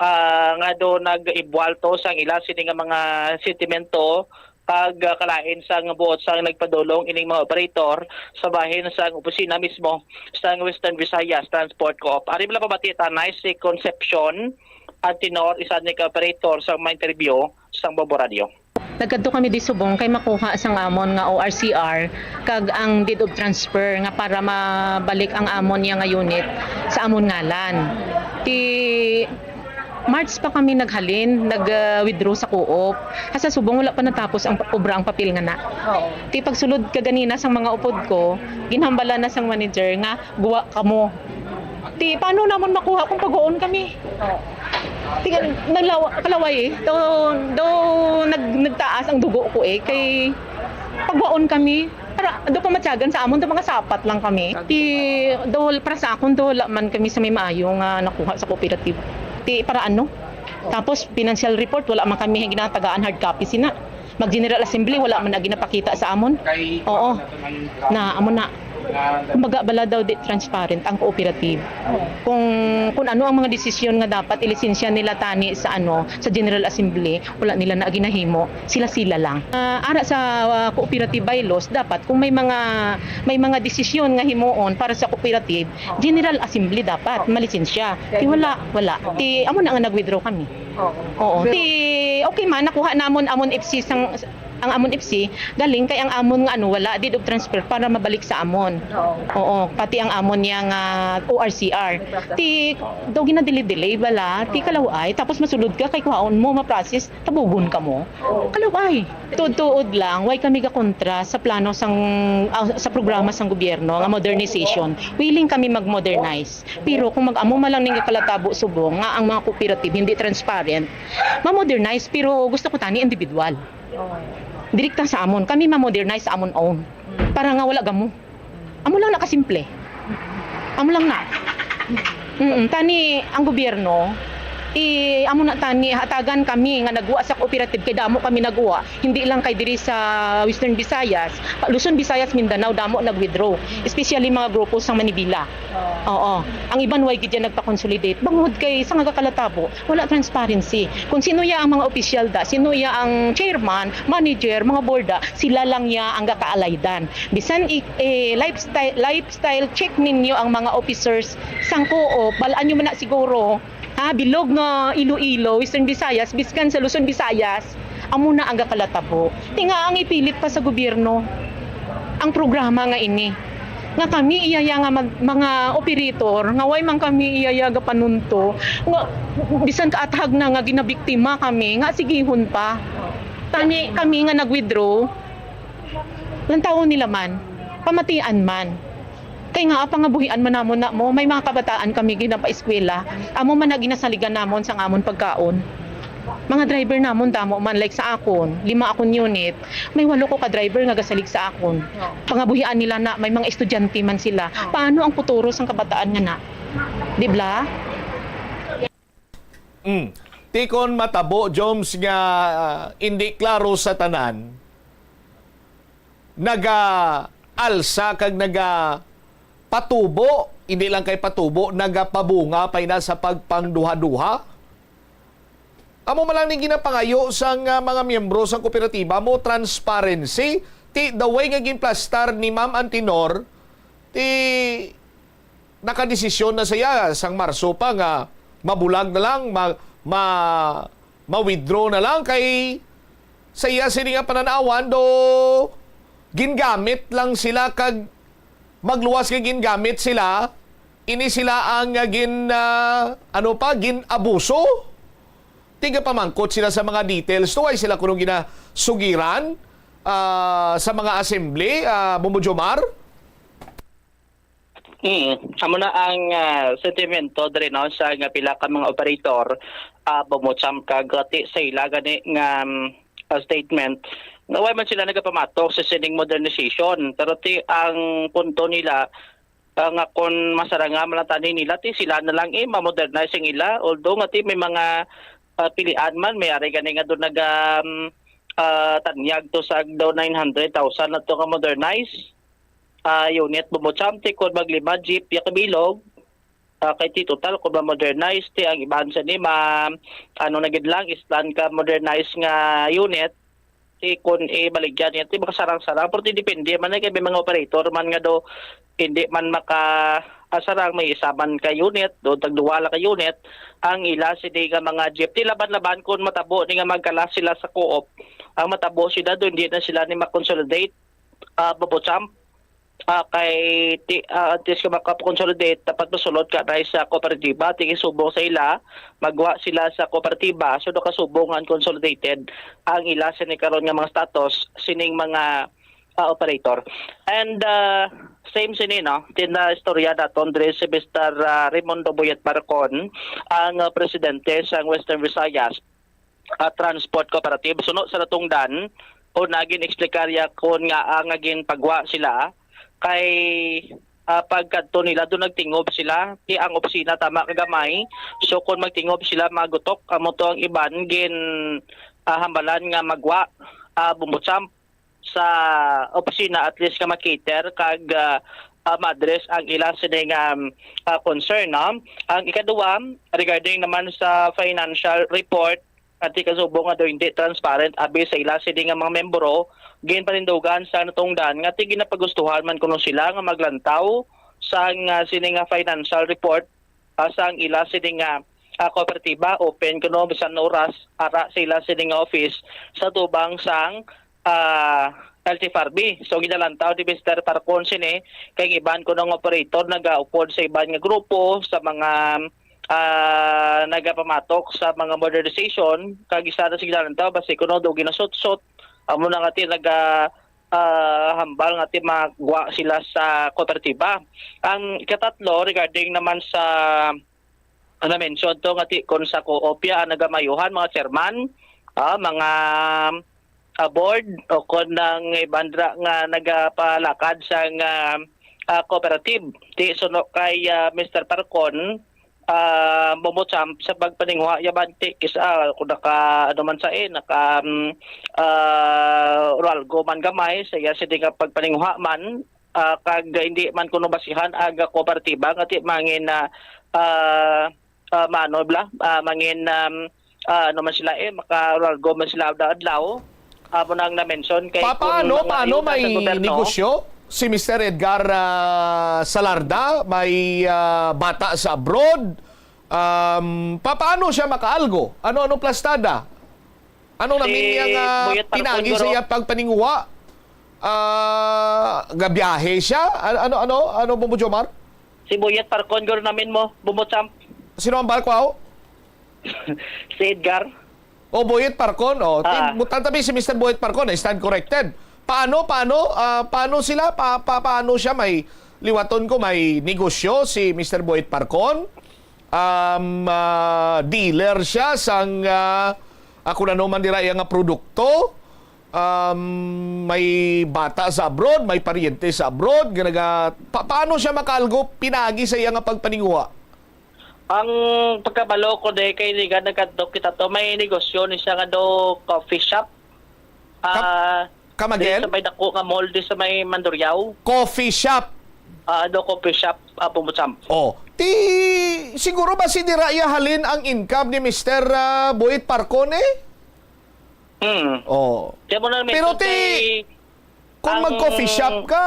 ah, nga do nag-ibwal to sang ila sini nga mga sentimento kag, ah, kalain sang buot sang nagpadulong ining mga operator sa bahin sang opisina mismo sang Western Visayas Transport Coop. Ari bala pabati tanay si Concepcion Antinor, isa ni ka operator sang ma-interview sang Bombo Radio. Nagkadto kami di subong kay makuha sang amon nga O R C R kag ang deed of transfer nga para mabalik ang amon niya nga unit sa amon ngalan. Ti March pa kami naghalin, nag, ah, withdraw sa co-op. Hasta subong wala pa natapos ang pa-, obra, ang papel nga na. Oo. Ti pagsulod kaganina sang mga upod ko, ginhambala na sang manager nga guwa kamo. Ti paano namon makuha kung pagwaon kami? Oo. Tingnan, naglawa, kalaway eh. Do, do, nag, nagtaas ang dugo ko eh. Kay pagwaon kami, para do pamatyagan sa amon, do mga sapat lang kami. Ti, do, para sa akon, do, wala man kami sa may maayo nga nakuha sa cooperative. Ti, para ano? Tapos, financial report, wala man kami ginatagaan hard copy sina. Mag General Assembly, wala man na ginapakita sa amon. Oo. Na, amo na. Kumbaga, bala daw di transparent ang cooperative. Kung, kung ano ang mga desisyon nga dapat ilisensya nila tani sa ano, sa General Assembly, wala nila na ginahimo. Sila-sila lang. Ah, ara sa, ah, cooperative bylaws, dapat kung may mga, may mga desisyon nga himuon para sa cooperative, General Assembly dapat malisensya. Ti wala, wala. Ti amo na nga nag-withdraw kami. Oo. Oo. Ti okay man, nakuha namon amon F C sang, ang amon F C, galing kay ang amon nga ano, wala deed of transfer para mabalik sa amon. Oo. Oo, pati ang amon niya nga O R C R. Ti daw gina-delay-delay bala, ti kalaway, tapos masulod ka kay kuhaon mo, ma-process, tabugon ka mo. Kalaway. Tuod-tuod lang, way kami gakontra sa plano sang, ah, sa programa sang gobyerno nga modernization. Willing kami mag-modernize. Pero kung mag-amo man lang ning kalatabo subong nga ang mga cooperative hindi transparent, ma-modernize, pero gusto ko tani individual. Direkta sa amon, kami ma-modernize sa amon own. Para nga wala gamo. Amo lang na kasimple. Amo lang na. Mm, tani ang gobyerno, i amo na tani hatagan kami nga nagwa sa cooperative kay damo kami nagwa, hindi lang kay diri sa Western Visayas, pa- Luzon, Visayas, Mindanao damo nag-withdraw, especially mga grupo sa Manibila. Oo. Ang iban way gid yan nagpa-consolidate bangod kay sa nga kalatabo wala transparency. Kung sino ya ang mga opisyal da, sino ya ang chairman, manager, mga board da, sila lang ya ang gakaalaydan. Bisan i- eh, lifestyle lifestyle check ninyo ang mga officers sang co-op, balaan nyo man na siguro, ha, bilog nga Iloilo, Western Visayas, biskan sa Luzon, Visayas, amo na ang gakalatabo. Ti nga ang ipilit pa sa gobyerno ang programa nga ini. Nga kami iyaya nga mag- mga operator, nga way man kami iyaya gapanunto, nga bisan kaathag na nga ginabiktima kami, nga sigihon pa. Tani kami nga nag-withdraw, lantawon nila man, pamatian man. Kay nga, pangabuhian man namon na mo, may mga kabataan kami ginapaeskwela. Amo man na ginasaligan namon sang amon pagkaon. Mga driver namon damo man, like sa akon, lima akon unit, may walo ko ka driver nga gasalig sa akon. Pangabuhian nila na may mga estudyante man sila. Paano ang futuro sang kabataan nga na? Di bla? Mm. Ti kon matabo, Joms, nga ah, indi klaro sa tanan, naga-alsa kag naga-patubo, hindi lang kay patubo, nagapabunga pa ina sa pagpangduha-duha. Amo man lang ni ginapangayo sang ah, mga miyembro sang kooperatiba mo transparency, ti the way nga ginplastar ni Ma'am Antinor, ti nakadesisyon na siya sang Marso pa nga mabulag na lang, ma, ma, ma-withdraw na lang kay sa iya sini nga pananawan do gingamit lang sila kag magluwas nga gingamit sila, ini sila ang ah, gin ah, ano pa, gin-abuso. Tigapamangkot sila sa mga details to, ay sila kuno ginasugiran ah, sa mga assembly, ah, Bombo Jomar? Mm. Amo na ang ah, sentimento diri no sa nga pila ka mga operator ah, bumutsam kag ti sa ila gani nga mm, ah, statement nga way man sila nagapamatok sa sining modernization, pero ti ang punto nila ah, nga kon masaranga man lang tani nila ti sila na lang eh ma-modernize ang ila, although nga ti may mga ah, pilian man, may ari gani nga do naga mm, ah, tanyag to sa daw nine hundred thousand na to nga modernize ah, unit bumutsam ti kon maglima jeep ya kabilog ah, kay ti total kon ma-modernize ti ang iban sa ni ma ano na gid lang islan ka modernize nga unit ti kon ibaligya niya ti makasarang-sarang, pero ti depende man na kay may mga operator man nga do hindi man maka asarang may isa man ka unit do tagduwa lang ka unit ang ila sini nga mga jeep ti laban-laban kon matabo ni nga magkala sila sa co-op ang matabo sila do hindi na sila ni ma-consolidate ah, bubutsamp ah, kay ti, ah, antes ka makakonsolidate dapat mosulod ka na sa kooperatiba ti isubong sa ila magwa sila sa kooperatiba so nakasubong nga unconsolidated ang ila sini karon nga mga status sining mga ah, operator and ah, Same sini, no? Tinda istorya daton diri si Mister, ah, Raimundo Boyet Barcon, ang, ah, presidente sang Western Visayas, ah, Transport Cooperative. Suno sa natungdan, una gin-explicar ya kon ngaa nga ginpagwa sila kay, ah, pagkadto nila, do nagtingob sila. Ti ang opisina tama kagamay. So, kon magtingob sila, magutok. Amo to ang iban gin, ah, hambalan nga magwa, ah, bumbo champ sa opisina, at least nga makater kag, ah, ah, ma-address ang ila sini nga, um, ah, concern, no? Ang ikaduha, regarding naman sa financial report, ati kasubong nga daw hindi transparent abi sa ila sini nga mga membro, ginpanindugan sa natungdan nga ti ginapagustuhan man kuno sila nga maglantaw sa nga sini nga financial report, ah, sang ila sini nga, ah, kooperatiba, open kuno bisan oras ara sa ila sini nga office sa tubang sang, ah, L T F R B. So, ginalantaw ni Mister Parcon sini kay ang iban kuno nga operator nagaupod sa iban nga grupo sa mga, ah, nagapamatok sa mga modernization, kag isa na sa ginalantaw basi kuno do ginasutsot, amo na nga ti naga, ah, hambal nga ti magwa sila sa kooperatiba. Ang ikatatlo, regarding naman sa ano, mention to nga ti, kung sa koopya ang nagamayuhan, mga chairman, ah, mga, ah, board, o kung nang iban dira nga nagapalakad sang, ah, ah, cooperative. Ti suno kay, ah, Mister Parcon, ah, Bombo Champ, sa pagpaninguha ya banti, kis-, ah, kung naka, ano man sa, eh, naka, mm, ah, Oralgo man gamay, sa iya sini nga pagpaninguha man, ah, kag hindi man kuno basihan ang kooperatiba nga ti mangin, ah, ah, ah, mano bla, ah, mangin, um, ah, ano man sila, eh, maka-Oralgo man sila adlaw-adlaw. Amo na ang na-mention kay Pa-, kung paano, mga paano ayuda sa may gobyerno. Negosyo si Mister Edgar, ah, Salarda? May, ah, bata sa abroad? Um, pa-, paano siya makaalgo? Ano, ano plastada? Ano Si namin niya nga Buyet Parcon, pinagi sa guro. Iya pagpaninguha? Ah, gabiyahe siya? Ano, ano, ano, ano, Bombo Jomar? Si Buyet Parcon, guro namin mo, Bombo Champ. Sino ang barko, aw? Si Edgar. O, Boyet Parcon. O, Ah. ti-, butang tabi si Mister Boyet Parcon, I stand corrected. Paano, paano, ah, paano sila, pa-, pa-, paano siya may, liwaton ko, may negosyo si Mister Boyet Parcon? Um, ah, dealer siya sang, ah, ah, kung ano man dira iya nga produkto. Um, may bata sa abroad, may paryente sa abroad, nga naga-, pa-, paano siya makaalgo pinagi sa iya nga pagpaninguha? Ang pagkabalo ko, de, kay liga nagkadto kita to, may negosyo ni siya nga do coffee shop. Kam-, Ah, come diri again? Sa may dako nga mall, di sa may Mandurriao. Coffee shop. Ah, do coffee shop, ah, Bombo Champ. Oh, ti, siguro ba si dira iya halin ang income ni Mister, ah, Boyet Parcon, eh? Mm. Oh. Kaya mo na, Pero Mister, ti, kay kung ang mag-coffee shop ka,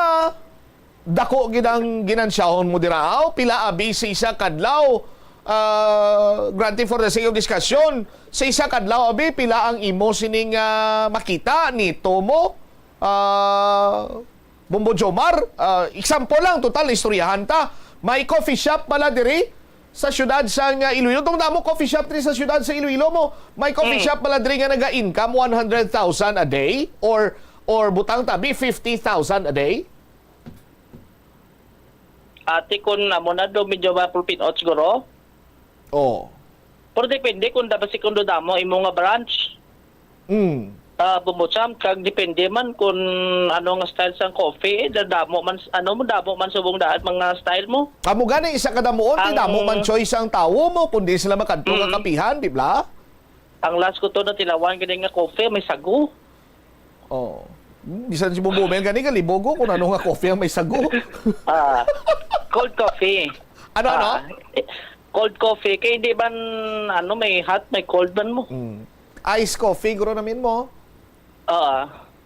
dako gid ang ginansyahon mo dira, aw? Pila abi sa isa kadlaw? Ah, granted for the sake of discussion, sa isa kadlaw, abi, pila ang imo sining, ah, makita nito mo? Ah, Bombo Jomar, ah, example lang, total, istoryahan ta. May coffee shop pala diri sa siyudad sang, ah, Iloilo. Tong damo coffee shop diri sa siyudad sa Iloilo mo. May coffee Mm. shop pala diri nga naga-income one hundred thousand a day or, or butang tabi, fifty thousand a day? Ati, kun amo na do, medyo mapulpinot siguro. Oh. Pero depende kung da-, basi kung do damo imo nga branch. Mm. Ah, Bombo Champ, kag depende man kung ano nga style sang coffee, eh, da-, damo man, ano mo, damo man subong daan mga style mo. Amo gani, isa ka damuon, ti Ang damo man choice ang tawo mo, kundi sila makadto nga Mm. kapihan, di ba? Ang last ko to natilawan gani nga coffee, may sago. Oh. Bisan si Bombo Mel gani, kalibogo kung ano nga coffee ang may sago. Ah, cold coffee. Ano, ano? Ah, eh, cold coffee. Kay di man, ano, may hot, may cold man mo. Mm. Ice coffee, guro namin mo. Oo.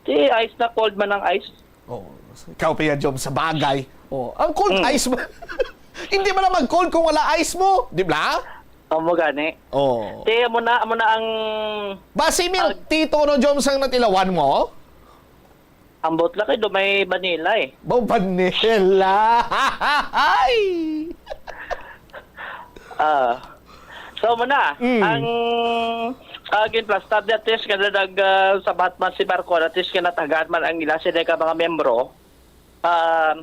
Di ice na cold man ang ice. Oh, ikaw pa yan, Jom, sa bagay. Oh, ang cold Mm. ice mo. Hindi man na mag-cold kung wala ice mo, di ba? Amo gani. Oh. Di, amo na, amo na ang Basi milk ang tea to, no, Jom, sang natilawan mo? Ambot lang kay do may vanilla eh. Ba, vanilla. Ay! Ah. So, mo na, Mm. ang, ah, ginplastar ni at least nga nag, ah, sabat man si Marcon, at least nga natagaan man ang ila sila ka mga miyembro. Ah,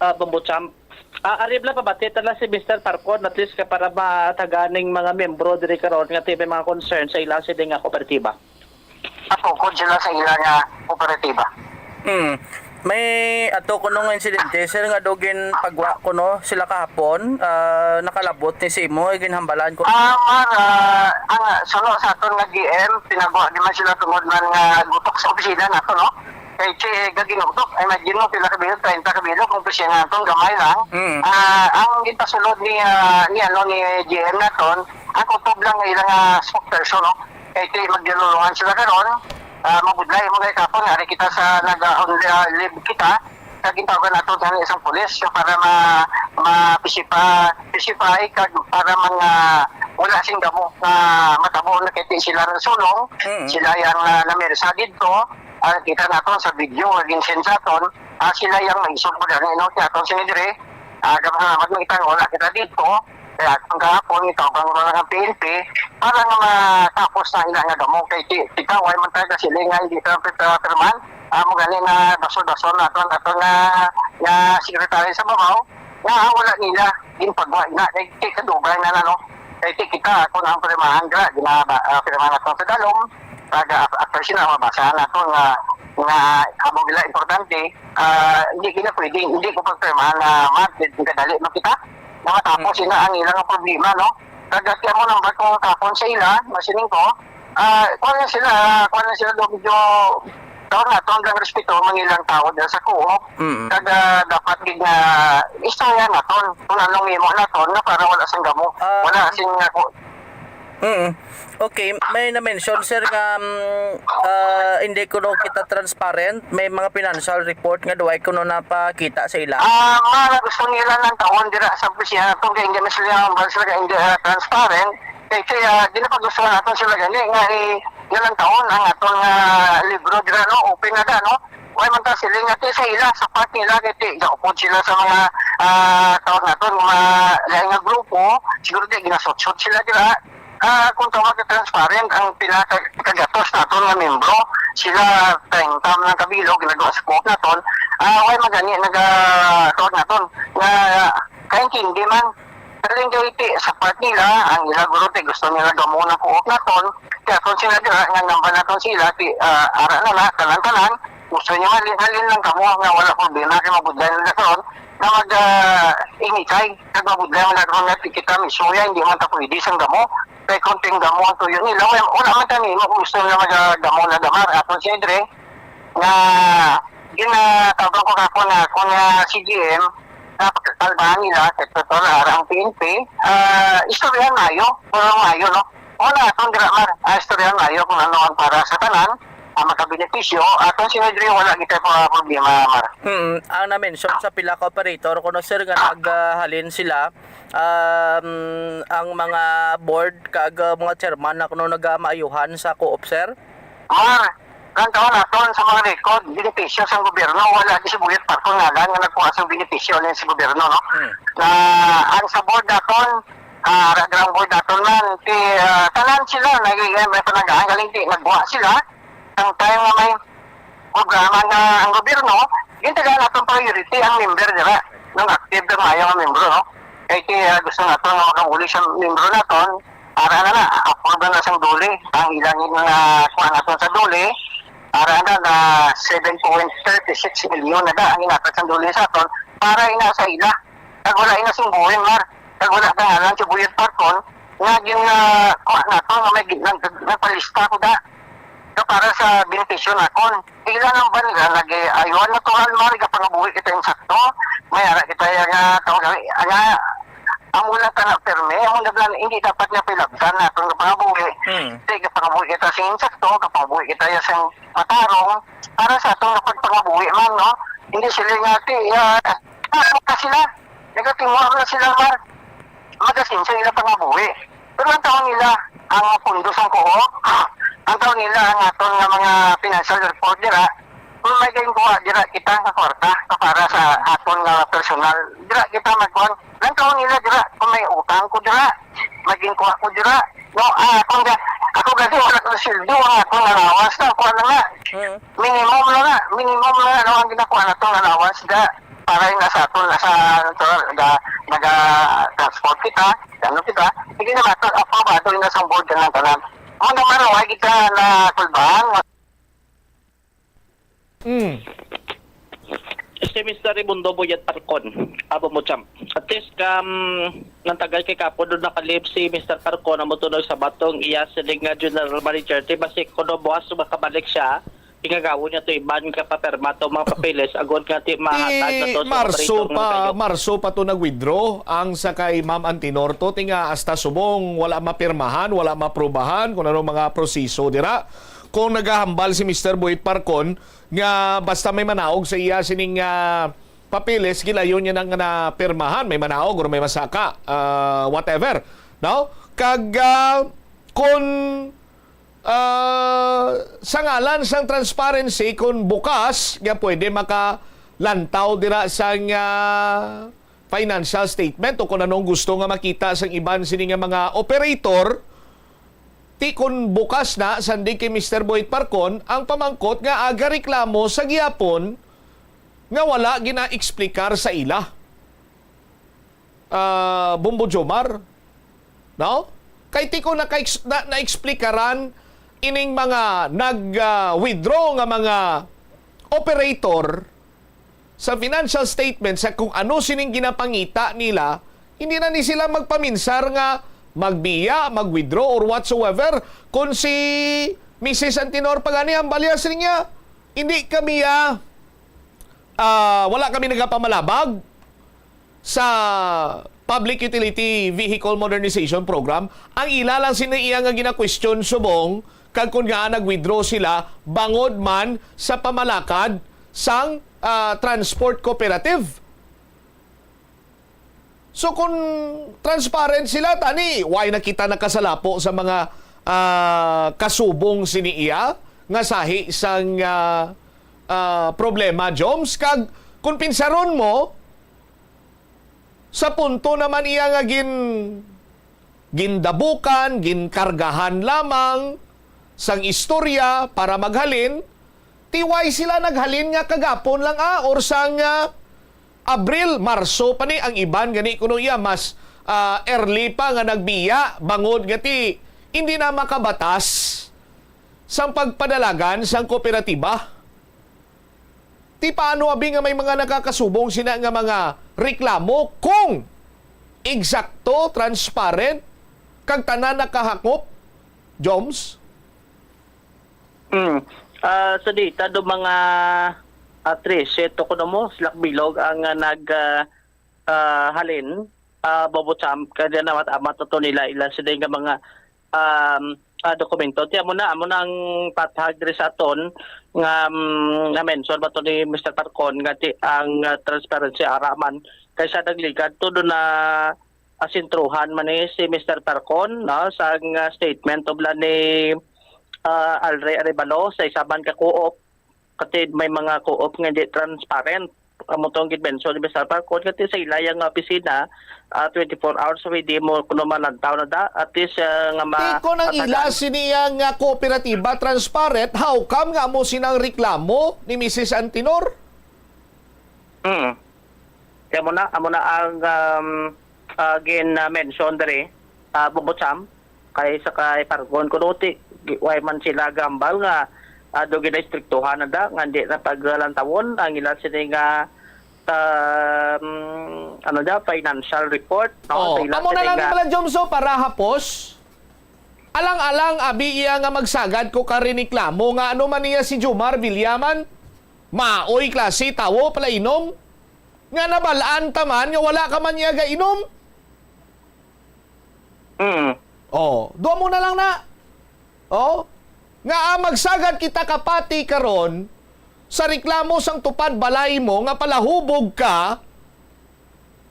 ah, Bombo Champ. Ah, ari bala, pabati ta lang si Mister Parkon, at least ka para matagan ning mga miyembro diri karon nga ti may mga concern sa ilang sini nga kooperatiba. Atukod sila sa ila nga kooperatiba. Hmm. May ato kuno nga insidente, sir, nga daw ginpagwa kuno sila kahapon, ah, nakalabot ni sa imo, ginhambalan ko. Ah, Mar, ah, ang suno sa aton nga G M, pinagwa di man sila tungod man nga gutok sa opisina nato, no? Kay si gaginutok, imagine mo, pila ka bilog, treinta ka bilog, kung opisina naton, gamay lang. Mm. Ah, ang ginpasulod ni, ah, ni, ano, ni G M naton, ang kutob lang nga ilang, ah, spokesperson, no? Kay ti magdulungan sila karon, ah, mabudlay mo kay kapon, ari kita sa nag, ah, on, ah, leave kita, kag gintawagan nato gani isang pulis, so para ma, ma pacify, pacify kag para mga wala sing damo nga matabo na kay ti sila nagsulong, Mm. sila yang na, namersa didto, ah, kita naton sa video nga ginsend sa aton, ah, sila yang naisog pa gani, no, kay aton sini diri, ah, kapasalamat man kita nga wala kita didto, kaya ang kahapon, itawag ko lang ang P N P para nga matapos na ila nga damo. Kay ti-, kita, way man tayo kasiling nga hindi tayo pipirmahan. Amo gani na basol-basol nato, nato nga, nga secretary sa babaw, nga wala nila ginpagwa na, kay ti kadugay na, na, no? Kay ti kita, ako na ang pirmahan, gra, ginaba-, ah, pirmahan nato sa dalom, pag, ah, after sila, mabasa nato nga, nga amo gila importante, ah, hindi gina pwede, hindi ko pagpirmahan na, Mar, kadali man kita, na matapos Mm. sila ang ilang problema, no? Kagati mo nang bato tapon sa ila, masining ko, ah, kuwan lang sila, kuwan lang sila daw medyo, tawag naton, ang respeto, mangilang tao dyan sa kuo. Mm. Kag, ah, dapat gid nga istorya naton kung anong imo naton nga para wala sang gamo. Ah. Wala sing nga ku- Mm. Okay, may na-mention, sir, nga, mm, ah, hindi kuno kita transparent. May mga financial report nga duway kuno napakita sa ila. Ah, mga gusto nila ng taon dira sa opisina naton kay hindi man sila, sila hindi, ah, transparent. Kay, kay, ah, di na pag-gusto naton sila gani nga i-, nga lang taon ang aton nga libro dira, no? Open na da, no? Way man ta sila nga ti sa ila, sa part nila, kay ti gaupod sila sa mga, ah, tawag naton, mga lain nga grupo, siguro di ginasutsot sila dira. Ah, kung tawag ka transparent, ang pinakagatos naton nga membro, sila treinta man ang kabilog, ginagawa sa co-op naton, ah, way magani naga, tawag naton, nga kaintindi man. Pero yung kay ti, sa part nila, ang ila guro ti gusto nila gamo ng kuot naton, kaya kung sila dira, nga namba naton sila, ti, ah, ara na na, tanan-tanan, gusto niya halin-halin lang kamo, nga wala problema, kay mabudlay na karon, nga mag, ah, inikay, kag mabudlay man naton nga ti kita, misuya, hindi man ta pwede sang gamo, kay konting gamo ang tuyo nila, wala, wala man ta nimo, kung gusto nila mag, ah, gamo na damar, aton siya dire, nga, ginatabang ko kako na, kung nga si G M, na pagkakalbahan nila, kay totoo na ara ang P N P, ah, istoryahan maayo, puro maayo, no? Wala, kung dira man, ah, istoryahan maayo kung ano ang para sa tanan, ang makabenepisyo, at kung sino diri, wala kita pa problema, Mar. Hmm, ang na-mention sa pila ka operator, kuno, sir, nga naghalin sila, um, ang mga board kag, uh, mga chairman na kuno nagamaayuhan sa co-op, sir? Mar, ang taon naton sa mga record, benepisyo sang gobyerno, wala di si Buyat Parkon ngalan nga nagkuha sang benepisyo lang sa gobyerno, no? Hmm. Na ang sa board naton, ah, ra-, ang board naton man, ti, ah, tanan sila, naging, may panagahan, galing di, nagkuha sila. Ang time nga may programa nga ang gobyerno, gintagaan naton priority ang member dira, nung active kag maayo nga membro, no? Kay ti, ah, gusto naton nga makauli sa membro naton, ara na na, approve na sang duli, ang ilang nga kuha naton sa duli, ara na na seven point thirty six million na da ang inatag sang duli sa aton, para ina sa ila. Kag wala ina sing buhin, Mar. Kag wala ka ngalan si Buyat Parkon, nga gin, ah, kuha nato, nga may gin-, nag-, nagpalista ko da. Nga para sa benepisyo nakon. Ila nang ban nga lagi, aywan natural, Mar, nga pangabuhi kita yung sakto. May ara kita yung, ah, tawag, ah, nga, ang wala ka na perme, ang wala na, hindi dapat nga pilabtan nato nga pangabuhi. Hmm. Hindi ka pangabuhi kita sa insakto, ka pangabuhi kita yung sa matarong, para sa atong pagpangabuhi man, no? Hindi sila nga, ti, ah, ah, sila. Nagatingwa na sila, Mar. Magasin sa ilang pangabuhi. Pero ang taon nila, ang pundo sang kuo, ang taon nila, ang aton nga mga financial report dira, kung may ginkuha dira kita nga kwarta, para sa aton nga personal, dira kita magkuhan. Ang taon nila dira, kung may utang ko dira, may ginkuha ko dira. No, ah, kung ga-, ako gani, wala ko sildo, ang akong allowance na, kuha na nga. Mm. Minimum na nga, minimum na nga, no, ang ginakuha na itong allowance da. Para yung nasa aton, nasa, ano to, naga, naga-transport kita, ano kita, hindi na mato, aprobado yung nasa board ka ng tanan. Ano naman, wala kita na kulbahan. Mm. Si Mister Raimundo Boyet Parcon, abo mo, champ. At least, um, nang tagal kay kapo doon nakalip si Mister Parcon, amo to nagsabat tong iya sining nga general manager. Ti basi kuno buwas makabalik siya, ingagawon niya to iban ka papirma to mga papeles, agod nga ti mahatag na to Ti sa Marso operator nga pa, kayo. Marso pa to nag-withdraw ang sa kay Ma'am Antinor to, ti nga hasta subong wala mapirmahan, wala maprobahan kung ano mga proseso dira. Kung nagahambal si Mister Boyet Parcon nga basta may manaog sa iya sining ah, papeles, gilayon niya nang napirmahan, may manaog or may masaka, ah, whatever, no? Kag ah, kung ah, sa ngalan sang transparency, kung bukas nga pwede makalantaw dira sang ah, financial statement o kung anong gusto nga makita sang iban sini nga mga operator, ti kun bukas na, sandig kay Mister Boyet Parcon, ang pamangkot nga agareklamo sa gihapon nga wala gina-eksplikar sa ila. Ah, Bombo Jomar, no? Kay ti ko naka na, naeksplikaran ining mga nag-withdraw nga mga operator sa financial statement sa kung ano sining ginapangita nila, hindi na ni sila magpaminsar nga magbiya, mag-withdraw, or whatsoever. Kung si Missus Antinor pa gani ang balyas niya, hindi kami, ah, ah, wala kami nagapamalabag sa Public Utility Vehicle Modernization Program. Ang ila lang sini iya nga gina-question subong kag kun ngaa nag-withdraw sila bangod man sa pamalakad sang, ah, transport cooperative. So kung transparent sila, tani, why na kita nakasalapo sa mga, ah, kasubong sini iya nga sahi sang, ah, ah, problema, Joms? Kag kung pinsaron mo, sa punto naman iya nga gin-, gindabukan, ginkargahan lamang sang istorya para maghalin, ti why sila naghalin nga kagapon lang, ah, or sang, ah, Abril, Marso pa ni, ang iban gani kuno iya mas, ah, early pa nga nagbiya bangod nga ti hindi na makabatas sang pagpadalagan sang kooperatiba. Ti paano abi nga may mga nakakasubong sina nga mga reklamo kung eksakto, transparent, kag tanan nakahakop, Joms? Mm. Ah, sa data do mga, ah, trese to kuno mo, sila bilog ang, ah, nag, ah, ah, halin, ah, Bobo Champ, kaya na amat-amat to nila ila sila nga mga, um, ah, dokumento. Ti amo na, amo na ang pathag diri sa aton nga, um, na-mention ba to ni Mister Parcon nga ti ang, ah, transparency ara man kaysa nagligad to do na asintruhan man ni si Mister Parcon, no, sa, ah, statement of ni, ah, Alre Arevalo sa isa man ka co-op, kasi may mga co-op nga hindi transparent. Amo tong gid-mention ni Mister Parcon, kasi sa ila yang opisina, ah, twenty-four hours, pwede mo kuno malantaw na da, at least, ah, nga ma- Ti kon ang ila atagan. Sini iya nga kooperatiba transparent, how come nga amo sinang reklamo ni Missus Antinor? Mm. Kaya mo na, amo na ang, um, ah, gin-mention diri, ah, Bobo Champ, kay sa kay Parcon kuno ti, gi-, way man sila gambal nga, ah, do gina-istriktuhan na da, nga di na paglantawon ang ila sini nga, um, ano da, financial report, no? Oh, Sa ila amo na sini lang nga ni Mala Jomso para hapos. Alang-alang abi iya nga magsagad ko ka riniklamo nga ano man niya si Jomar Villaman, maoy klase tawo pala inom, nga nabal-an ta man nga wala ka man niya gainom. Mm. Oh, duha mo na lang na. Oh, nga ah, magsagad kita kapati karon sa reklamo sang tupad balay mo nga palahubog ka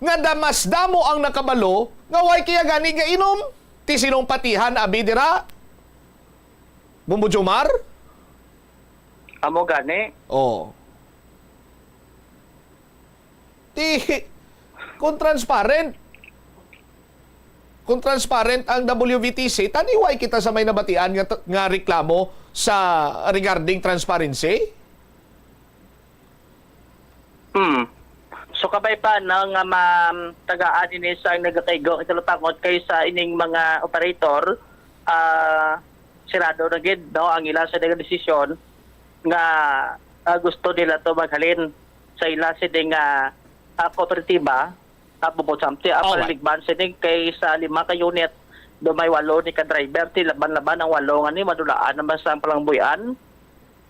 nga damas damo ang nakabalo nga way kaya gani gainom. Ti sinong patihan abi dira? Bumbo Jomar? Amo gani. Oh. Ti, kung transparent, kung transparent ang W V T C, taniway kita sa may nabatian nga, nga reklamo sa regarding transparency? Hmm. So, kabay pa, no, nga matagaan ini sa nagakaigo, ito lang pangot kay sa ining mga operator, ah, sirado na gid, no, ang ila sa naging desisyon nga, ah, gusto nila to maghalin sa ila sini nga, ah, kooperatiba, ah, bubot samti, ah, Alright. Paniligban sini kay sa lima ka unit, do may walo ni ka driver, ti laban-laban ang walo nga ni madulaan naman sa palangbuyan.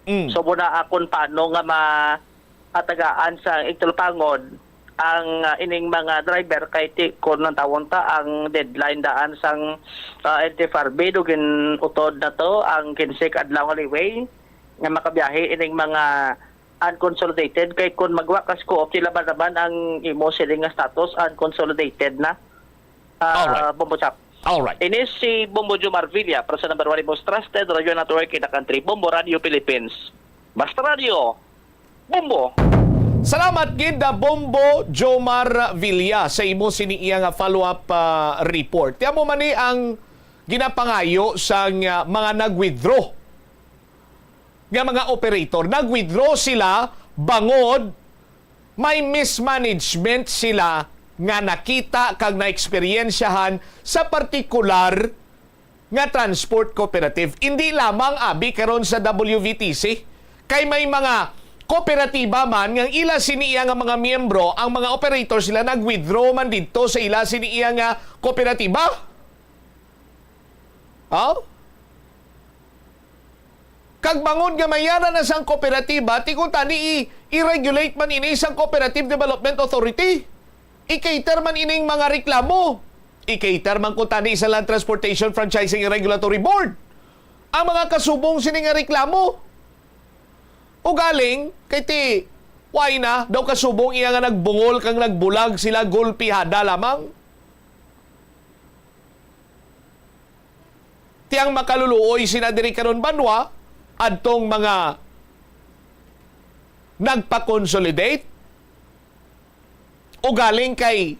Mm. So, muna akon paano nga ma-, matagaan sa igtulpangon ang, ah, ining mga driver kay ti-, kon ang tawon ta ang deadline daan sang, ah, N T F R B, do gin-utod na to ang kinse ka adlaw nga liway nga makabiyahe ining mga unconsolidated kay kon magwa ka scoop, ti laban-laban ang imo sini nga status, unconsolidated na. Ah, Alright. Bombo Chap. Alright. Ini si Bombo Jomar Villa para sa number one most trusted radio network in the country, Bombo Radio Philippines. Basta Radio, Bombo. Salamat gid na Bombo Jomar Villa sa imo sini iya nga follow-up, ah, report. Ti amo man ni ang ginapangayo sang, ah, mga nag-withdraw nga mga operator. Nag-withdraw sila bangod may mismanagement sila nga nakita kag naeksperyensyahan sa partikular nga transport cooperative. Hindi lamang abi karon sa W V T C, kay may mga kooperatiba man nga ila sini iya nga mga miyembro, ang mga operator sila nag-withdraw man didto sa ila sini iya nga kooperatiba. Oh? Kag bangod nga may ara na sang kooperatiba, ti kuntani i-, i-regulate man ini sang Cooperative Development Authority. I-cater man ining mga reklamo. I-cater man kuntani sa Land Transportation Franchising and Regulatory Board ang mga kasubong sini nga reklamo. Ugaling, kay ti, why na daw kasubong iya nga nagbungol kag nagbulag sila gulpihada lamang? Ti ang makaluluoy sina diri karon banwa, adtong mga nagpa-consolidate, ugaling kay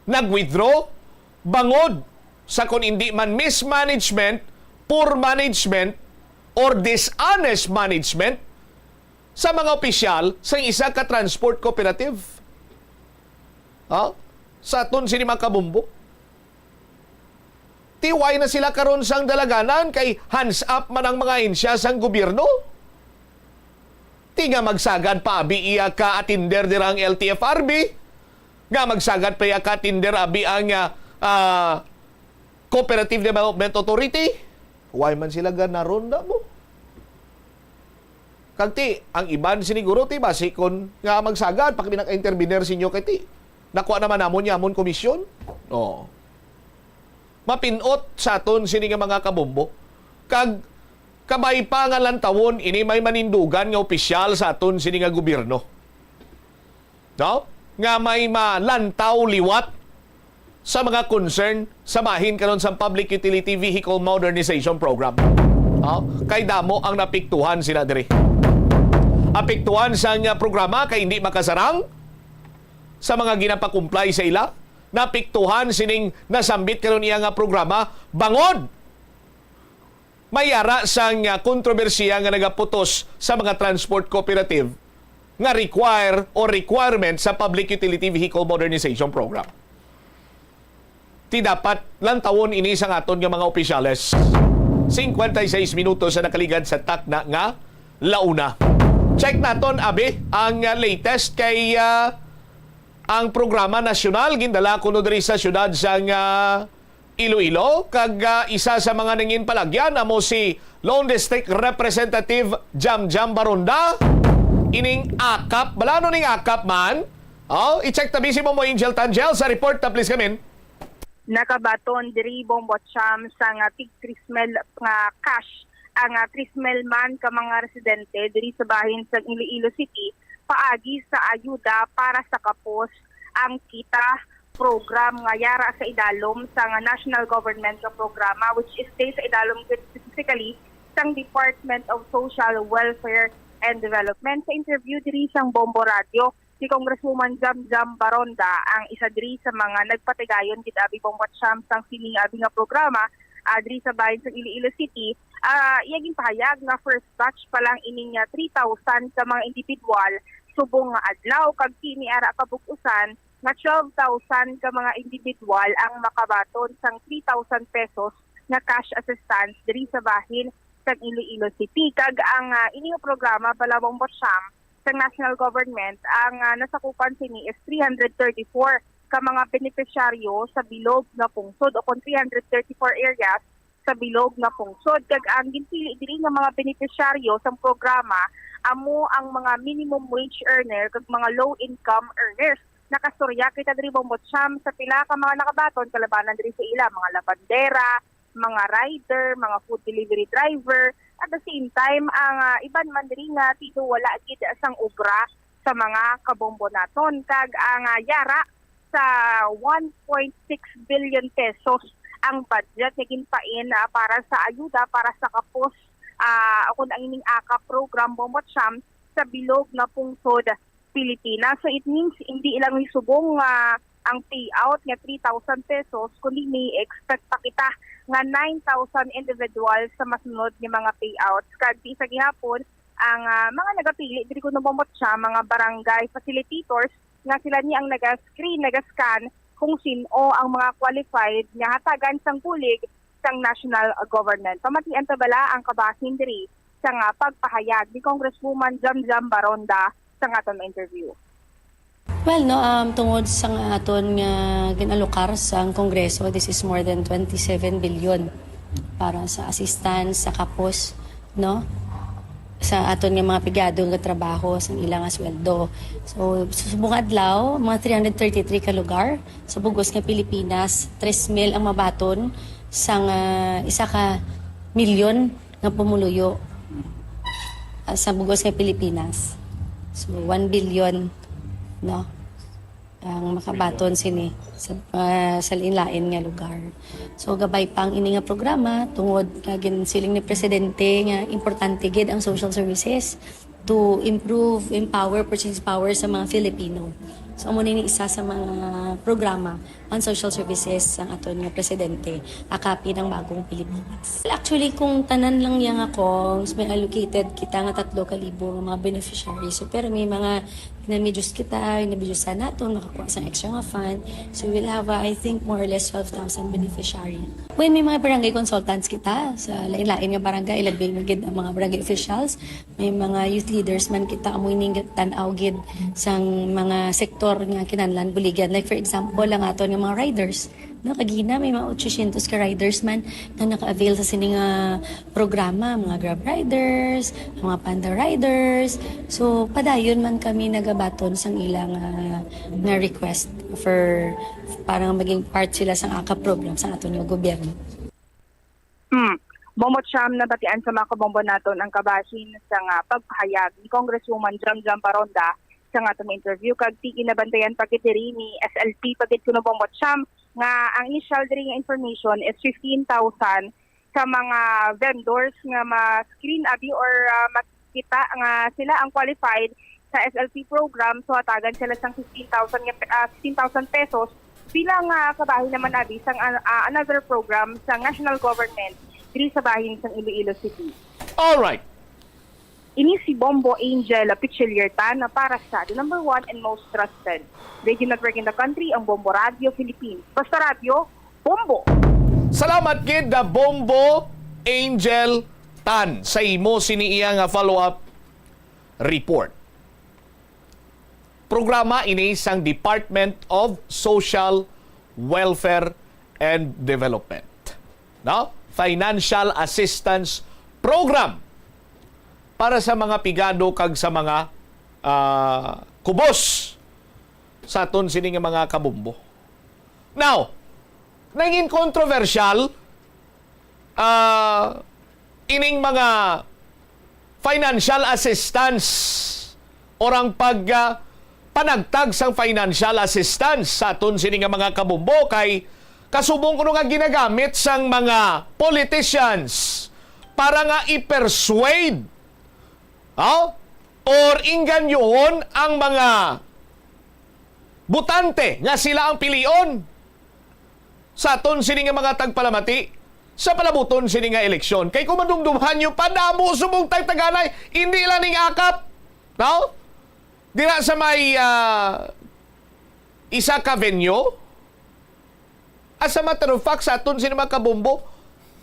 nag-withdraw, bangod sa kon hindi man mismanagement, poor management, or dishonest management sa mga opisyal sa isa ka transport cooperative. Ha? Sa aton sini mga kabombo. Ti why na sila karon sang dalaganan kay hands up man ang mga ahensya sang gobyerno. Ti nga magsagad pa abi iya ka-attender dira ang L T F R B, nga magsagad pa iya ka-attender abi ang, ah, ah, Cooperative Development Authority. Why man sila ganaron na mo? Kag ti, ang iban siniguro ti basi kon nga magsagad pa kami naka-intervener sa inyo kay ti nakuha naman namon ni amon komisyon. Oh. Mapinot sa aton sini nga mga kabombo. Kag kabay pa nga lantawon ini may manindugan nga opisyal sa aton sini nga gobyerno. No? Nga may malantaw liwat sa mga concern sa bahin karon sa Public Utility Vehicle Modernization Program. No? Kay damo ang napiktuhan sila diri. Apektuhan sang programa kay hindi makasarang sa mga ginapakumpay sa ila. Napiktuhan sining nasambit karon iya nga programa bangod may ara sang, ah, kontrobersiya nga nagaputos sa mga transport cooperative nga require o requirement sa Public Utility Vehicle Modernization Program. Ti dapat lantawon ini sang aton nga mga opisyales. Cincuenta y seis minutos sa nakaligad sa takna nga launa. Check naton, abi, ang, ah, latest kay, ah, ang programa nasyonal gindala kuno diri sa siyudad sang, ah, Iloilo, kag, ah, isa sa mga nangin palagyan amo si Lone District Representative Jamjam Baronda. Ining akap, bala ano ning akap man? Oh, i-check tabi si Bombo Angel Tangel sa report na, please, kamin. Nakabaton diri, Bombo Cham, sa nga tig three mil nga cash ang, ah, three mil man ka mga residente diri sa bahin sa Iloilo City paagi sa ayuda para sa kapos ang kita program nga yara sa idalom sang National Government nga programa, which is diri sa idalom gid specifically sang Department of Social Welfare and Development. Sa interview diri sang Bombo Radio, si Congresswoman Jamjam Baronda ang isa diri sa mga nagpatigayon gid abi, Bombo Cham, sang sining abi nga programa, ah, diri sa bahin sa Iloilo City. Ah, iya ginpahayag nga first batch pa lang ining, ah, three thousand ka mga individual subong nga adlaw, kag kini ara kabug-usan nga twelve thousand ka mga individual ang makabaton sang three thousand pesos nga cash assistance diri sa bahin sa Iloilo City. Kag ang, ah, ini nga programa, bala, Bombo Cham, sa national government, ang, ah, nasakupan sini is three hundred thirty-four ka mga benepisyaryo sa bilog nga pungsod, o kon three hundred thirty-four areas sa bilog nga pungsod. Kag ang ginpili diri nga mga benepisyaryo sang programa amo ang mga minimum wage earner kag mga low income earners. Nakastorya kita diri, Bombo Cham, sa pila ka mga nakabaton kalabanan diri sa ila, mga labandera, mga rider, mga food delivery driver, at the same time, ang, ah, iban man diri nga tinuod wala gid sang obra sa mga kabombo naton. Kag ang, ah, yara sa one point six billion pesos ang budget nga ginpain, ah, para sa ayuda para sa kapos, ah, o kon ang ining AKAP program, Bombo Cham, sa bilog nga pungsod Pilipinas. So it means, hindi lang ni subong nga ang payout nga three thousand pesos, kundi may expect pa kita nga nine thousand individuals sa masunod nga mga payouts. Kag di sa gihapon, ang, ah, mga nagapili diri kuno, Bombo Cham, mga barangay facilitators nga sila ni ang naga-screen, naga-scan kung sin-o ang mga qualified nga hatagan sang bulig sang national government. Pamatian ta bala ang kabahin diri sang, ah, pagpahayag ni Congresswoman Jamjam Baronda sa aton interview. Well, no, um, tungod sa nga aton nga ginalokar sa Kongreso, this is more than twenty-seven billion para sa assistance sa kapos, no, sa aton nga mga pigado nga trabaho, sa ilang nga sweldo. So, subong adlaw, mga three hundred thirty-three ka lugar sa bugos nga Pilipinas, tres mil ang mabaton sa nga isa ka milyon nga pumuluyo, ah, sa bugos nga Pilipinas. So, one billion, no, ang makabaton sini sa, ah, sa lain-lain nga lugar. So, gabay pa ang ini nga programa tungod nga ginsiling ni Presidente nga importante gid ang social services to improve, empower, purchase power sa mga Filipino. So, amo ni isa sa mga programa ang social services sang aton nga presidente, AKAPi ng Bagong Pilipinas. Actually, kung tanan lang yang ako, may allocated kita nga tatlo ka libo nga mga beneficiaries. So, pero may mga na-reduce kita, na-reduce sa naton, makakuha sa extra nga fund. So, we'll have, uh, I think, more or less twelve thousand beneficiary. When may mga barangay consultants kita sa lain-lain nga barangay, labi na gid ang mga barangay officials, may mga youth leaders man kita, amo ining tan-aw gid sang mga sektor nga kinahanglan buligan. Like, for example, ang aton nga mga riders, no, kagina may mga eight hundred ka riders man nga naka-avail sa sini nga programa, mga Grab riders, mga Panda riders. So, padayon man kami nagabaton sang ilang, ah, nga request for, para maging part sila sang AKAP program sa aton nga gobyerno. Hmm. Bombo Cham, nabatian sa mga kabombo naton ang kabahin sang, ah, pagpahayag ni Congresswoman Jamjam Baronda sa nga atong interview, kag sige, nabantayan pa gid diri ni S L P pa gid kuno, Bombo Cham, nga ang initial diri nga information is fifteen thousand sa mga vendors nga ma-screen abi or, ah, makita nga sila ang qualified sa S L P program, so hatagan sila sang fifteen thousand nga pe-, ah, fifteen thousand pesos bilang, ah, kabahin naman abi sang, ah, ah, another program sa national government diri sa bahin sang Iloilo City. Alright. Ini si Bombo Angel Pichiliertan na para sa the number one and most trusted radio network in the country, ang Bombo Radio Philippines. Basta radyo, Bombo! Salamat gid na Bombo Angel Tan sa imo sini iya nga follow-up report. Programa ini sang Department of Social Welfare and Development. No? Financial Assistance Program para sa mga pigado kag sa mga, ah, kubos sa aton sini nga mga kabombo. Now, nangin kontrobersyal, ah, ining mga financial assistance or ang pag, ah, panagtag sang financial assistance sa aton sini nga mga kabombo kay kasubong kuno nga ginagamit sang mga politicians para nga i-persuade, oh, or inganyohon ang mga botante nga sila ang pilion sa aton sini nga mga tagpalamati sa palabuton sini nga eleksyon. Kay kung madumduman nyo, padamo subong tagtaganay, hindi lang ning AKAP, no? Dira sa may, ah, isa ka venue, as a matter of fact, sa aton sini mga kabombo,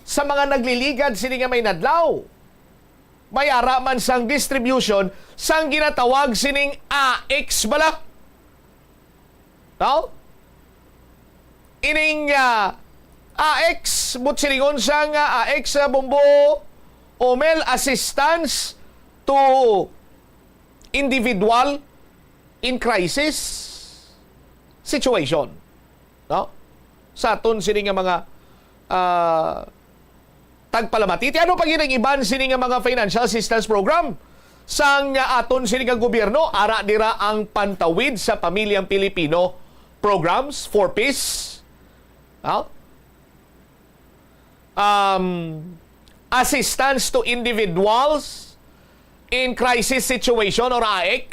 sa mga nagliligad sini nga may nadlaw, may ara man sang distribution sang ginatawag sining A X bala. No? Ining, ah, A X, buot silingon sang, ah, A X, ah, Bombo Omel, assistance to individual in crisis situation. No? Sa aton sini nga mga, ah, tagpalamati. Ti ano pa gid ang iban sini nga mga financial assistance program sang aton sini nga gobyerno? Ara dira ang Pantawid sa Pamilyang Pilipino programs, four Ps. No? Um, assistance to individuals in crisis situation or A X,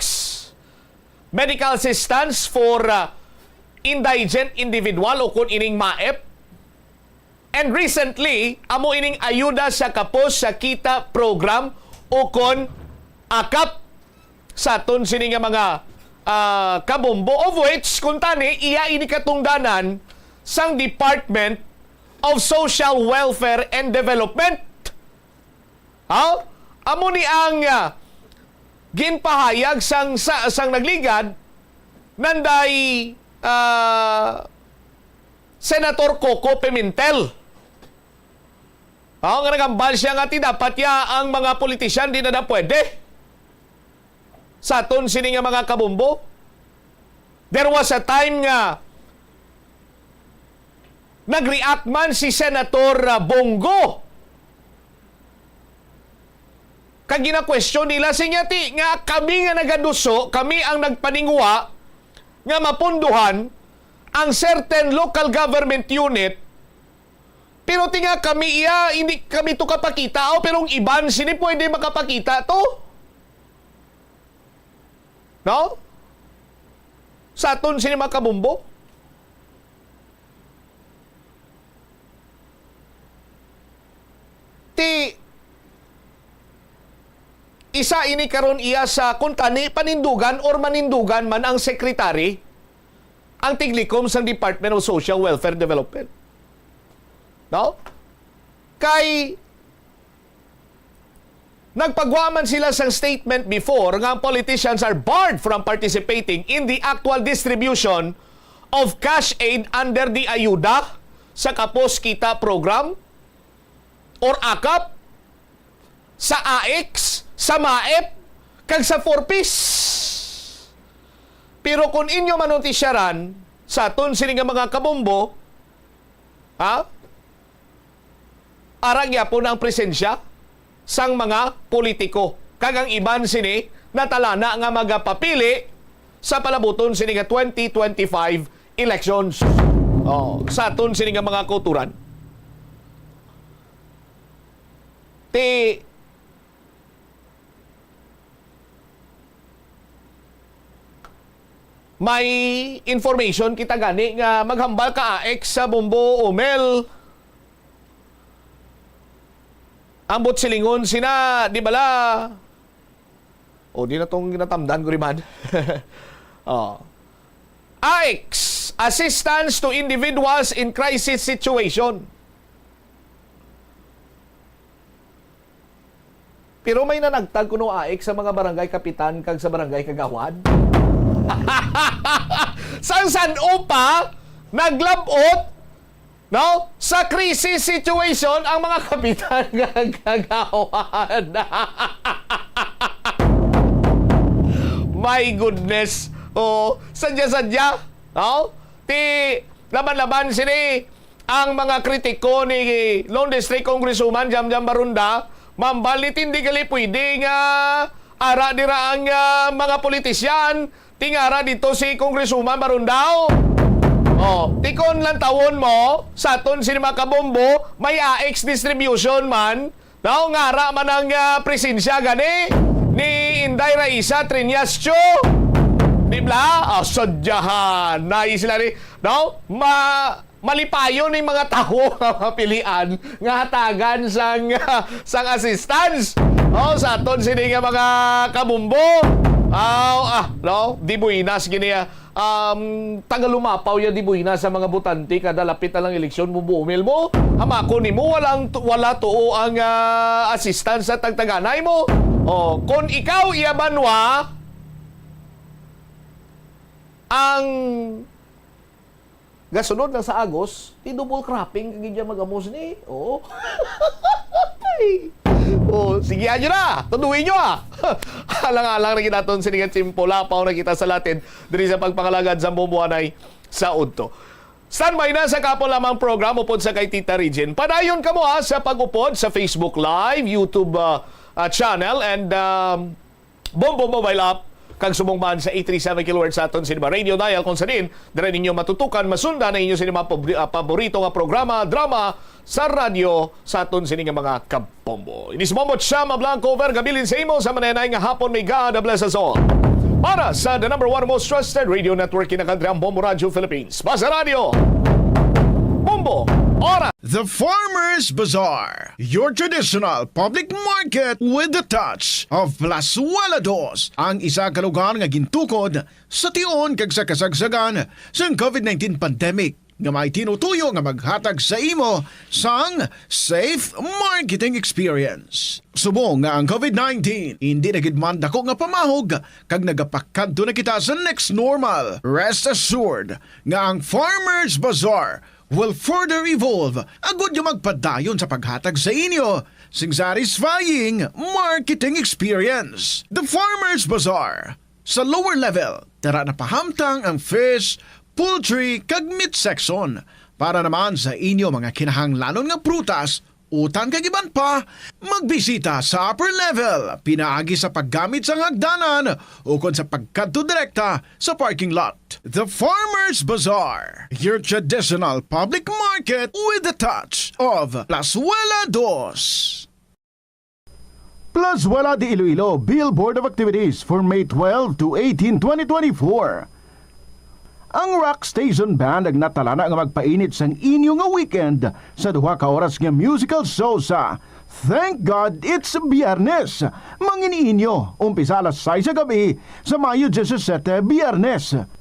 medical assistance for, uh, indigent individual o kun ining MAEP. And recently, amo ining ayuda sa kapos sa kita program o kon akap sa aton sini nga mga, ah, kabombo, of which, kung tani, iya ini katungdanan sang Department of Social Welfare and Development. Ha? Amo ni ang, ah, ginpahayag sang, sa, sang nagligad, nanday, ah, Senator Coco Pimentel. Ha? Nga nagambal siya nga ti dapat ya ang mga politician di na, na pwede. Sa aton sini nga mga kabombo, there was a time nga nag-react man si Senator, ah, Bong Go. Kag gina-question nila, siya ti, nga kami nga nagaduso, kami ang nagpaningwa nga mapunduhan ang certain local government unit, pero ti nga kami iya, hindi kami to kapakita, oh, pero ang iban sini pwede makapakita to. No? Sa aton sini mga kabombo. Ti, isa ini karon iya sa kung tani panindugan or manindugan man ang secretary, ang tiglikom sang Department of Social Welfare Development. No? Kay nagpagwa man sila sang statement before nga ang politicians are barred from participating in the actual distribution of cash aid under the ayuda sa Kapos Kita program or akap, sa A X, sa MAEP, kag sa four Ps. Pero kung inyo manutisyaran sa aton sini nga mga kabombo, ha? Ara gyapon ang presensya sang mga politiko, kag ang iban sini natalana nga magapapili sa palabuton sini nga twenty twenty-five elections. Oh, sa aton sini nga mga kauturan. Ti May information kita gani nga maghambal ka, A X, sa Bombo Omel. Ang buot silingon sina, di bala? O, di na tong ginatamdan ko, di man? Oh. A X, assistance to individuals in crisis situation. Pero may nanagtag kuno, A X, sa mga barangay kapitan kag sa barangay kagawad. Sang san-o pa naglab-ot, no? Sa crisis situation ang mga kapitan kag kagawad. My goodness. Oh, sadya-sadya, no? Ti laban-laban sini ang mga kritiko ni Lone District Congresswoman Jamjam Barunda, mambal ni, "Ti indi gali pwede nga ara dira ang, ah, mga politisyan, ti nga ara dito si Congresswoman Barunda." Oh, ti kon lantawon mo, sa aton sini mga kabombo, may A X distribution man, no, nga ara man ang, ah, presensya gani ni Inday Raisa Triñas Cho. Di bala? Ah, sadyahan. Nai sila ni, no? Ma-, malipayon ning mga tawo nga mapilian nga hatagan sang, sang assistance. Oh, sa aton sini nga mga kabumbo. Aw, ah, no? Di buinas gini, ah. Um, tagalumapaw ya di buinas sa mga botante kada lapit na lang eleksyon mo buumil mo. Hamako nimo, walang tu-, wala tuo ang, ah, assistance sa tagtaganay mo. Oh, kon ikaw iya banwa ang gasunod lang sa Agos, ti double cropping ka gid ya magamos ni. Oo. Oh, sige, anyo na. Tuduin nyo, ah. Alang-alang na kita ton sini nga tiyempo. Lapaw na kita sa latin diri sa pagpangalagad sa bubuanay sa udto. Standby na sa kapo lamang programa upod sa kay Tita Regine. Padayon kamo, ah, sa pag-upod sa Facebook Live, YouTube, ah, ah, channel, and, um, Bombo mobile app, kag subong man sa eight three seven kilohertz sa aton sini nga radio dial, kung sa diin dira ninyo matutukan, masundan ang inyo sini mga pabri-, ah, paborito nga programa, drama sa radyo sa aton sini nga mga kabombo. Ini si Bombo Chama Blanco Vergabilin sa imo sa manenay nga hapon. May God bless us all. Para sa the number one most trusted radio network in the country, ang Bombo Radio Philippines. Basta Radyo, Bombo, Oras. The Farmers Bazaar, your traditional public market with the touch of Plazuela Dos, ang isa ka lugar nga gintukod sa tion kag sa kasagsagan sang COVID nineteen pandemic, nga may tinutuyo nga maghatag sa imo sang safe marketing experience. Subong nga ang COVID nineteen indi na gid man dako nga pamahog kag nagapakadto na kita sa next normal, rest assured nga ang Farmers Bazaar will further evolve agud nga magpadayon sa paghatag sa inyo sing satisfying marketing experience. The Farmers Bazaar, sa lower level, tara na pahamtang ang fish, poultry, kag meat section. Para naman sa inyo mga kinahanglanon nga prutas, utan kag iban pa, magbisita sa upper level pinaagi sa paggamit sang hagdanan ukon sa pagkadto direkta sa parking lot. The Farmers Bazaar, your traditional public market with the touch of Plazuela Dos. Plazuela de Iloilo, Bill Board of Activities for May twelve to eighteen, twenty twenty-four. Ang Rock Station Band ang natalana nga magpainit sang inyo nga weekend sa duha ka oras nga musical show sa Thank God It's Biyernes. Mangin-inyo, umpisa alas sais sa gabi sa Mayo disisiete, Biyernes.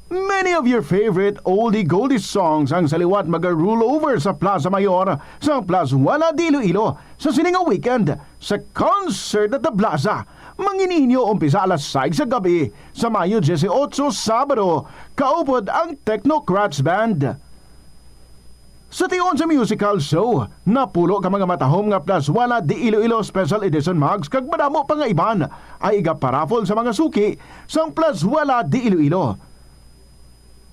Many of your favorite oldie goldie songs ang sa liwat maga-roll over sa Plaza Mayor sa Plazuela de Iloilo sa sini nga weekend sa Concert at the Plaza. Mangin-inyo umpisa alas sais sa gabi sa Mayo dieciocho, Sabado, kaupod ang Technocrats Band. Sa tion sa musical show, napulo ka mga matahom nga Plazuela de Iloilo Special Edition mugs kag madamo pa nga iban ay igaparaffle sa mga suki sang Plazuela de Iloilo.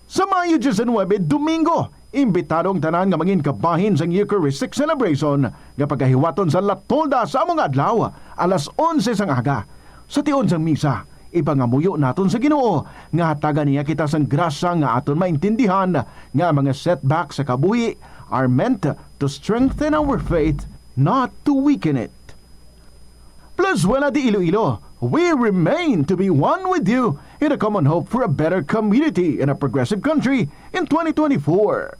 Sa Mayo diecinuebe, Domingo, imbitado ang tanan nga mangin kabahin sang Eucharistic Celebration nga pagahiwaton sa La Tolda sa amo nga adlaw, alas onse sang aga. Sa tion sang misa, ipangamuyo naton sa Ginoo nga hatagan niya kita sang grasya nga aton maintindihan nga ang mga setback sa kabuhi are meant to strengthen our faith, not to weaken it. Plazuela de Iloilo, we remain to be one with you in a common hope for a better community and a progressive country in twenty twenty-four.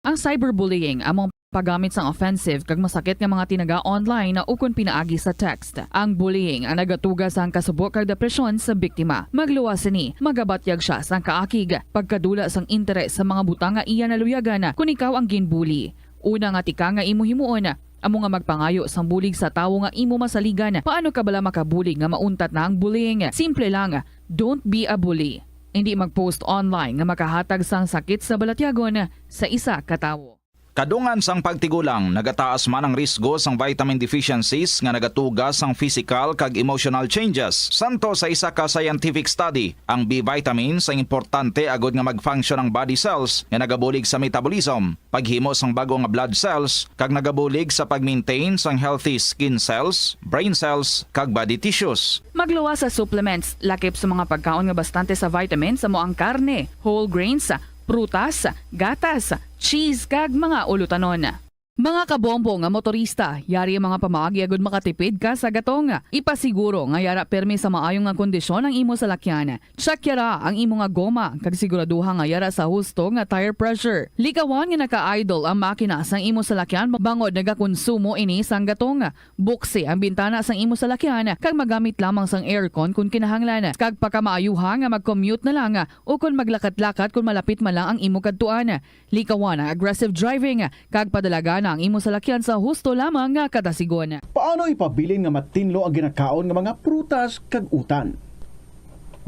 Ang cyberbullying amo ang paggamit sang offensive kag masakit nga mga tinaga online ukon pinaagi sa text. Ang bullying ang nagatuga sang kasubo kag depresyon sa biktima. Magluwas sini, magabatyag sia sang kaakig, pagkadula sang interes sa mga butang nga iya naluyagan kon ikaw ang ginbully. Una nga tika nga imo himuon, amo nga magpangayo sang bulig sa tawo nga imo masaligan. Paano ka bala makabulig nga mauntat na ang bullying? Simple lang, don't be a bully. Indi mag-post online nga makahatag sang sakit sa balatyagon sa isa ka tawo. Kadungan sang pagtigulang, nagataas man ang risgo sang vitamin deficiencies nga nagatuga sang physical kag emotional changes. Santo sa isa ka scientific study, ang B vitamins ang importante agud nga mag-function ang body cells nga nagabulig sa metabolism, paghimo sang bag-o nga blood cells, kag nagabulig sa pag-maintain sang healthy skin cells, brain cells, kag body tissues. Magluwas sa supplements, lakip sa mga pagkaon nga bastante sa vitamins amo ang karne, whole grains, prutas, gatas, cheese, kag mga ulutanon. Mga kabombo nga motorista, yari ang mga pamaagi agud makatipid ka sa gatong. Ipasiguro nga yara permi sa maayo nga kondisyon ang imo salakyan. Check yara ang imo nga goma kag siguraduha nga yara sa husto nga tire pressure. Likawan nga naka-idle ang makina sang imo salakyan bangod nagakonsumo ini sang gatong. Buksi ang bintana sang imo salakyan kag magamit lamang sang aircon kon kinahanglan. Kag pakamaayuha nga mag-commute na lang o kon maglakat-lakat kon malapit man lang ang imo kadtuan. Likawan ang aggressive driving kag padalagana ang imo salakyan sa husto lamang nga kadasigon. Paano ipabilin nga matinlo ang ginakaon nga mga prutas kag utan?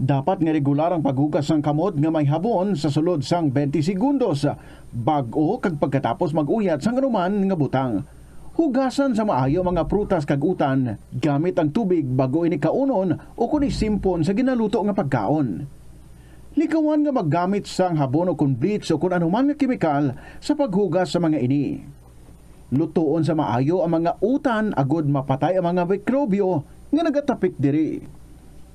Dapat nga regular ang paghugas sang kamot nga may habon sa sulod sang twenty segundos, bag-o kag pagkatapos mag-uyat sang anuman nga butang. Hugasan sa maayo ang mga prutas kag utan gamit ang tubig bag-o ini kaunon o kon isimpon sa ginaluto nga pagkaon. Likawan nga maggamit sang habon o kon bleach o kon anuman nga kemikal sa paghugas sa mga ini. Lutoon sa maayo ang mga utan agud mapatay ang mga mikrobyo nga nagatapik diri.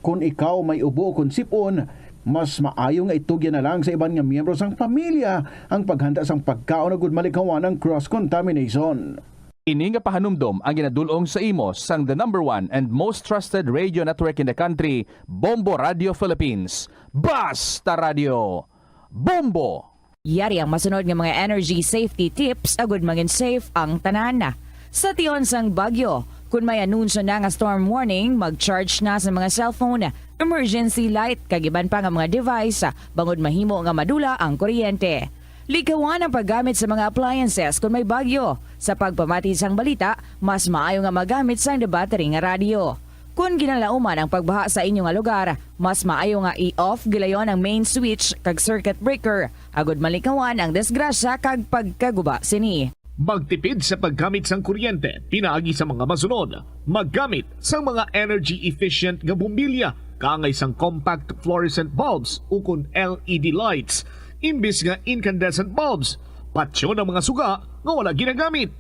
Kon ikaw may ubo o kon sip-on, mas maayo nga itugyan na lang sa iban nga miyembro sang pamilya ang paghanda sang pagkaon agud malikawan ang cross contamination. Ini nga pahanumdom ang ginadul-ong sa imo sang the number one and most trusted radio network in the country, Bombo Radio Philippines. Basta Radio, Bombo! Yari ang masunod nga mga energy safety tips agud mangin safe ang tanan. Sa tion sang bagyo, kun may anunsyo na nga storm warning, mag-charge na sa mga cellphone, emergency light, kag iban pa nga mga device, bangod mahimo nga madula ang kuryente. Likawan ang paggamit sa mga appliances kun may bagyo. Sa pagpamati sang balita, mas maayo nga magamit sang debattery nga radyo. Kon ginalauman ang pagbaha sa inyo nga lugar, mas maayo nga i-off gilayon ang main switch kag circuit breaker, agud malikawan ang disgrasya kag pagkaguba sini. Magtipid sa paggamit sang kuryente pinaagi sa mga masunod. Maggamit sang mga energy efficient nga bombilya kaangay sang compact fluorescent bulbs ukon L E D lights imbis nga incandescent bulbs. Patyon ang mga suga nga wala ginagamit.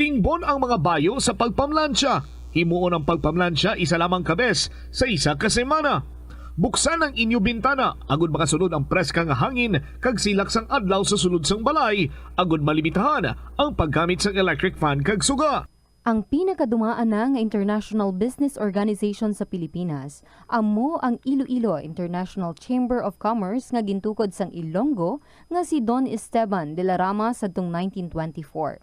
Tingbon ang mga bayo sa pagpamlansya. Himuon ang pagpamlansya isa lamang ka bes sa isa ka semana. Buksan ang inyo bintana agud makasulod ang preska nga hangin kag silak sang adlaw sa sulod sang balay, agud malimitahan ang paggamit sang electric fan kag suga. Ang pinakadumaan na nga international business organization sa Pilipinas amo ang Iloilo International Chamber of Commerce nga gintukod sang Ilonggo nga si Don Esteban de la Rama sadtong nineteen twenty-four.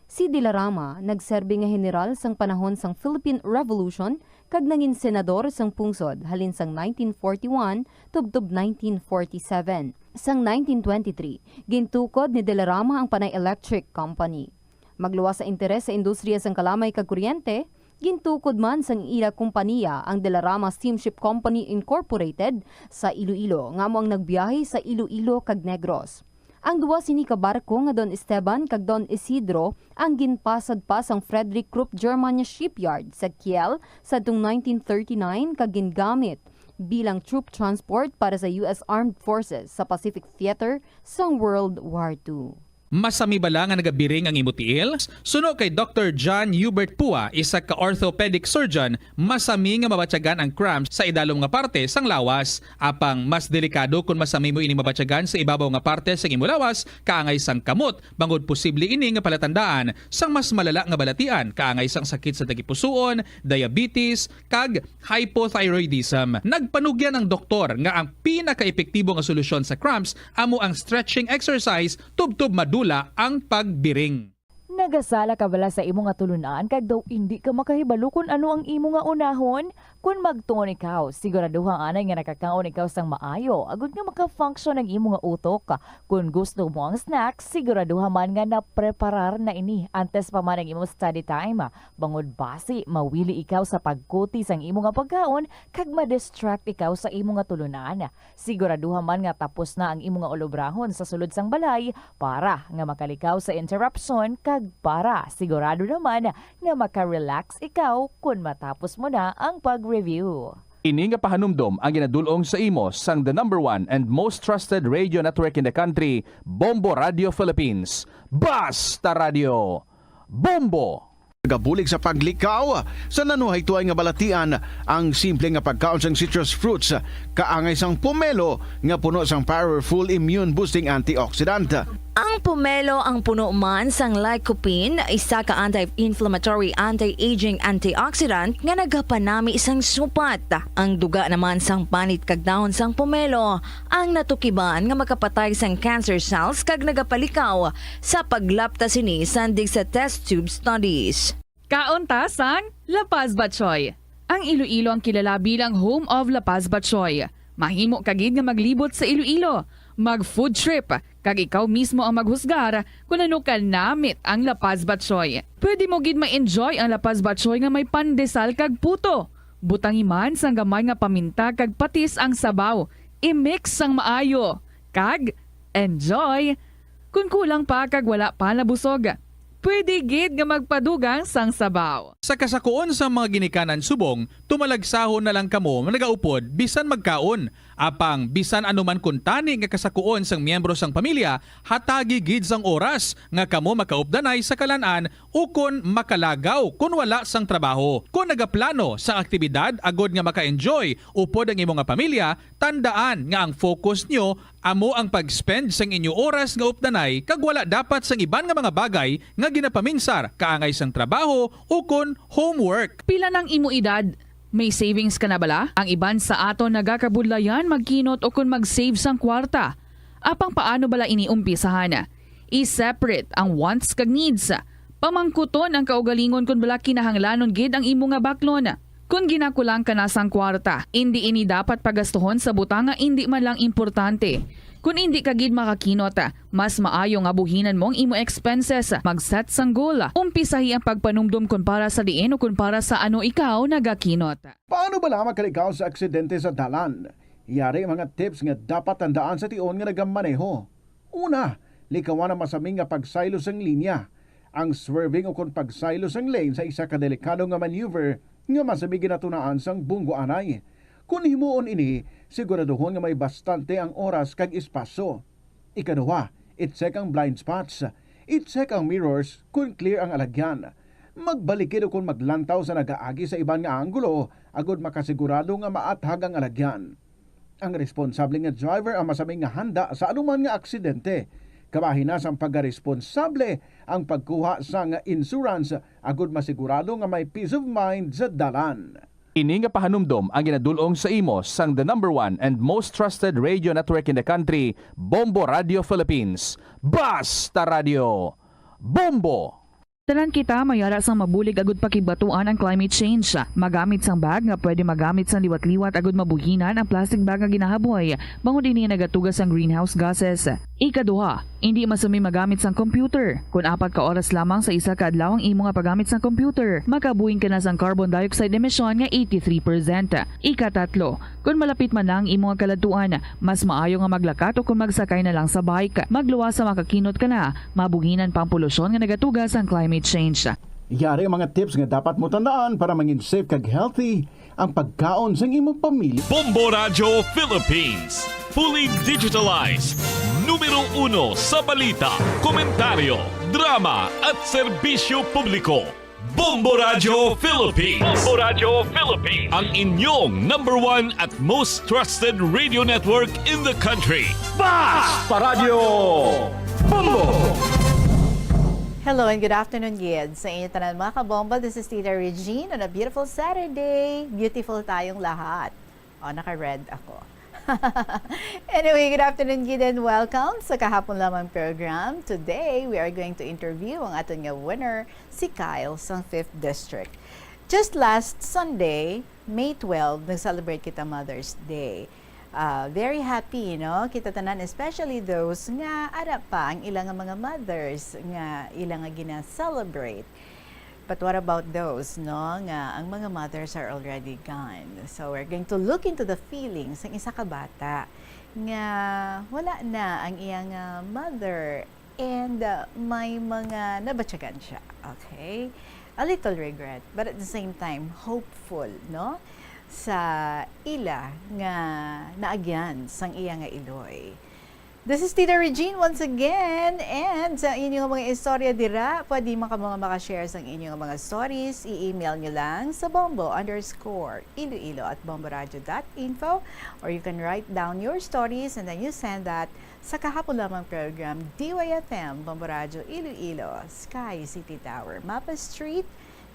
Si De la Rama nagserbi nga heneral sang panahon sang Philippine Revolution kag nangin senador sang pungsod halin sang nineteen forty-one tubtob nineteen forty-seven. Sang nineteen twenty-three, gintukod ni De la Rama ang Panay Electric Company. Magluwas sa interes sa industriya sang kalamay kag kuryente, gintukod man sang ila kompaniya ang De la Rama Steamship Company Incorporated sa Iloilo, nga amo ang nagbiyahe sa Iloilo kag Negros. Ang duwa sini ka barko nga Don Esteban kag Don Isidro ang ginpasad pa sang Frederick Krupp German Shipyard sa Kiel sadtong nineteen thirty-nine kag gingamit bilang troop transport para sa U S Armed Forces sa Pacific Theater sang World War Two. Masami bala nga nagabiring ang imo tiil? Suno kay Doktor John Hubert Pua, isa ka orthopedic surgeon, masami nga mabatyagan ang cramps sa idalom nga parte sang lawas. Apang mas delikado kon masami mo ini mabatyagan sa ibabaw nga parte sang imo lawas, kaangay sang kamot, bangod posible ini nga palatandaan sang mas malala nga balatian, kaangay sang sakit sa tagipusoon, diabetes, kag hypothyroidism. Nagpanugyan ang doktor nga ang pinakaepektibo nga solusyon sa cramps amo ang stretching exercise tubtob madula ang pagbiring. Nagasala ka bala sa imo nga tulunan kag daw indi ka makahibalo kon ano ang imo nga unahon? Kon magtuon ikaw, siguraduha anay nga nakakaon ikaw sang maayo agod nga maka-function ang imo nga utok. Kon gusto mo ang snack, siguraduha man nga napreparar na ini antes pa man ang imo study time. Bangod basi mawili ikaw sa pagkuti sang imo nga pagkaon kag ma-distract ikaw sa imo nga tulunan. Siguraduha man nga tapos na ang imo nga ulobrahon sa sulod sang balay para nga makalikaw sa interruption kag para sigurado naman nga maka-relax ikaw kon matapos mo na ang pag-review. Ini nga pahanumdom ang ginadul-ong sa imo sang the number one and most trusted radio network in the country, Bombo Radio Philippines. Basta Radio, Bombo! Nagabulig sa paglikaw sa nanuhaytoay nga balatian ang simple nga pagkaon sang citrus fruits, kaangay sang pomelo nga puno sang powerful immune boosting antioxidant. Ang pomelo ang puno man sang lycopene, isa ka anti-inflammatory, anti-aging antioxidant nga nagapanami sang supat. Ang duga naman sang panit kag dahon sang pomelo ang natukiban nga makapatay sang cancer cells kag nagapalikaw sa paglapta sini sandig sa test tube studies. Kaon ta sang La Paz Batchoy. Ang Iloilo ang kilala bilang home of La Paz Batchoy. Mahimo ka gid nga maglibot sa Iloilo, mag food trip, kag ikaw mismo ang maghusgar kon ano ka namit ang La Paz Batchoy. Pwede mo gid ma-enjoy ang La Paz Batchoy nga may pandesal kag puto. Butangi man sang gamay nga paminta kag patis ang sabaw. I-mix sang maayo. Kag enjoy! Kon kulang pa kag wala pa nabusog, pwede gid nga magpadugang sang sabaw. Sa kasakuon sang mga ginikanan subong, tumalagsahon na lang kamo nga nagaupod bisan magkaon. Apang bisan ano man kuntani nga kasakuon sang miyembro sang pamilya, hatagi gid sang oras nga kamo makaupdanay sa kalan-an ukon makalagaw kon wala sang trabaho. Kon nagaplano sang aktibidad agod nga maka-enjoy upod ang imo nga pamilya, tandaan nga ang focus nyo amo ang pag-spend sang inyo oras nga updanay kag wala dapat sang iban nga mga bagay nga ginapaminsar kaangay sang trabaho ukon homework. Pila nang imo edad? May savings ka na bala? Ang iban sa aton nagakabudlayan magkinot ukon mag-save sang kwarta. Apang paano bala ini umpisahan? I-separate ang wants kag needs. Pamangkuton ang kaugalingon kon bala kinahanglanon gid ang imo nga baklon. Kon ginakulang ka na sang kwarta, indi ini dapat pagastuhon sa butang nga indi man lang importante. Kon indi ka gid makakinot, mas maayo nga buhinan mo ang imo expenses. Mag-set sang goal. Umpisahi ang pagpanumdom kon para sa diin o kon para sa ano ikaw nagakinot. Paano bala makalikaw sa aksidente sa dalan? Yari mga tips nga dapat tandaan sa tion nga nagamaneho. Una, likawan ang masami nga pagsaylo sang linya. Ang swerving ukon pagsaylo sang lane sa isa ka delikado nga maneuver nga masami ginatunaan sang bunggo anay. Kon himuon ini, siguraduhon nga may bastante ang oras kag espasyo. Ikaduha, i-check ang blind spots. I-check ang mirrors kon clear ang alagyan. Magbalikid ukon maglantaw sa nagaagi sa iban nga anggulo agod makasigurado nga maathag ang alagyan. Ang responsable nga driver ang masami nga handa sa anuman nga aksidente. Kabahin na sang pagkaresponsable ang pagkuha sang insurance agod masigurado nga may peace of mind sa dalan. Ini nga pahanumdom ang ginadul-ong sa imo sang the number one and most trusted radio network in the country, Bombo Radio Philippines. Basta Radio! Bombo! Tanan kita may ara sang mabulig agud pakigbatuan ang climate change. Magamit sang bag nga pwede magamit sang liwat-liwat agud mabuhinan ang plastic bag nga ginahaboy, bangod ini nagatuga sang greenhouse gases. Ikaduha, indi masumi magamit sang computer. Kon apat ka oras lamang sa isa ka adlaw ang imo nga paggamit sang computer, makabuhin ka na sang carbon dioxide emission nga eighty-three percent. Ikatatlo, kon malapit man na ang imo nga kaladtuan, mas maayo nga maglakat o kon magsakay na lang sa bike. Magluwas sa makakinot ka na, mabuhinan pa ang polusyon nga nagatuga sang climate change. Yari ang mga tips nga dapat mo tandaan para mangin safe kag healthy ang pagkaon sang imong pamilya. Bombo Radyo Philippines, fully digitalized, numero uno sa balita, komentaryo, drama, at serbisyo publiko. Bombo Radyo Philippines. Bombo Radyo Philippines. Ang inyong number one at most trusted radio network in the country. Basta Radyo Bombo! Hello and good afternoon, gid. Sa inyo tanan, mga kabomba, this is Tita Regine on a beautiful Saturday. Beautiful tayong lahat. Oh, naka-red ako. Anyway, good afternoon, gid, and welcome sa Kahapon Lamang program. Today, we are going to interview ang aton nga winner, si Kyle, sang fifth District. Just last Sunday, May twelve, nag-celebrate kita Mother's Day. Ah, very happy, no? Kita tanan, especially those nga ara pa ang ila nga mga mothers nga ila nga gina-celebrate. But what about those, no, nga ang mga mothers are already gone? So we're going to look into the feelings ng isa ka bata nga wala na ang iyang, ah, mother and, ah, may mga nabatyagan siya. Okay? A little regret, but at the same time, hopeful, no? Sa ila nga naagyan sang iya nga iloy. This is Tita Regine once again, and sa inyo nga mga istorya dira, pwede man kamo nga makashare sang inyo nga mga stories, i-email nyo lang sa bombo underscore iloilo at bomboradio dot info, or you can write down your stories and then you send that sa kahapon lamang program, D Y F M, Bombo Radyo Iloilo, Sky City Tower, Mapa Street,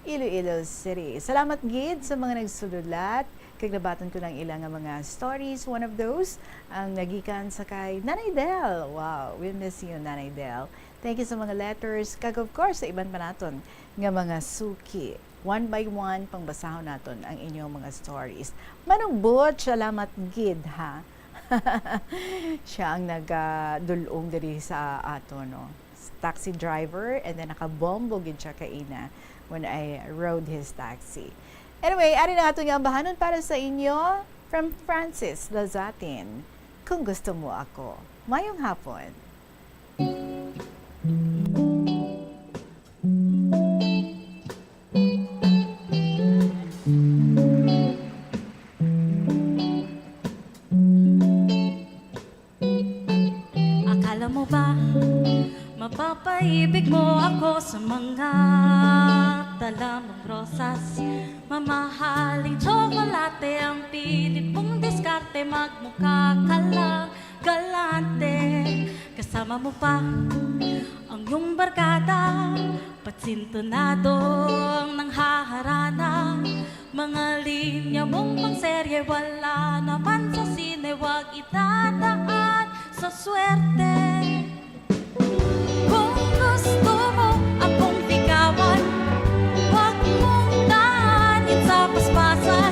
Iloilo City. Salamat gid sa mga nagsulat, kag nabaton ko lang ila nga mga stories. One of those, ang nagikan sa kay Nanay Del. Wow, we miss you, Nanay Del. Thank you sa mga letters, kag of course, sa iban pa naton nga mga suki. One by one, pangbasahon naton ang inyong mga stories. Manong Butch, salamat gid, ha? Siya ang nagadul-ong diri sa ato, no? Taxi driver, and then nakabombo gid siya kaina when I rode his taxi. Anyway, ari na ato nga ambahanon para sa inyo from Francis Lazatin, Kung Gusto Mo Ako. Mayong hapon. Akala mo ba mapapaibig mo ako sa mga dala mong rosas? Mamahaling tsokolate ang pilit mong diskarte, magmukha ka lang galante. Kasama mo pa ang iyong barkada, patsintonado ang nanghaharana. Mga linya mong pangserye, wala naman sa sine, wag idadaan sa swerte. Kung gusto mo akong ligawan, wag mong daanin sa paspasan.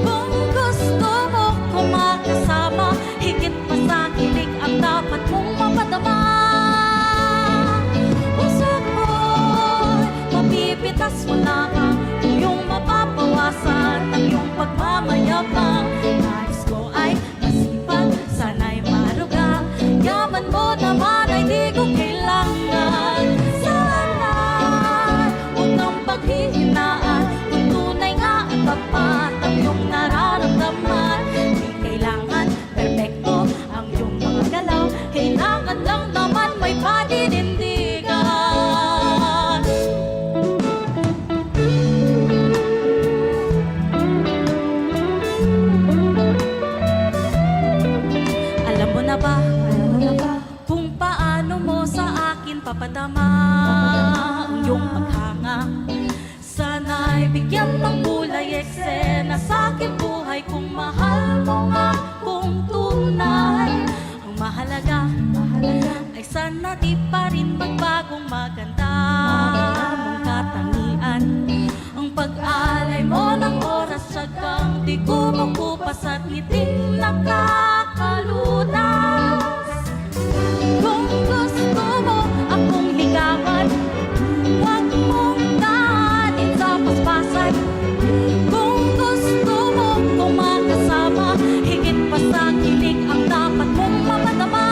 Kung gusto mo ko makasama, higit pa sa kilig ang dapat mong mapadama. Puso ko'y mapipitas mo lamang, kung iyong mapapawasan ang iyong pagmamayabang. Nais ko ay masipag, sana'y maruga. Yaman mo naman ay di ko kailangan. Sana'y huwag kang paghihinaan, kung tunay nga at tapat ang iyong nararamdaman. Di kailangan perpekto ang iyong mga galaw, kailangan lang naman may paninindigan. Alam mo na ba, alam mo na ba kung paano mo sa akin papadama ang iyong paghanga? Sana'y bigyan ng kulay eksena sa aking buhay kung mahal mo nga kung tunay. Ang mahalaga, mahalaga ay sana di pa rin magbagong maganda mong katangian. Ang pag-alay mo ng oras, siyang di kumukupas at ngiting nakakalunas. Kung gusto mo akong ligawan, wag mong daanin sa paspasan. Kung gusto mo ko makasama, higit pa sa kilig ang dapat mong mapadama.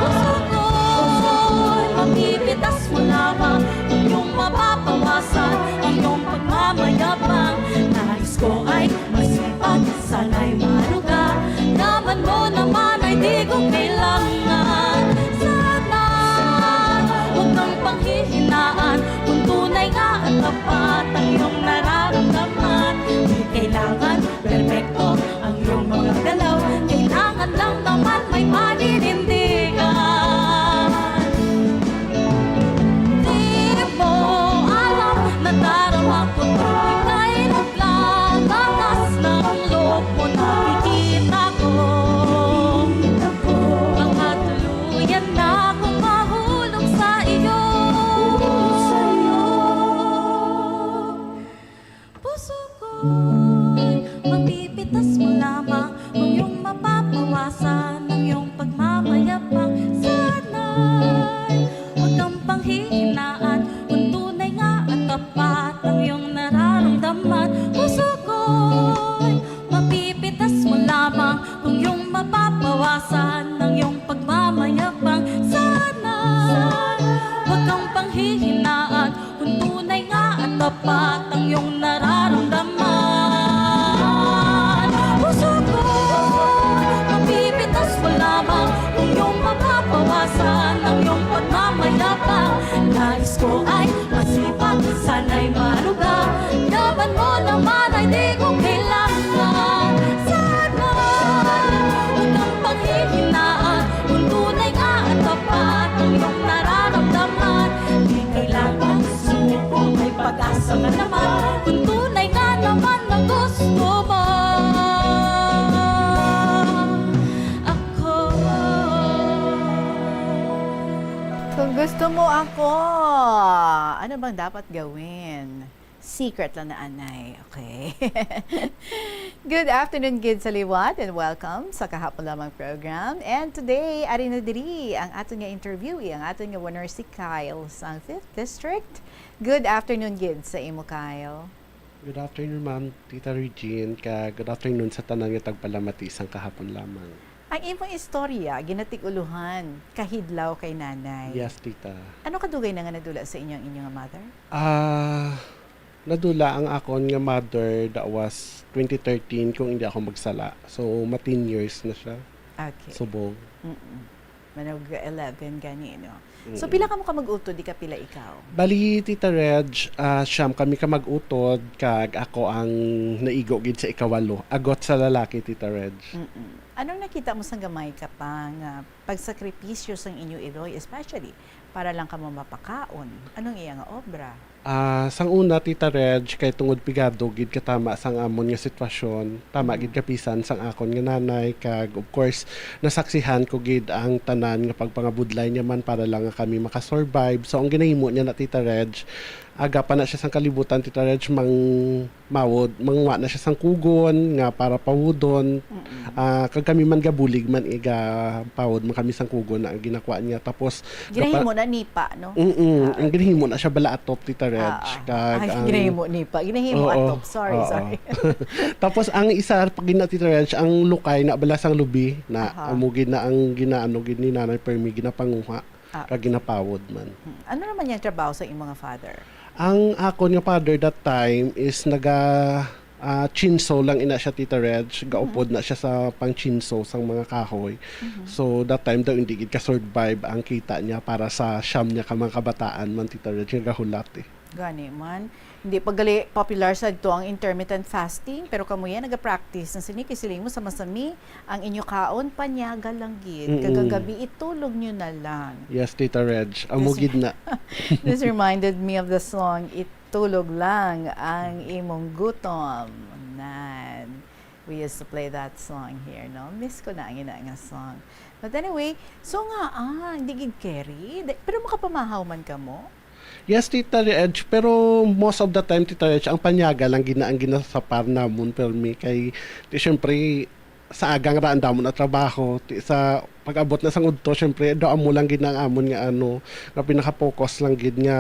Puso ko'y mapipitas mo lamang, kung iyong mapapawasan ang iyong pagmamayabang. Nais ko ay masipag, sana'y maruga. Yaman mo naman ay di ko kailangan. Sana huwag kang panghihinaan, kung tunay nga at tapat ang iyong nararamdaman. Di kailangan perpekto ang iyong mga galaw, kailangan lang naman may paninindigan. Di mo alam, nadarama ko, ika'y naglalangas ng loob mo, nakikita ko. Baka tuluyan na akong mahulog sa iyo. Puso ko'y mapipitas mo lamang, kung iyong mapapawasan ang iyong pagmamayabang. Sana'y huwag kang panghihinaan, kung tunay nga at tapat ang iyong nararamdaman. Puso ko'y mapipitas mo lamang, kung iyong mapapawasan ang iyong pagmamayabang. Sana huwag kang panghihinaan, kung tunay nga at tapat ang iyong nararamdaman. Puso ko, mapipitas Mo ako. Ano bang dapat gawin? Secret lang na, anay. Okay. Good afternoon, gid sa liwat, and welcome sa Kahapon Lamang program. And today, ari na diri ang aton nga interviewee, ang aton nga winner, si Kyle sang fifth District. Good afternoon, gid sa imo, Kyle. Good afternoon, Ma'am, Tita Regine, ka good afternoon sa tanan nga tagpalamati sang Kahapon Lamang. Ang imong istorya, ginatig-ulohan, kahidlaw kay nanay. Yes, tita. Ano kadugay na nga nadula sa inyo ang inyo nga mother? Ah, nadula ang akon nga mother, that was twenty thirteen, kung hindi ako magsala. So, ma-ten years na siya. Okay. Subong. Mm-mm. Manog eleven gani, no? So, Mm. pila kamo ka mag-utod, di ka pila ikaw? Bali, Tita Reg, ah, siyam kami ka mag-utod, kag ako ang naigo gid sa ikawalo. Agot sa lalaki, Tita Reg. Mm-mm. Anong nakita mo sang gamay ka pa nga pagsakripisyo sang inyo iloy, especially para lang kamo mapakaon? Anong iya nga obra? Ah, sang una, Tita Reg, kay tungod pigado gid ka tama sang amon nga sitwasyon, tama Mm. gid kapisan sang akon nga nanay, kag of course, nasaksihan ko gid ang tanan nga pagpangabudlay niya man para lang nga kami makasurvive. So, ang ginahimo niya na, Tita Reg, aga pa na siya sang kalibutan, Tita Reg, mangmawod, mangwa na siya sang kugon nga para pawudon. Mm-mm. Ah, kag kami man gabulig man, iga pawod man kami sang kugon na ginakuha niya. Tapos, Ginahimo na nipa, no? Mm-mm. Ah, Ang ginahimo na siya bala atop, Tita Reg. Ah, ah. Kag Ay, ang ginahimo nipa. Ginahimo Oo. atop. Sorry, Oo. sorry. Tapos ang isa pa gina, Tita Reg, ang lukay na bala sang lubi na Aha. amo gid na ang ginaano gid ni Nanay Permi, ginapanguha, Ah. kag ginapawod man. Hmm. Ano naman yung trabaho sa imong nga father? Ang akon nga father that time is naga, ah, chainsaw lang ina siya, Tita Reg. Gaupod Mhm. na siya sa pang-chainsaw sang mga kahoy. Mhm. So, that time daw, hindi gid ka-survive ang kita niya para sa siyam niya ka mga kabataan man, Tita Reg, nga gahulat, eh. Gani man. Hindi pa gali popular sa adto ang intermittent fasting, pero kamo yan, naga-practice na sini, kay siling mo sa masami, ang inyo kaon, panyaga lang gid. Mm-mm. Kag ang gabi, itulog nyo na lang. Yes, Tita Reg. Amo This gid na. This reminded me of the song, Itulog Lang ang Imong Gutom. Nan. We used to play that song here, no? Miss ko na ang ina nga song. But anyway, so nga, ah, hindi gid carry. Di- Pero makapamahaw man ka mo? Yes, Tita Reg, pero most of the time, Tita Reg, ang panyaga lang gina-, ang ginasapar namon, permi, kay, di, syempre, sa agang ra ang damo na trabaho, ti-, sa pag-abot na sang udto, syempre, do amo lang gid ang amon nga, ano, nga pinaka-focus lang gid nga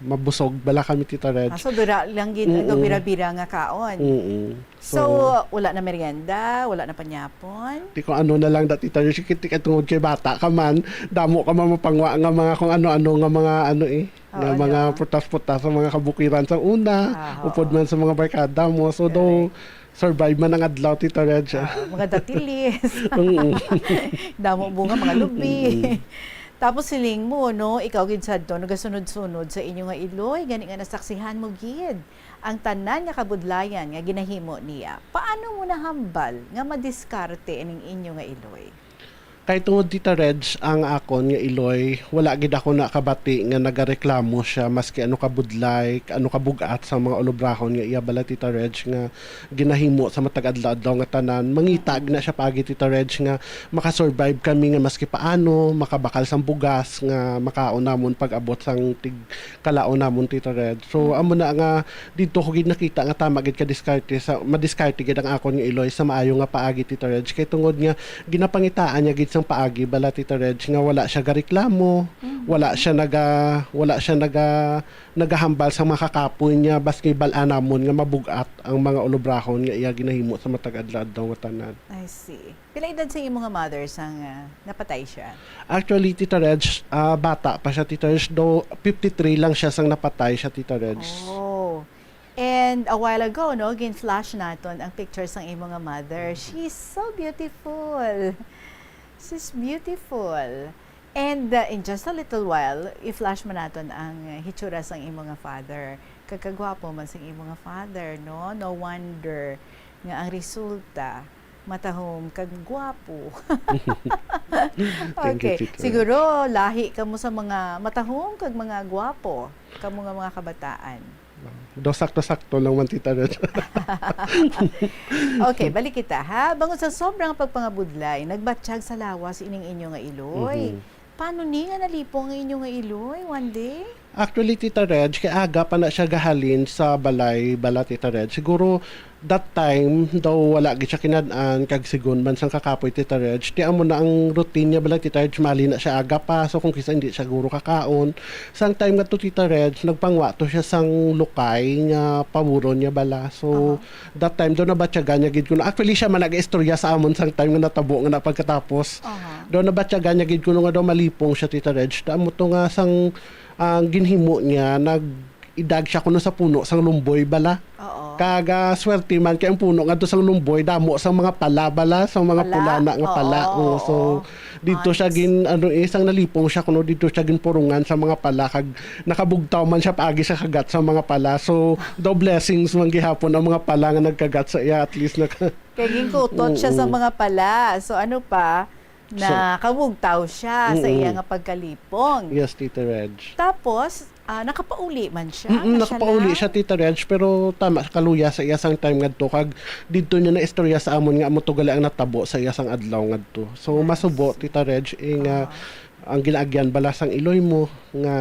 mabusog bala kami, Tita Reg. Ah, so dura lang gid, Mm-mm. gabira-bira nga kaon. Mm-mm. So, So, wala na merienda, wala na panyapon? Di ko ano na lang dati, Tita Reg, kay tungod kay bata ka man, damo ka man mapangwa nga mga kung ano-ano nga mga ano eh, Oo, nga mga no? putas-putas sa mga kabukiran sa una, Ah, upod oo. man sa mga barkada mo. So, do Correct. survive man ang adlaw, Tita Reg, ah. Ah, mga datilis. Mm. Damo bunga, mga lubi. Mm. Tapos siling mo, no, ikaw gid sadto nagasunod-sunod sa inyo nga iloy, gani nga nasaksihan mo gid ang tanan nga kabudlayan nga ginahimo niya. Paano mo nahambal nga madiskarte ining inyo nga iloy? Kay tungod, Tita Reg, ang akon nga iloy, wala gid ako nakabati nga nagareklamo siya maski ano kabudlay, ano kabug-at sa mga ulubrahon nga iya bala, Tita Reg, nga ginahimo sa matag adlaw-adlaw nga tanan. Mangita Mm. gid na siya paagi, Tita Reg, nga makasurvive kami nga maski paano, makabakal sang bugas nga makaon namon pag-abot sang tig kalaon namon, Tita Reg. So, Mm. amo na nga didto ko gid nakita nga tama gid ka diskarte sa, madiskarte gid ang akon nga iloy sa maayo nga paagi, Tita Reg. Kay tungod nga ginapangitaan niya gid sang paagi bala, Tita Reg, nga wala siya gareklamo, Mm. wala siya naga-, wala siya naga-, nagahambal sa mga kakapoy niya, baski bal-an namon nga mabug-at ang mga ulubrahon nga iya ginahimo sa matag adlaw-adlaw nga tanan. I see. Pila edad sa imo nga mother sang, ah, napatay siya? Actually, Tita Reg, ah, bata pa siya, Tita Reg. Do, fifty-three lang siya sang napatay siya, Tita Reg. Oh. And a while ago, no, gin-flash naton ang picture sang imo nga mother. Mm-hmm. She's so beautiful. She's beautiful. And, uh, in just a little while, i-flash man naton ang, uh, hitsura sang imo nga father. Kagkagwapo man sang imo nga father, no? No wonder nga ang resulta, matahom kag gwapo. Thank you, Okay. Tita. Siguro, lahi kamo sa mga matahom kag mga gwapo, kamo nga mga kabataan. Do, sakto-sakto lang man, Tita Reg. Okay, balik kita, ha? Bangod sa sobrang pagpangabudlay, nagbatyag sa lawas ining inyo nga iloy. Mhm. Paano ni nga nalipong ang inyo nga iloy one day? Actually, Tita Reg, kay aga pa na siya gahalin sa balay, bala, Tita Reg. Siguro, that time, daw wala gid siya kinad-an, kag sigon man sang kakapoy, Tita Reg. Ti amo na ang routine niya, bala, Tita Reg, mali na siya aga pa. So, kung kisa hindi siya guro kakaon. Sang time nga to, Tita Reg, nagpangwa to siya sang lukay nga paburon niya, bala. So, Aha. that time, daw nabatyagan niya gid kuno. Actually, siya man nag-istorya sa amon sang time nga natabo nga na pagkatapos. Aha. Daw nabatyagan niya gid kuno nga daw malipong siya, Tita Reg. Amo to nga sang, ang ginhimo niya, nag-idag siya kuno sa puno sang lumboy bala. Oo. Kag, ah, swerte man kay ang puno ngadto sang lumboy, damo sang mga pala bala, sang mga Pala? pula na nga pala. Oo, Oo, so, oo. dito siya Ants. gin-, ano, eh, sang nalipong siya kuno, dito siya ginpurungan sa mga pala, kag nakabugtaw man siya paagi sa kagat sa mga pala. So, daw blessings man gihapon ang mga pala nga nagkagat sa iya, at least naka- Kay ginkutot siya sa Oo. mga pala. So, ano pa? So, Nakabugtaw siya sa iya Oo. nga pagkalipong. Yes, Tita Reg. Tapos, ah, nakapauli man siya, Mm-mm, nakasya nakapauli lang. siya, Tita Reg, pero tama, kaluya sa iya sang time ngadto, kag didto niya naistorya sa amon nga amo to gali ang natabo sa iya sang adlaw ngadto. So, Yes. masubo, Tita Reg, eh, nga Ah. ang ginaagyan bala sang iloy mo nga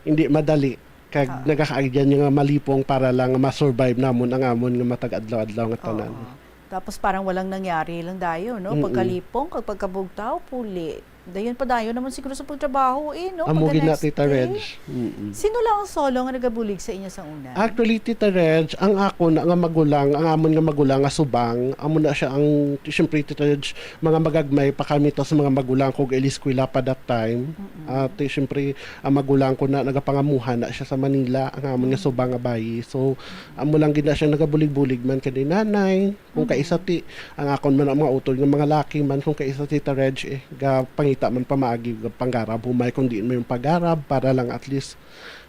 hindi madali, kag Ah. nagakaagyan niya nga malipong para lang ma-survive namon ang amon nga matag adlaw-adlaw nga tanan. Oo. Tapos parang walang nangyari lang dayon, no? Mm-mm. Pagkalipong, kag pagkabugtaw, puli. Dayon pa dayon naman siguro sa pagtrabaho, eh, no? Amo Pagka gid na, next Tita day. Reg. Mm-mm. Sino lang ang solo nga nagabulig sa inyo sa una? Actually, Tita Reg, ang ako na nga magulang, ang amon nga magulang nga subang, amo na siya ang, siyempre, Tita Reg, mga magagmay pa kami to sa mga magulang ko, gaili eskwela pa that time. Mm-mm. At, eh, siyempre, ang magulang ko na nagapangamuhan na siya sa Manila, ang amon nga Mm. subang nga bayi. So, amo lang gid na siya nagabulig-bulig man kay nanay. Kung Mm. kaisa ti, ang akon man ang mga utod nga mga laki man, kung kaisa, Tita Reg, eh, gapangita man pamaagi, panggarab, humay kung diin may paggarab, para lang at least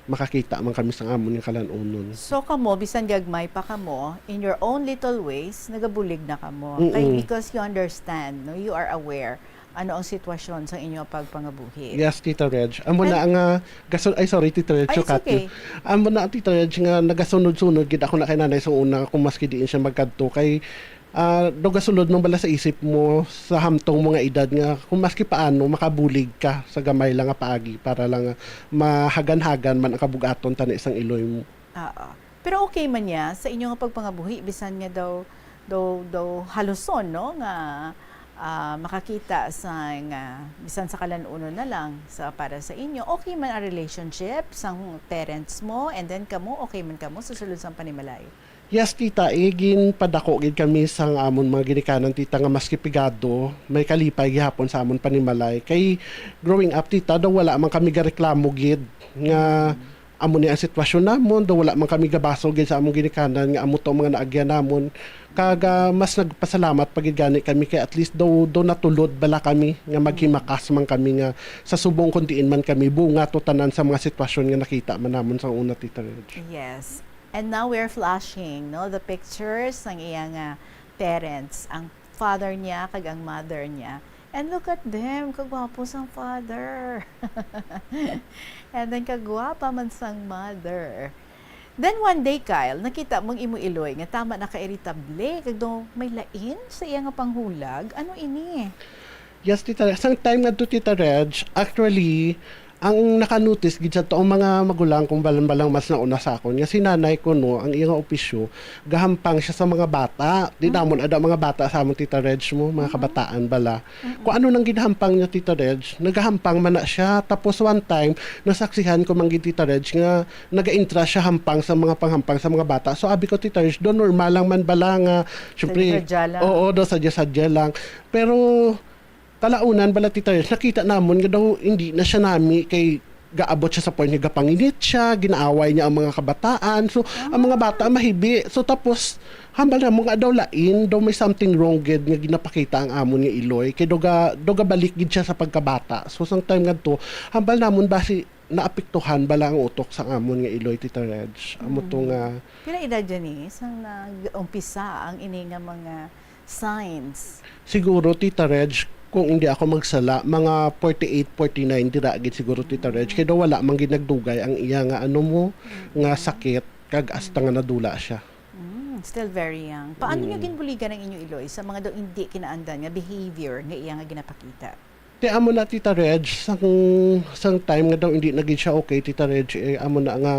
makakita man kami sa amon nga kalan-unon. So, kamo, bisan gagmay pa kamo, in your own little ways, nagabulig na kamo. Kay Mm-mm. because you understand, no, you are aware ano ang sitwasyon sa inyo pagpangabuhi. Yes, Tita Reg. Amo And na nga gasun-, ay, sorry, Tita Reg, Ay, it's Kathy. okay. Amo na, Tita Reg, nga nagasunod-sunod gid ako na kay nanay sa una kung maski diin siya magkadto. Kay, ah, daw gasulod man bala sa isip mo, sa hamtong mo nga edad nga kung maski paano, makabulig ka sa gamay lang nga paagi para lang, ah, mahagan-hagan man ang kabug-aton tani sang iloy mo. Oo. Pero okay man niya sa inyo nga pagpangabuhi, bisan nga daw, daw, daw haluson, no, nga, ah, makakita sa nga, bisan sa kalan-unon na lang sa, para sa inyo. Okay man ang relationship sang parents mo, and then kamo, okay man kamo sa sulod sang panimalay? Yes, tita, eh, ginpadako gid kami sang amon mga ginikanan, tita, nga maski pigado, may kalipay gihapon sa amon panimalay. Kay growing up, tita, daw wala man kami gareklamo gid nga Mm. amo ni ang sitwasyon namon, daw wala man kami gabasol gid sa among ginikanan nga amo to ang mga naagyan namon. Kag, ah, mas nagpasalamat pa gid gani kami kay at least daw, daw natulod bala kami nga maghimakas man kami nga sa subong kon diin man kami bunga to tanan sa mga sitwasyon nga nakita man namon sa una, Tita Reg. Yes. And now we're flashing, no, the pictures sang iya nga parents, ang father niya kag ang mother niya. And look at them, kagwapo sang father. And then kagwapa man sang mother. Then one day, Kyle, nakita mo ang imo iloy nga tama na ka-iritable, kag daw may lain sa iya nga panghulag. Ano ini? Yes, Tita Reg. Sang time ngadto, Tita Reg, actually, ang naka-notice gid sa to ang mga magulang kong balang-balang mas nauna sa akon, nga si nanay ko, no, ang iya nga opisyo, gahampang siya sa mga bata. Di Mm. namon ada mga bata sa amon, Tita Reg, mo, mga Mm. kabataan bala. Mm-mm. Kung ano nang ginahampang niya, Tita Reg, nagahampang man na siya. Tapos one time, nasaksihan ko man gid, Tita Reg, nga naga-intra siya hampang sa mga panghampang sa mga bata. So, abi ko, Tita Reg, do normal lang man bala nga, syempre, Sadya-sadya lang. oo, do, sadya-sadya lang. Pero, kalaunan bala, Tita Reg, nakita namon nga daw hindi na siya nami kay gaabot siya sa point nga gapanginit siya, ginaaway niya ang mga kabataan. So, ang mga bata Ah. mahibi. So, tapos, hambal namon nga daw lain, daw may something wrong gid nga ginapakita ang amon nga iloy. Kay daw ga-, daw gabalik gid siya sa pagkabata. So, sang time ngadto, hambal namon basi naapektuhan bala ang utok sa amon nga iloy, Tita Reg. Amo to Mm. nga Pila edad dyan ni sang nag-umpisa ang ini nga mga signs? Siguro, Tita Reg, kung hindi ako magsala, mga forty-eight, forty-nine dira gid siguro, Tita Reg. Mm. Kay daw wala man gid nagdugay ang iya nga ano mo, nga Mm. sakit, kag hasta nga Mm. nadula siya. Mm, still very young. Paano niyo Mm. ginbuligan ang inyo iloy sa mga daw hindi kinaandan nga behavior nga iya nga ginapakita? Ti amo na, Tita Reg, sang, sang time nga daw hindi na gid siya okay, Tita Reg, eh, amo na nga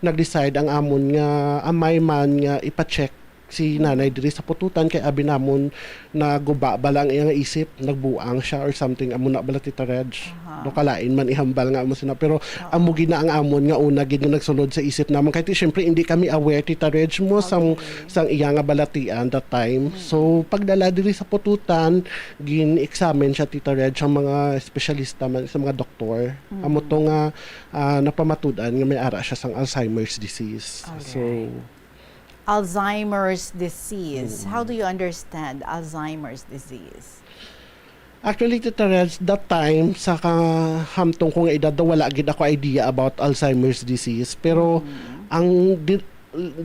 nag-decide ang amon nga amay man nga ipa-check si nanay diri sa Pututan, kay abi namon naguba bala ang iya nga isip, nagbuang siya or something, amo na bala, Tita Reg. Aha. Do kalain man ihambal nga amo sina, pero Oo. amo gid na ang amon nga una gid nga nagsulod sa isip namon. Kay ti, syempre, hindi kami aware, Tita Reg, mo sang, Okay. sang iya nga balatian that time. Mm. So, pagdala diri sa Pututan, gin-examine siya, Tita Reg, sa mga espesyalista man, sa mga doktor. Mm. Amo to nga, ah, napamatud-an nga may ara siya sang Alzheimer's disease. Alright. So, Alzheimer's disease. How Mm. do you understand Alzheimer's disease? Actually, Tita Reg, that time, sa kahamtong ko nga edad, daw wala gid ako idea about Alzheimer's disease. Pero Mm. ang di-,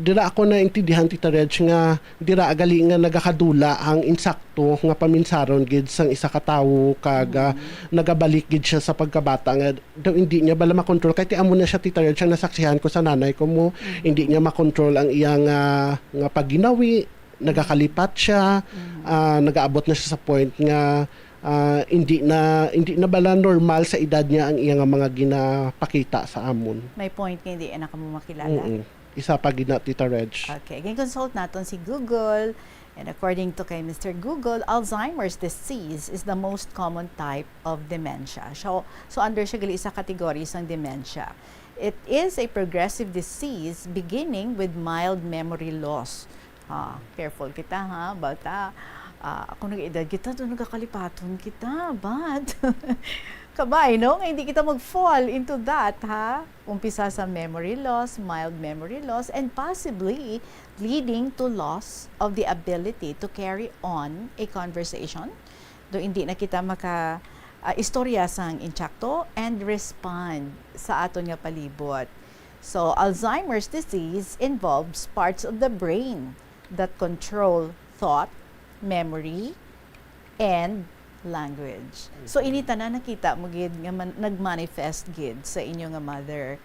dira ako naintindihan, Tita Reg, nga dira gali nga nagakadula ang insakto nga paminsaron gid sang isa ka tawo kag, ah, Mm. nagabalik gid siya sa pagkabata nga daw hindi niya bala makontrol. Kay ti amo na siya, Tita Reg, ang nasaksihan ko sa nanay ko mo, Mm. hindi niya makontrol ang iyang, ah, nga pagginawi, nagakalipat siya, Mm. ah, nagaabot na siya sa point nga, ah, hindi na, hindi na bala normal sa edad niya ang iya nga mga ginapakita sa amon. May point nga hindi na kamo makilala. Mm-mm. Isa pa gid na, Tita Reg. Okay, gin-consult naton si Google. And according to kay Mister Google, Alzheimer's disease is the most common type of dementia. So, so under siya gali sa category sang dementia. It is a progressive disease beginning with mild memory loss. Ah, careful kita, ha, bata. Ah, kung nag-edad kita, doon nagkakalipaton kita. But, kabay, no? Nga hindi kita mag-fall into that, ha? Umpisa sa memory loss, mild memory loss, and possibly leading to loss of the ability to carry on a conversation. Do hindi na kita maka, ah, istorya sang insakto and respond sa aton nga palibot. So, Alzheimer's disease involves parts of the brain that control thought, memory, and language. So, Mhm. ini tanan nakita mo gid nga man-, nagmanifest gid sa inyo nga mother.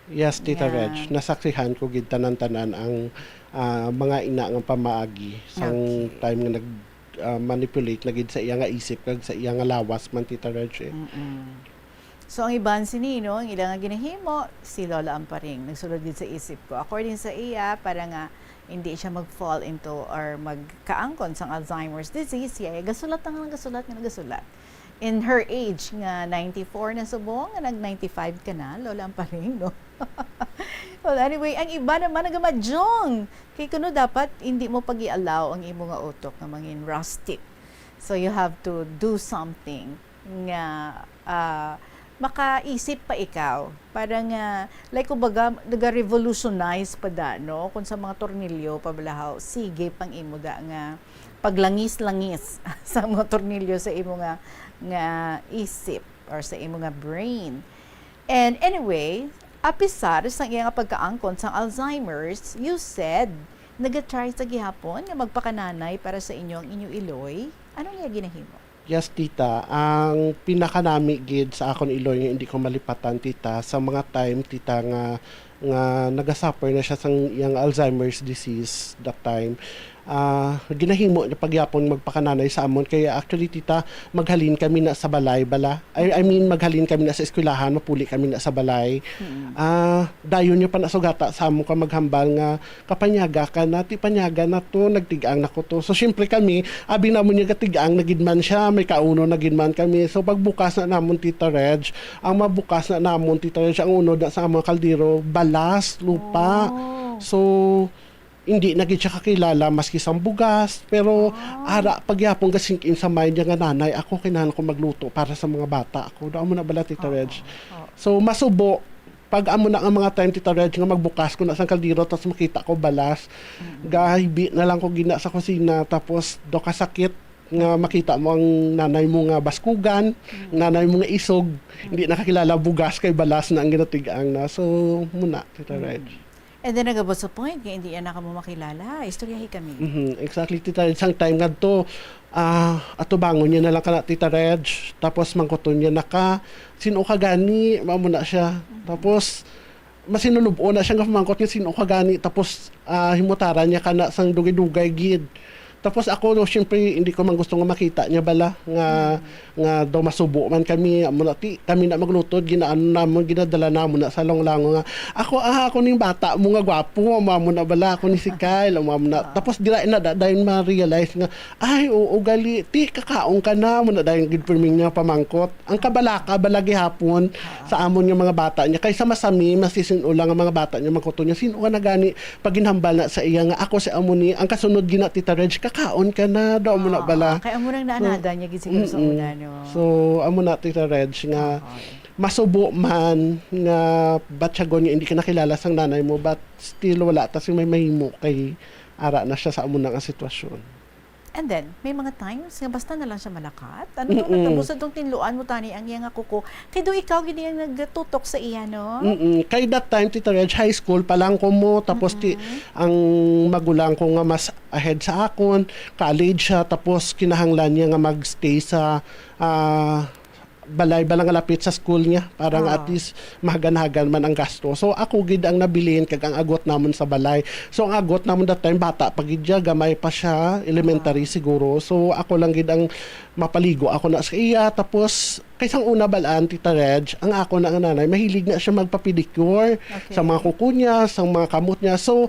Yes, Tita Yeah. Reg. Nasaksihan ko gid tanan-tanan ang, ah, mga ina nga pamaagi sang Okay. time nga nag, ah, manipulate na gid sa iya nga isip kag sa iya nga lawas man, Tita Reg, eh. Mm-mm. So, ang iban sini, no, ang ila nga ginahimo, si Lola Amparing, nagsulod gid sa isip ko. According sa iya, para nga hindi siya mag-fall into or magkaangkon sang Alzheimer's disease, siya ay gasulat na nga gasulat nga nagasulat. In her age nga ninety-four na subong, nga nag ninety-five ka na, Lola Amparing, no? Well, anyway, ang iba naman nagamadyong. Kay kuno dapat hindi mo pag-i-allow ang imo nga utok nga mangin rustic. So you have to do something nga, ah, makaisip pa ikaw. Para nga, like, kumbaga, naga-revolutionize pa da, no? Kung sa mga tornilyo, pabalahaw, sige pang imo da nga paglangis-langis sa mga tornilyo sa imo nga, nga isip or sa imo nga brain. And anyway, apisar sa iya nga pagkaangkon sang Alzheimer's, you said, nagatry sa gihapon nga magpakananay para sa inyo ang inyo iloy. Ano niya ginahimo? Yes, tita. Ang pinakanami gid sa akon iloy nga hindi ko malipatan, tita, sa mga time, tita, nga, nga nagasuffer na siya sang iyang Alzheimer's disease that time, ah, ginahimo niya pagyapon magpakananay sa amon. Kaya actually, tita, maghalin kami na sa balay bala. I, I mean, maghalin kami na sa eskwelahan, mapuli kami na sa balay. Mm. Ah, dayon niya pa nasugata sa amon ka maghambal nga, "Kapanyaga ka na, ti panyaga na to, nagtig-ang na ko to." So, syempre kami, abi namon niya gatig-ang na gid man siya, may kauno na gid man kami. So, pagbukas na namon, Tita Reg, ang mabukas na namon, Tita Reg, ang unod na sa among kaldero, balas, lupa. Oh. So, hindi na gid siya kakilala maski sang bugas, pero Ah. ara pagyapon ga-sink in sa mind niya nga, "Nanay, ako kinahanglan ko magluto para sa mga bata ako." Daw mo na bala, Tita Oo, Reg? oo. So, masubo, pag amo na nga mga time, Tita Reg, nga magbukas ko na sang kaldero, tapos makita ko balas, Mm. gahibi na lang ko gina sa kusina, tapos do kasakit nga makita mo ang nanay mo nga baskugan, Mm. nanay mo nga isog, Mm. hindi nakakilala bugas kay balas na ang ginatig-ang na. So, muna, Tita Mm. Reg. And then, nagabot sa point nga hindi na kamo makilala. Istoryahi kami. Mhm, exactly, Tita Reg. Sang time nga to, ah, atubangon niya na lang ka na, Tita Reg. Tapos, mangkuton niya na ka, "Sino ka gani?" Mao mo na siya. Mhm. Tapos, masinulub-on na siya nga mangkot nga, "Sino ka gani?" Tapos, ah, himutaran niya ka na sang dugay-dugay gid. Tapos ako, no, syempre, hindi ko man gusto nga makita niya bala nga, Mm. nga daw masubo man kami, amo na, ti, kami na magluto, ginaano namon, ginadala namon na sa langlango nga, "Ako, ah, ako ning bata mo nga gwapo, amo, amo na bala, ako ni si Kyle, amo, amo na." Ah. Tapos dira na da-, dayon ma-realize nga, "Ay, oo, gali, ti, kakaon ka na," amo na dayon gid pirmi nga pamangkot. Ang kabalaka bala gihapon Ah. sa amon nga mga bata niya, kaysa masami, masisin-o lang ang mga bata niya, mangkuto niya, "Sin-o ka na gani?" Pag ginhambal na sa iya nga, "Ako si amo ni," ang kasunod gina, Tita Reg, "Kakaon ka na," daw mo na Oo, bala. Kay amo nang So, naanada niya gid siguro sa mm-mm. una, no? So, amo na, Tita Reg, nga Oo. masubo man nga batyagon nga hindi ka nakilala sang nanay mo, but still wala ta sing may mahimo kay ara na siya sa amo na nga sitwasyon. And then, may mga times nga basta na lang siya malakat. Ano tong Mm-mm. nagtabo sa tong tinluan mo tani ang iya nga kuko? Kay do ikaw gid ang nagtutok sa iya, no? Mm-mm. Kay that time, Tita Reg, high school pa lang ko mo. Tapos ti, Mm-mm. ang magulang ko nga mas ahead sa akon, college siya. Tapos kinahanglan niya nga magstay sa, ah, balay bala nga lapit sa school niya para nga at Ah. least mahagan-hagan man ang gasto. So, ako gid ang nabilin kag ang agot namon sa balay. So, ang agot namon that time, bata pa gid siya, gamay pa siya, elementary Ah. siguro. So, ako lang gid ang mapaligo ako na sa iya. Tapos, kay sang una balaan, Tita Reg, ang ako na nga nanay, mahilig na siya magpa-pedicure Okay. sa mga kuko niya, sa mga kamot niya. So,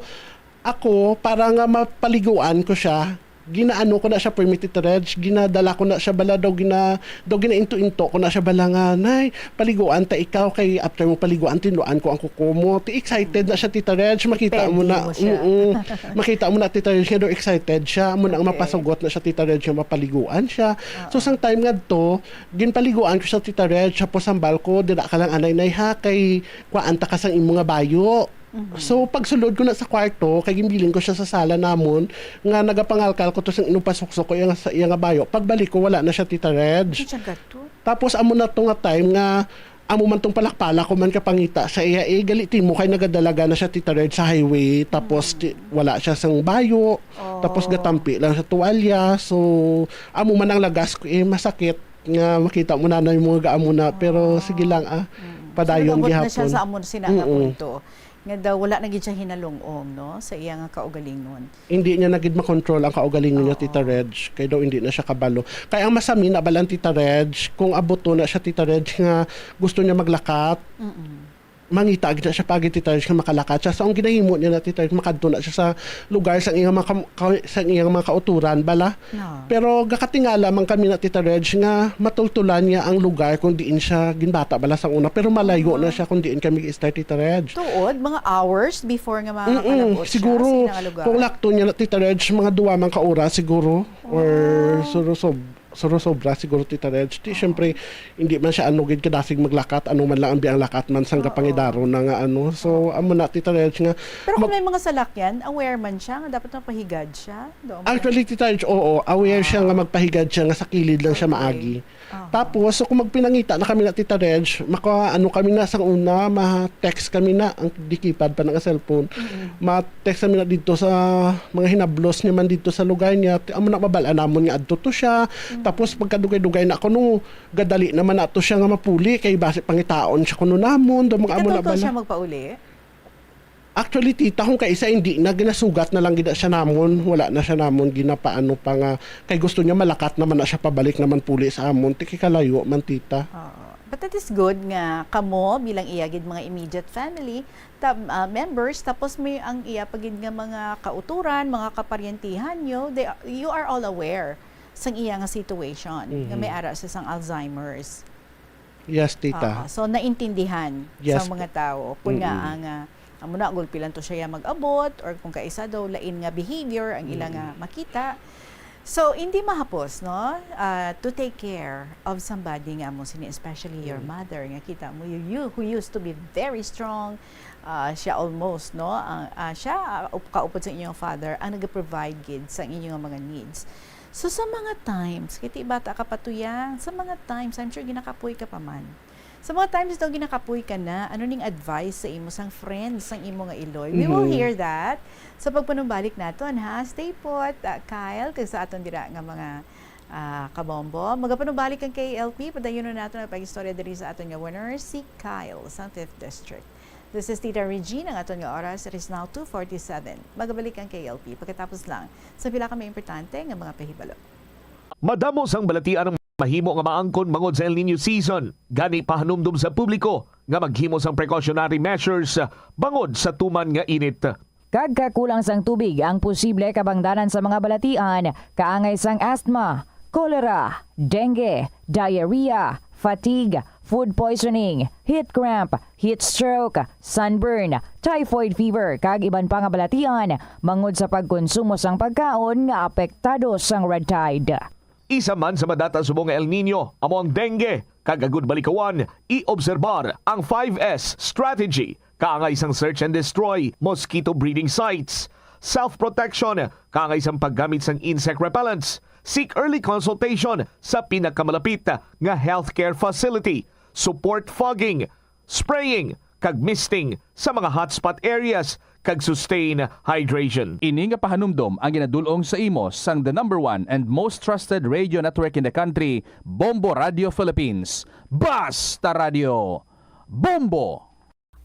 ako, para nga mapaliguan ko siya, ginaano ko na siya, permi, Tita Reg, ginadala ko na siya bala, daw gina-, daw ginainto-into ko na siya bala nga, "Nay, paliguan ta ikaw, kay after mo paliguan, tinluan ko ang kuko mo." Ti excited na siya, Tita Reg, makita mo Pwede na, mo siya. mm-mm. Makita mo na, Tita Reg, nga daw excited siya, amo na ang Okay. mapasugot na siya, Tita Reg, nga mapaliguan siya. So, Oo. sang time nga to, ginpaliguan ko siya, Tita Reg, tapos hambal ko, "Dira ka lang anay, Nay, ha, kay kuhaan ta ka sang imo nga bayo." Mhm. So, pagsulod ko na sa kwarto, kay ginbilin ko siya sa sala namon, nga nagapangalkal ko to sang inupasuksok ko iya nga, sa iya nga bayo. Pagbalik ko, wala na siya, Tita Reg. Ano siya gato? Tapos, amo na to nga time nga, amo man tong palakpala ko man kapangita sa iya, eh, gali ti mo kay nagadalaga na siya, Tita Reg, sa highway. Tapos, Mm. ti, wala siya sang bayo. Oh. Tapos, gatampi lang sa tuwalya. So, amo man ang lagas ko, eh, masakit nga makita mo na na yung mga gaamo na. Pero, Ah. sige lang, ah. Mm. Padayon So, nag-abot na siya gihapon. sa amo sina nga Mm-mm. punto. Nga daw wala na gid siya hinalong-ong, no, sa iya nga kaugalingon. Hindi niya na gid makontrol ang kaugalingon niya, Oo. Tita Reg, kay daw hindi na siya kabalo. Kay ang masami na balan, Tita Reg, kung abuto na siya, Tita Reg, nga gusto niya maglakat, Mm-mm. mangita gid na siya pagi, Tita Reg, nga makalakat siya. So, ang ginahimo niya na, Tita Reg, makadto na siya sa lugar sang iyang mga kam-, ka-, sang iyang mga kauturan, bala. No. Pero gakatingala man kami na, Tita Reg, nga matultulan niya ang lugar kung diin siya ginbata bala sang una, pero malayo na Ah. siya kung diin kami gi-start, Tita Reg. Tuod, mga hours before nga Mm-mm. makalabot siya Siguro, sa ilang lugar? kung lakto niya na, Tita Reg, mga duwa man ka oras siguro, or Wow. suro-sob-, suro-sobra siguro, Tita Reg. Di, Oo. syempre, hindi man siya ano gid kadasig maglakat, ano man lang ang biyang lakat man sang Oo. kapangidaron na nga ano. So, Oo. amo na, Tita Reg, nga Pero kung mag- may mga salakyan, aware man siya nga dapat mapahigad siya? Doon ba? Actually, Tita Reg, oo, aware siya nga Ah. magpahigad siya, nga sa kilid lang siya Okay. maagi. Aha. Tapos, so, kung magpinangita na kami na, Tita Reg, maka-, ano kami na sa una, ma-text kami na, ang dikipad pa na nga cellphone. Mm-mm. Ma-text kami na dito sa mga hinablos niya man dito sa lugar niya. Ti-, amo na mabal-an namon nga adto to siya. Mm. Tapos, pagkadugay-dugay na kuno, gadali naman na to siya nga mapuli, kay basi pangitaon siya kuno namon, daw mga amo na Ikatultol bala. siya magpauli? Actually, tita, kung kaisa, hindi na, ginasugat na lang gid na siya namon. Wala na siya namon ginapaano pa nga, kay gusto niya malakat naman na siya pabalik naman puli sa amon. Ti kay kalayo man, tita. Oo. But it is good nga kamo bilang iya gid mga immediate family, tab-, ah, members, tapos may ang iya pa gid nga mga kauturan, mga kaparyentihan niyo, they are, you are all aware sang iya nga situation, nga may Mhm. ara siya sang Alzheimer's. Yes, tita. Oo, so naintindihan Yes, sa mga po. tao kung nga Mm-mm. ang, ah, amo na, gulpi lang to siya mag-abot, or kung kaisa daw, lain nga behavior ang ila nga Mm-mm. makita. So, hindi mahapos, no? Ah, to take care of somebody nga amo sini, especially your Mm. mother, nga kita mo, you, you who used to be very strong, ah, siya almost, no? Ang, ah, siya, ah, up-, kaupod sa inyong father, ang nag-provide gid sa inyong mga needs. So, sa mga times, kay ti bata ka pa to, ya, sa mga times, I'm sure ginakapoy ka pa man. Sa mga times daw ginakapoy ka na, ano ning advice sa imo sang friends, sang imo nga iloy? We will Mhm. hear that sa pagpanumbalik naton, ha? Stay put, ah, Kyle, kag sa aton dira nga mga, ah, kabombo. Magapanumbalik ang K L P, padayunon naton ang pag-istorya diri sa aton nga winner, si Kyle, sang Fifth District. This is Tita Regina. Ang aton nga oras, it is now two forty-seven. Magabalik ang K L P pagkatapos lang sa pila ka mga importante nga mga pahibalo. Madamo sang balatian ang mahimo nga maangkon bangod sa El Niño season, gani pahanumdom sa publiko nga maghimo sang precautionary measures bangod sa tuman nga init. Kag kakulang sang tubig ang posible kabangdanan sa mga balatian kaangay sang asthma, cholera, dengue, diarrhea, fatigue, food poisoning, heat cramp, heat stroke, sunburn, typhoid fever, kag iban pa nga balatian bangod sa pagkonsumo sang pagkaon nga apektado sang red tide. Isa man sa madata subong nga El Niño amo ang dengue, kag agud malikawan, i-obserbar ang five S strategy kaangay sang search and destroy mosquito breeding sites, self-protection kaangay sang paggamit sang insect repellents, seek early consultation sa pinakamalapit nga healthcare facility, support fogging, spraying, kag misting sa mga hotspot areas, kag sustain hydration. Ini nga pahanumdom ang ginadul-ong sa imo sang the number one and most trusted radio network in the country, Bombo Radio Philippines. Basta Radio, Bombo!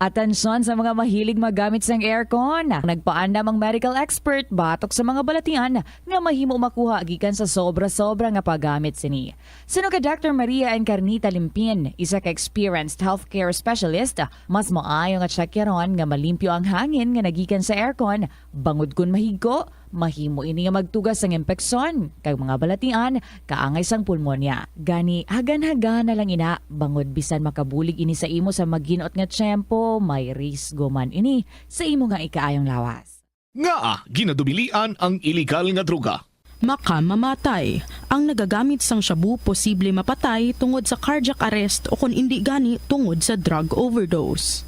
Atensyon sa mga mahilig maggamit sang aircon. Nagpaandam ang medical expert batok sa mga balatian nga mahimo makuha gikan sa sobra-sobra nga paggamit sini. Suno kay Doctor Maria Encarnita Limpin, isa ka experienced healthcare specialist, mas maayo nga tsakyaron nga malimpyo ang hangin nga nagikan sa aircon, bangod kon mahigko, mahimo ini nga magtuga sang impeksyon kag mga balatian kaangay sang pulmonya. Gani, hagan-hagana lang ina, bangod bisan makabulig ini sa imo sa maginot nga tiyempo, may risgo man ini sa imo nga ikaayong lawas. Ngaa ginadubilian ang iligal nga droga? Makamamatay. Ang nagagamit sang shabu posible mapatay tungod sa cardiac arrest o kon indi gani tungod sa drug overdose.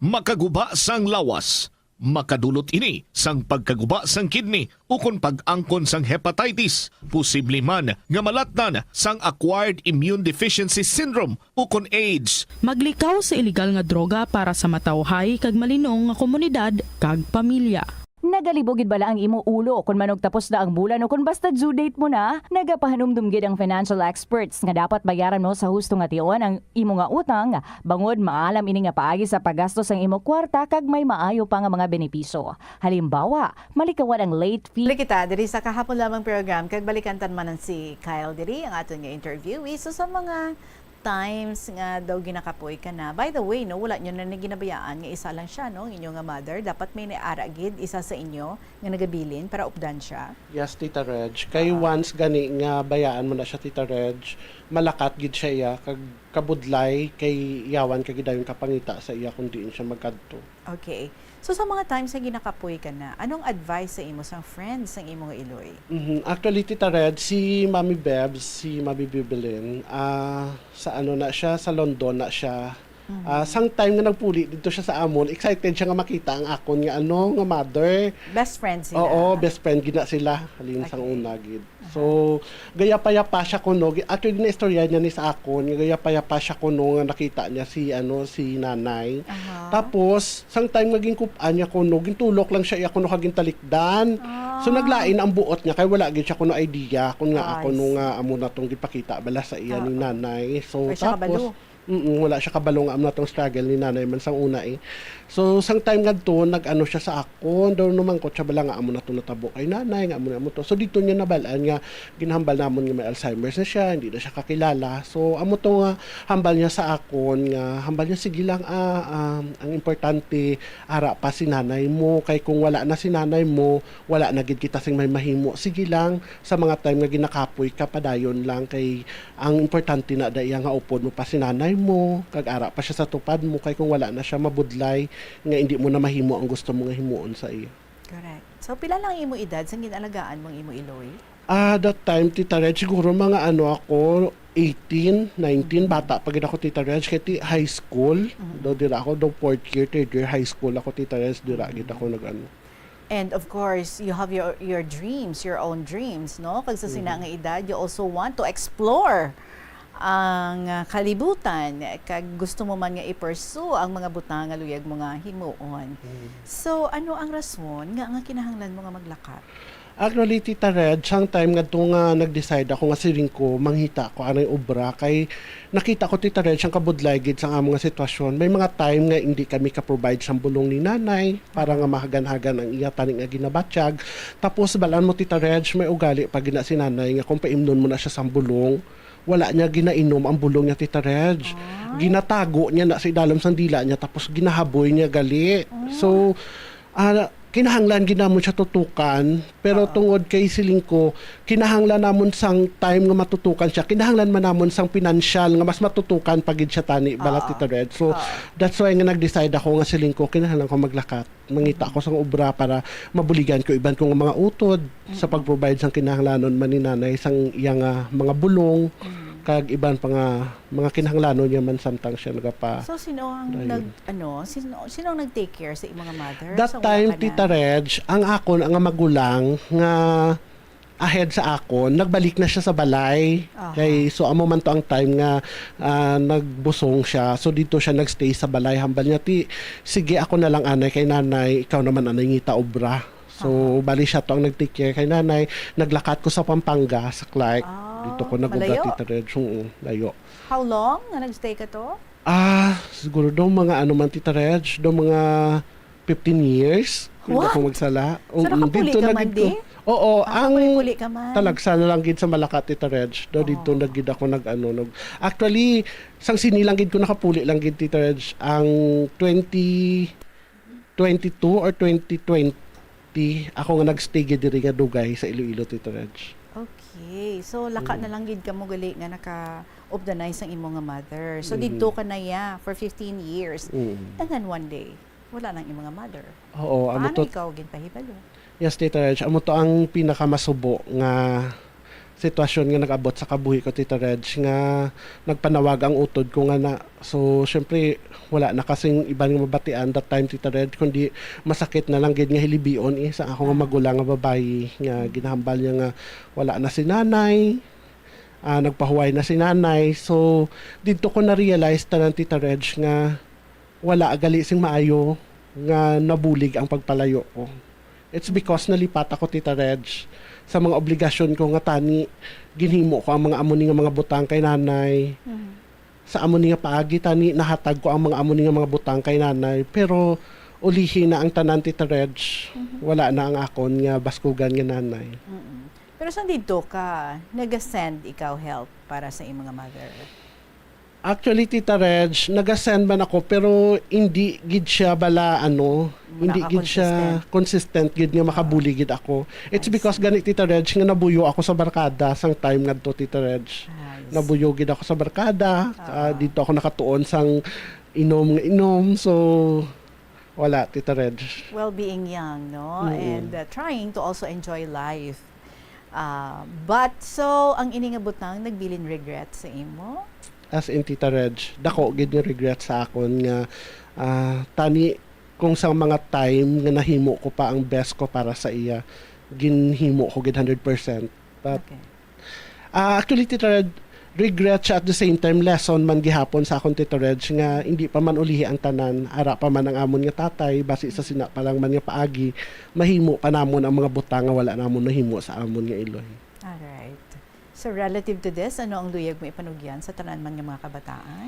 Makaguba sang lawas. Makadulot ini sang pagkaguba sang kidney ukon pag-angkon sang hepatitis, posible man nga malatnan sang acquired immune deficiency syndrome ukon AIDS. Maglikaw sa iligal nga droga para sa matawhay kag malinong nga komunidad kag pamilya. Nagalibog gid bala ang imo ulo kon manugtapos na ang bulan o kon basta due date mo na? Nagapahanumdom gid ang financial experts nga dapat bayaran mo sa husto nga tion ang imo nga utang, bangod maalam ini nga paagi sa paggasto sang imo kwarta kag may maayo pa nga mga benepisyo. Halimbawa, malikawan ang late fee. Balik kita diri sa kahapon lamang program kag balikan ta man si Kyle diri, ang aton nga interviewee. So sa mga times nga daw ginakapoy ka na. By the way, no, wala nyo na ni ginabayaan nga isa lang siya, no, ang inyo nga mother. Dapat may niara gid isa sa inyo nga nagabilin para updan siya. Yes, Tita Reg. Kay once gani nga bayaan mo na siya, Tita Reg, malakat gid siya iya, kag kabudlay kay yawan ka gidayon kapangita sa iya kung diin siya magkadto. Okay. So sa mga times nga ginakapoy ka na, anong advice sa imo sang friends sang imo nga iloy? Mhm. Actually, Tita Reg, si Mami Bebs, si Mami Bibelin, ah, sa ano na siya, sa London na siya. Ah, sang time nga nagpuli dito siya sa amon, excited siya nga makita ang akon nga ano, nga mother. Best friend sila. Oo, best friend gid na sila halin sang una gid. So, gayapa-yapa siya kuno. Gi-, actually, ginaistorya niya ni sa akon, nga gayapa-yapa siya kuno nga nakita niya si, ano, si nanay. Aha. Tapos, sang time nga ginkup-an niya kuno, gintulok lang siya iya kuno kag gintalikdan. So, naglain ang buot niya kay wala gid siya kuno idea kun nga Ah, ako I no see. nga amo na tong gipakita bala sa iya ni Oo. nanay. So, Wala siya tapos, kabalo. Mm, wala siya kabalo nga amo na tong struggle ni nanay man sang una eh. So, sang time ngadto, nag-ano siya sa akon, daw numangkot siya bala nga amo na to natabo kay nanay, nga amo na amo to. So, dito niya nabalaan nga ginahambal namon nga may Alzheimer's na siya, hindi na siya kakilala. So, amo to nga hambal niya sa akon, nga hambal niya, "Sige lang, ah, um, ang importante, ara pa si nanay mo. Kay kung wala na si nanay mo, wala na gid kita sing may mahimo. Sige lang, sa mga time nga ginakapoy ka, padayon lang. Kay ang importante na da iya nga upod mo pa si nanay mo, kag ara pa siya sa tupad mo. Kay kung wala na siya, mabudlay nga hindi mo na mahimo ang gusto mo nga himuon sa iya." Correct. So, pila lang imo edad sang gin-alagaan mo ang imo iloy? Ah, that time, Tita Reg, siguro mga ano ako, eighteen, nineteen, bata pa gid ako, Tita Reg, kay ti high school, daw dira ako, daw fourth year, third year high school ako, Tita Reg, dira gid ako nag-ano. And of course, you have your your dreams, your own dreams, no? Kag sa sina nga edad, you also want to explore ang ah, kalibutan, kag gusto mo man nga i-pursue ang mga butang nga luyag mo nga himuon. So, ano ang rason nga nga kinahanglan mo nga maglakat? Actually, Tita Reg, sang time ngadto nga nag-decide ako nga siling ko, manghita ko anay obra, kay nakita ko, Tita Reg, ang kabudlay gid sang among nga sitwasyon. May mga time nga hindi kami ka-provide sang bulong ni Nanay para nga mahagan-hagan ang iya tani nga ginabatyag. Tapos, balaan mo, Tita Reg, may ugali pa gina si Nanay nga kung paimnon mo na siya sang bulong, wala niya ginainom ang bulong niya, Tita Reg. Ah. Ginatago niya na sa idalom sang dila niya, tapos ginahaboy niya gali. Ah. So, ah, kinahanglan gid namon siya tutukan, pero Ah. tungod kay siling ko, kinahanglan namon sang time nga matutukan siya, kinahanglan man namon sang pinansyal nga mas matutukan pa gid siya tani, bala, Ah. Tita Reg. So, Ah. that's why nga nag-decide ako nga siling ko, kinahanglan ko maglakat. Mangita ako sang obra para mabuligan ko iban ko nga mga utod sa Mm. pag-provide sang kinahanglanon man ni Nanay sang iya nga mga bulong, Mm. kag iban pa nga mga kinahanglanon niya man samtang siya nagapa- So, sino ang Ayun. nag-, ano, sino, sino ang nag-take care sa imong nga mother That sa wala time, ka na? Tita Reg, ang akon nga magulang nga ahead sa akon, nagbalik na siya sa balay. Aha. Kay, so, amo man to ang time nga, ah, nagbusong siya. So, dito siya nagstay sa balay. Hambal niya, "Ti, sige, ako na lang anay kay nanay, ikaw naman anay ngita obra." So, Aha. bali siya to ang nag-take care kay nanay. Naglakat ko sa Pampanga, sa Clark. Ah, Dito ko nag-obra, malayo? Tita Reg. Oo, layo. How long nga nagstay ka to? Ah, siguro daw mga ano man, Tita Reg, daw mga fifteen years. Hindi What? ako magsala. So, Oo, nakapuli dito ka na man gid ko. di? Oo, Ah, ang kapuli-puli ka man. talagsa na lang gid sa Malacat, Tita Reg. Daw dito Oo. na gid ako nag-ano, nag-, actually, sang sini lang gid ko nakapuli lang gid, Tita Reg, ang twenty twenty-two or twenty twenty, ako nga nagstay gid diri nga dugay sa Iloilo, Tita Reg. Okay. So, laka Mm. na lang gid kamo gali nga naka-obdanay sang imo nga mother. So, Mm. didto ka na iya for fifteen years. Mm. And then one day, wala nang imo nga mother. Oo, amo Paano to. ikaw ginpahibalo? Yes, Tita Reg. Amo to ang pinakamasubo nga sitwasyon nga nag-abot sa kabuhi ko, Tita Reg, nga nagpanawag ang utod ko nga na. So, syempre, wala na kasing iban nga mabatian that time, Tita Reg, kundi masakit na lang gid nga hilibion, eh, sa ako nga Ah. magulang nga babayi nga ginahambal niya nga wala na si nanay, ah, nagpahuway na si nanay. So, didto ko na-realize tanan, Tita Reg, nga wala gali sing maayo nga nabulig ang pagpalayo ko. It's because nalipat ako, Tita Reg, sa mga obligasyon ko nga tani, ginhimo ko ang mga amo ni nga mga butang kay nanay. Mhm. Sa amo ni nga paagi tani, nahatag ko ang mga amo ni nga mga butang kay nanay. Pero ulihi na ang tanan, Tita Reg. Mhm. Wala na ang akon nga baskugan nga nanay. Mm-mm. Pero sang didto ka, naga-send ikaw help para sa imong mother? Actually, Tita Reg, naga-send man ako, pero hindi gid siya bala, ano, Wala hindi ka gid siya consistent. consistent gid nga Ah. makabuli gid ako. It's I because see. gani, Tita Reg, nga nabuyo ako sa barkada sang time ngadto, Tita Reg. I see. Nabuyo gid ako sa barkada, Ah. ah, dito ako nakatuon sang inom nga inom. So, wala, Tita Reg. Well, being young, no? Mm. And, uh, trying to also enjoy life. Ah, but, so, ang ini nga butang nagbilin regret sa imo? As in, Tita Reg, dako gid nga regret sa akon nga, ah, tani kung sa mga time nga nahimo ko pa ang best ko para sa iya, ginhimo ko gid hundred percent. But, Okay. ah, actually, Tita Reg, regret siya, at the same time, lesson man gihapon sa akon, Tita Reg, nga hindi pa man ulihi ang tanan, ara pa man ang amon nga tatay, basi sa sina pa lang man nga paagi, mahimo pa namon ang mga butang nga wala namon nahimo sa amon nga iloy. Alright. So, relative to this, ano ang luyag mo ipanugyan sa tanan man nga mga kabataan?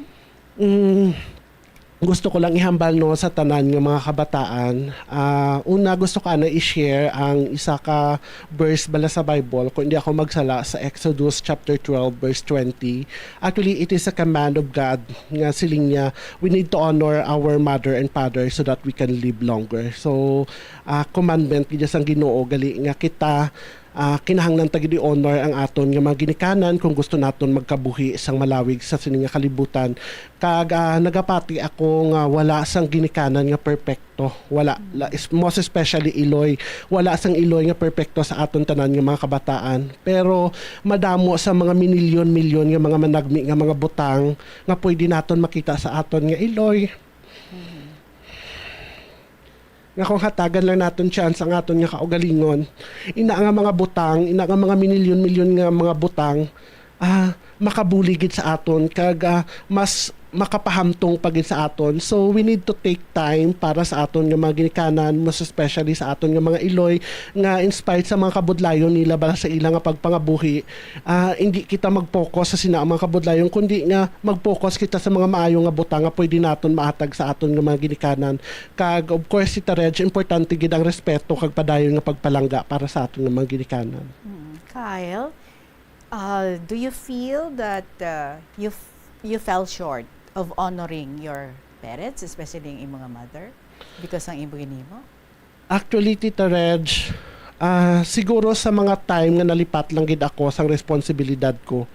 Mm, gusto ko lang ihambal, no, sa tanan nga mga kabataan. Ah, una, gusto ko ana i-share ang isa ka verse bala sa Bible, kung hindi ako magsala, sa Exodus chapter twelve, verse twenty. Actually, it is a command of God nga siling niya, "We need to honor our mother and father so that we can live longer." So, ah, commandment gid sang Ginoo gali nga kita, ah, kinahanglan ta gid i-honor ang aton nga mga ginikanan kung gusto naton magkabuhi sang malawig sa sini nga kalibutan. Kag, ah, nagapati ako nga wala sang ginikanan nga perpekto. Wala. La-, es-, most especially iloy. Wala sang iloy nga perpekto sa aton tanan nga mga kabataan. Pero madamo sa mga minilyon-milyon nga mga managmi nga mga butang nga pwede naton makita sa aton nga iloy. Mhm. Nga kung hatagan lang naton chance ang aton nga kaugalingon, ina nga mga butang, ina nga mga minilyon-milyon nga mga butang, ah, makabulig gid sa aton, kag, ah, mas makapahamtong pa gid sa aton. So, we need to take time para sa aton nga mga ginikanan, most especially sa aton nga mga iloy, nga in spite sa mga kabudlayon nila bala sa ila nga pagpangabuhi, ah, hindi kita mag-focus sa sina nga mga kabudlayon, kundi nga mag-focus kita sa mga maayo nga butang nga pwede naton mahatag sa aton nga mga ginikanan. Kag, of course, Tita Reg, importante gid ang respeto kag padayon nga pagpalangga para sa aton nga mga ginikanan. Mm. Kyle, uh, do you feel that, uh, you f-, you fell short of honoring your parents, especially ang imo nga mother, because ang imo ginimo? Actually, Tita Reg, ah, siguro sa mga time nga nalipat lang gid ako sang responsibilidad ko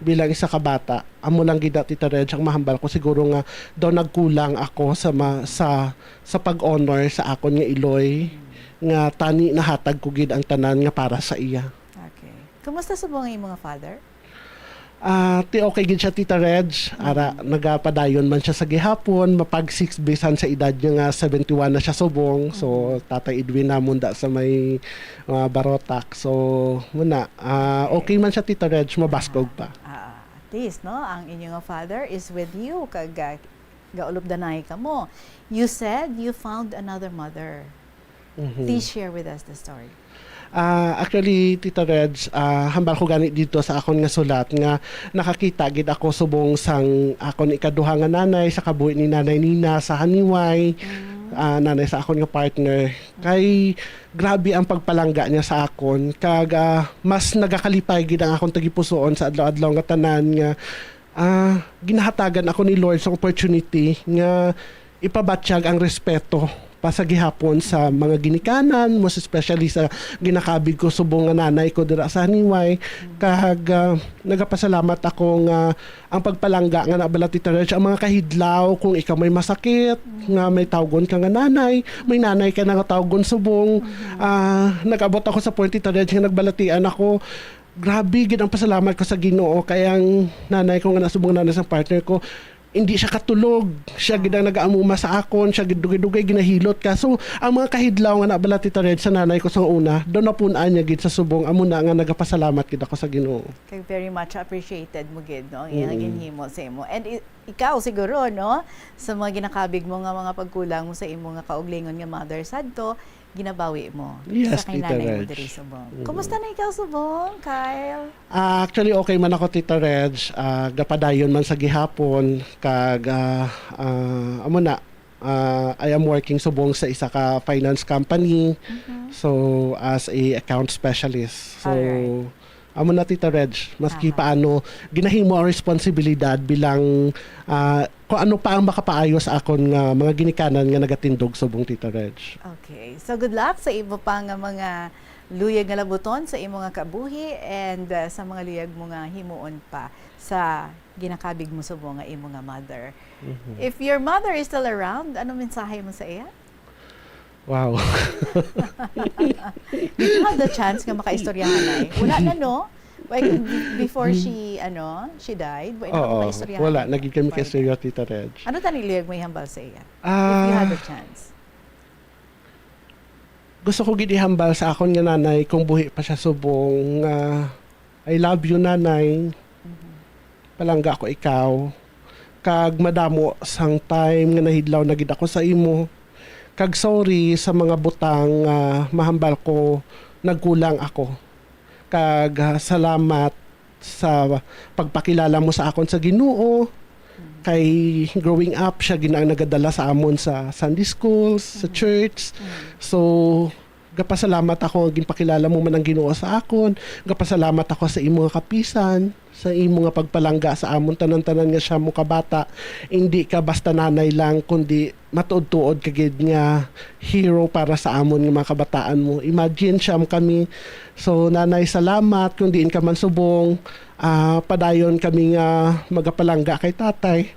bilang isa ka bata, amo lang gid na, Tita Reg, ang mahambal ko siguro nga daw nagkulang ako sa ma-, sa, sa pag-honor sa akon nga iloy, nga tani nahatag ko gid ang tanan nga para sa iya. Okay. Kumusta subong ang imo nga father? Ah, ti okay gid siya, Tita Reg. Ara, nagapadayon man siya sa gihapon, mapag six bisan sa edad niya nga seventy-one na siya subong. So, Tatay Edwin namon da sa may, ah, Barotac. So, muna, ah, okay man siya, Tita Reg, mabaskog pa. Ah, at least, no, ang inyo nga father is with you, kag, ah, gaulupdanay kamo. You said you found another mother. Mhm. Please share with us the story. Ah, actually, Tita Reg, ah, hambal ko gani dito sa akon nga sulat nga nakakita gid ako subong sang akon ikaduha nga nanay sa kabuhi ni Nanay Nina sa Haniway, ah, nanay sa akon nga partner. Kay grabe ang pagpalangga niya sa akon, kag, ah, mas nagakalipay gid ang akon tagipusoon sa adlaw-adlaw nga tanan nga, ah, ginahatagan ako ni Lord sa opportunity nga ipabatyag ang respeto pa sa gihapon sa mga ginikanan, most especially sa ginakabig ko subong nga nanay ko dira sa Haniway. Kag, ah, nagapasalamat ako nga ang pagpalangga nga nabala, Tita Reg, ang mga kahidlaw, kung ikaw may masakit, nga may tawgon ka nga nanay, may nanay ka na nga tawgon subong, ah, nag-abot ako sa point, Tita Reg, nga nagbalatian ako, grabe gid ang pasalamat ko sa Ginoo, kay ang nanay ko nga nasubong nanay sa partner ko, hindi siya katulog. Siya gid ang nag-aamuma sa akon, siya gid dugay-dugay ginahilot ka. So, ang mga kahidlaw nga nabala, Tita Reg, sa nanay ko sa una, daw napun-an niya gid sa subong, amo na nga nagapasalamat gid ako sa Ginoo. Kay very much appreciated mo gid, no, ang iyang ginhimo sa imo. And i-, ikaw siguro, no, sa mga ginakabig mo nga mga pagkulang mo sa imo nga kaugalingon nga mother, sadto, ginabawi mo sa kay nanay mo diri subong. Kumusta na ikaw subong, Kyle? Ah, actually, okay man ako, Tita Reg. Ah, gapadayon man sa gihapon, kag, ah, ah, amo na, ah, I am working subong sa isa ka finance company. So, as a account specialist. So, amo na, Tita Reg, maski paano, ginahimo ang responsibilidad bilang, ah, kung ano pa ang makapaayo sa akon nga mga ginikanan nga nagatindog subong, Tita Reg. Okay. So, good luck sa imo pa nga mga luyag nga labuton sa imo nga kabuhi and, uh, sa mga luyag mo nga himuon pa sa ginakabig mo subong nga imo nga mother. If your mother is still around, anong mensahe mo sa iya? Wow. Did you have the chance nga makaistoryahanay? Wala na, no? Like, b-, before she, ano, she died, wala na mo kaistoryahanay? Wala, naging kami kaistorya, Tita Reg. Ano tani luyag mo ihambal sa iya? If you had the chance. Gusto ko gid ihambal sa akon nga nanay kung buhi pa siya subong nga, "I love you, Nanay. Palangga ko ikaw. Kag madamo sang time nga nahidlaw na gid ako sa imo. Kag sorry sa mga butang nga mahambal ko nagkulang ako. Kag, ah, salamat sa pagpakilala mo sa akon sa Ginoo. Kay growing up, siya gid ang nagadala sa amon sa Sunday schools, sa church. So, gapasalamat ako nga ginpakilala mo man ang Ginoo sa akon. Gapasalamat ako sa imo nga kapisan, sa imo nga pagpalangga sa amon tanan-tanan nga siya mo kabata. Hindi ka basta nanay lang, kundi matuod-tuod ka gid nga hero para sa amon nga mga kabataan mo. Imagine, siyam kami. So, Nanay, salamat. Kung diin ka man subong, ah, padayon kami nga magapalangga kay Tatay.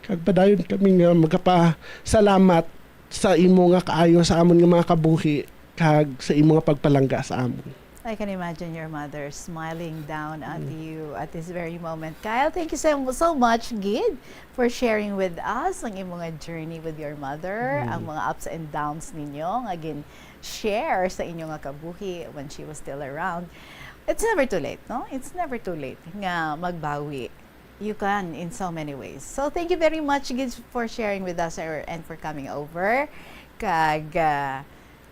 Kag padayon kami nga magapasalamat sa imo nga kaayo sa amon nga mga kabuhi, kag sa imo nga pagpalangga sa amon. I can imagine your mother smiling down at you at this very moment. Kyle, thank you so, so much gid for sharing with us ang imo nga journey with your mother, ang mga ups and downs ninyo nga gin-share sa inyo nga kabuhi when she was still around. It's never too late, no? It's never too late nga magbawi. You can in so many ways. So thank you very much, Gids, for sharing with us, er, and for coming over. Kag, ah,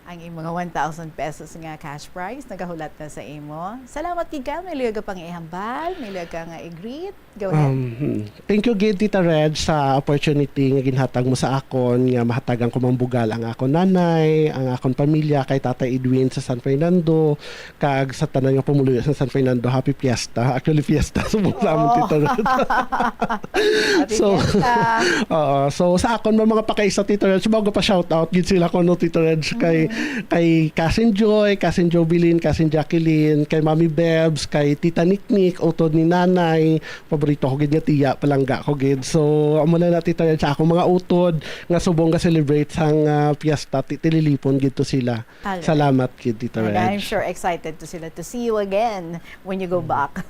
ang imong mga one thousand pesos nga cash prize nagahulat na sa imo. Salamat gid ka, may luyag ka pang ihambal, may luyag ka nga i-greet. Go ahead. Um, hmm. Thank you gid, Tita Reg, sa opportunity nga ginhatag mo sa akon nga mahatagan ko man bugal ang akon nanay, ang akon pamilya kay Tatay Edwin sa San Fernando, kag sa tanan nga pumuluyo sa San Fernando. Happy Fiesta. Actually, fiesta subong sa amon, Oo. Tita Reg. Happy So, Fiesta. Oo. So, sa akon man mga pakaisa, Tita Reg, bago pa shout out gid sila ko, no, Tita Reg, kay, Mm. kay Cousin Joy, Cousin Jovelyn, Cousin Jacqueline, kay Mami Bebs, kay Tita Niknik, utod ni Nanay, paborito ko gid nga tiya, palangga ko gid. So, amo na na, Tita Reg, sa akong mga utod nga subong ga-celebrate sang, ah, fiesta, ti-, tililipon gid to sila. Alright. Salamat gid, Tita And I'm Reg. sure excited to sila to see you again when you go Mm. back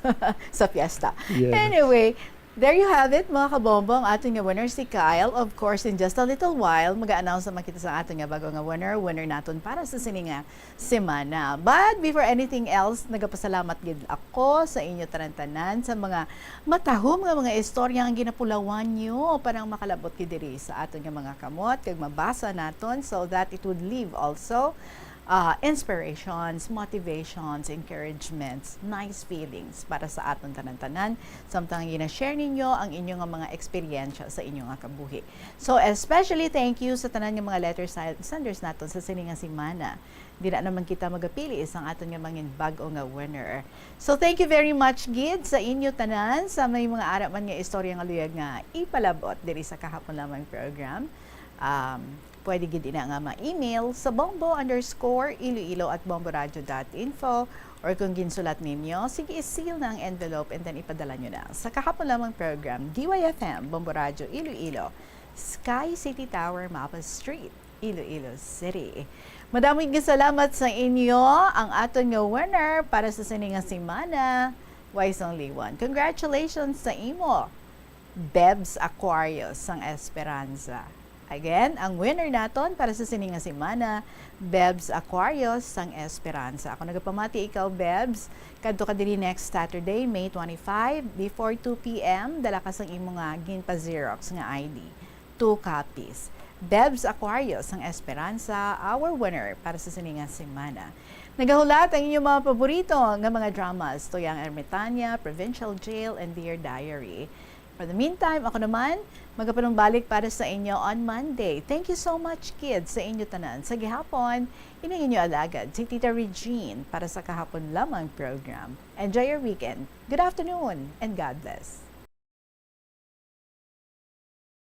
sa fiesta. Yes. Anyway, there you have it, mga kabombo, ang aton nga winner si Kyle. Of course, in just a little while, mag-a-announce naman kita sa aton nga bago nga winner, winner naton para sa sini nga semana. But before anything else, nagapasalamat gid ako sa inyo tanan-tanan sa mga matahom nga mga istorya ang ginapulawan nyo para ang makalabot gid diri sa aton nga mga kamot kag mabasa naton, so that it would leave also, ah, inspirations, motivations, encouragements, nice feelings para sa aton tanan-tanan samtang gina-share ninyo ang inyo nga mga eksperyensya sa inyo nga kabuhi. So, especially thank you sa tanan nga mga letter si-, senders naton sa sini nga semana. Dira naman kita magapili sang aton nga mangin bag-o nga winner. So, thank you very much gid sa inyo tanan, sa may mga ara man nga istorya nga luyag nga ipalabot diri sa Kahapon Lamang program. Um, pwede gid ina nga ma-email sa bombo underscore iloilo at bomboradio dot info, or kung ginsulat ninyo, sige, i-seal na ang envelope and then ipadala nyo na sa Kahapon Lamang program, D Y F M, Bombo Radio Iloilo, Sky City Tower, Mapa Street, Iloilo City. Madamo nga salamat sa inyo, ang aton nga winner para sa sini nga semana. Why is only one? Congratulations sa imo, Bebs Aquarius sang Esperanza. Again, ang winner naton para sa sini nga semana, Bebs Aquarius sang Esperanza. Ako nagapamati ikaw, Bebs. Kadto ka diri next Saturday, May twenty-five, before two P M, dala ka sang imo nga ginpa-xerox nga I D. Two copies. Bebs Aquarius sang Esperanza, our winner para sa sini nga semana. Nagahulat ang inyong mga paborito nga mga dramas, Tuyang Ermitaña, Provincial Jail, and Dear Diary. For the meantime, ako naman, magapanumbalik para sa inyo on Monday. Thank you so much, kids, sa inyo tanan. Sa gihapon, ining inyo alagad, si Tita Regine, para sa Kahapon Lamang program. Enjoy your weekend. Good afternoon, and God bless.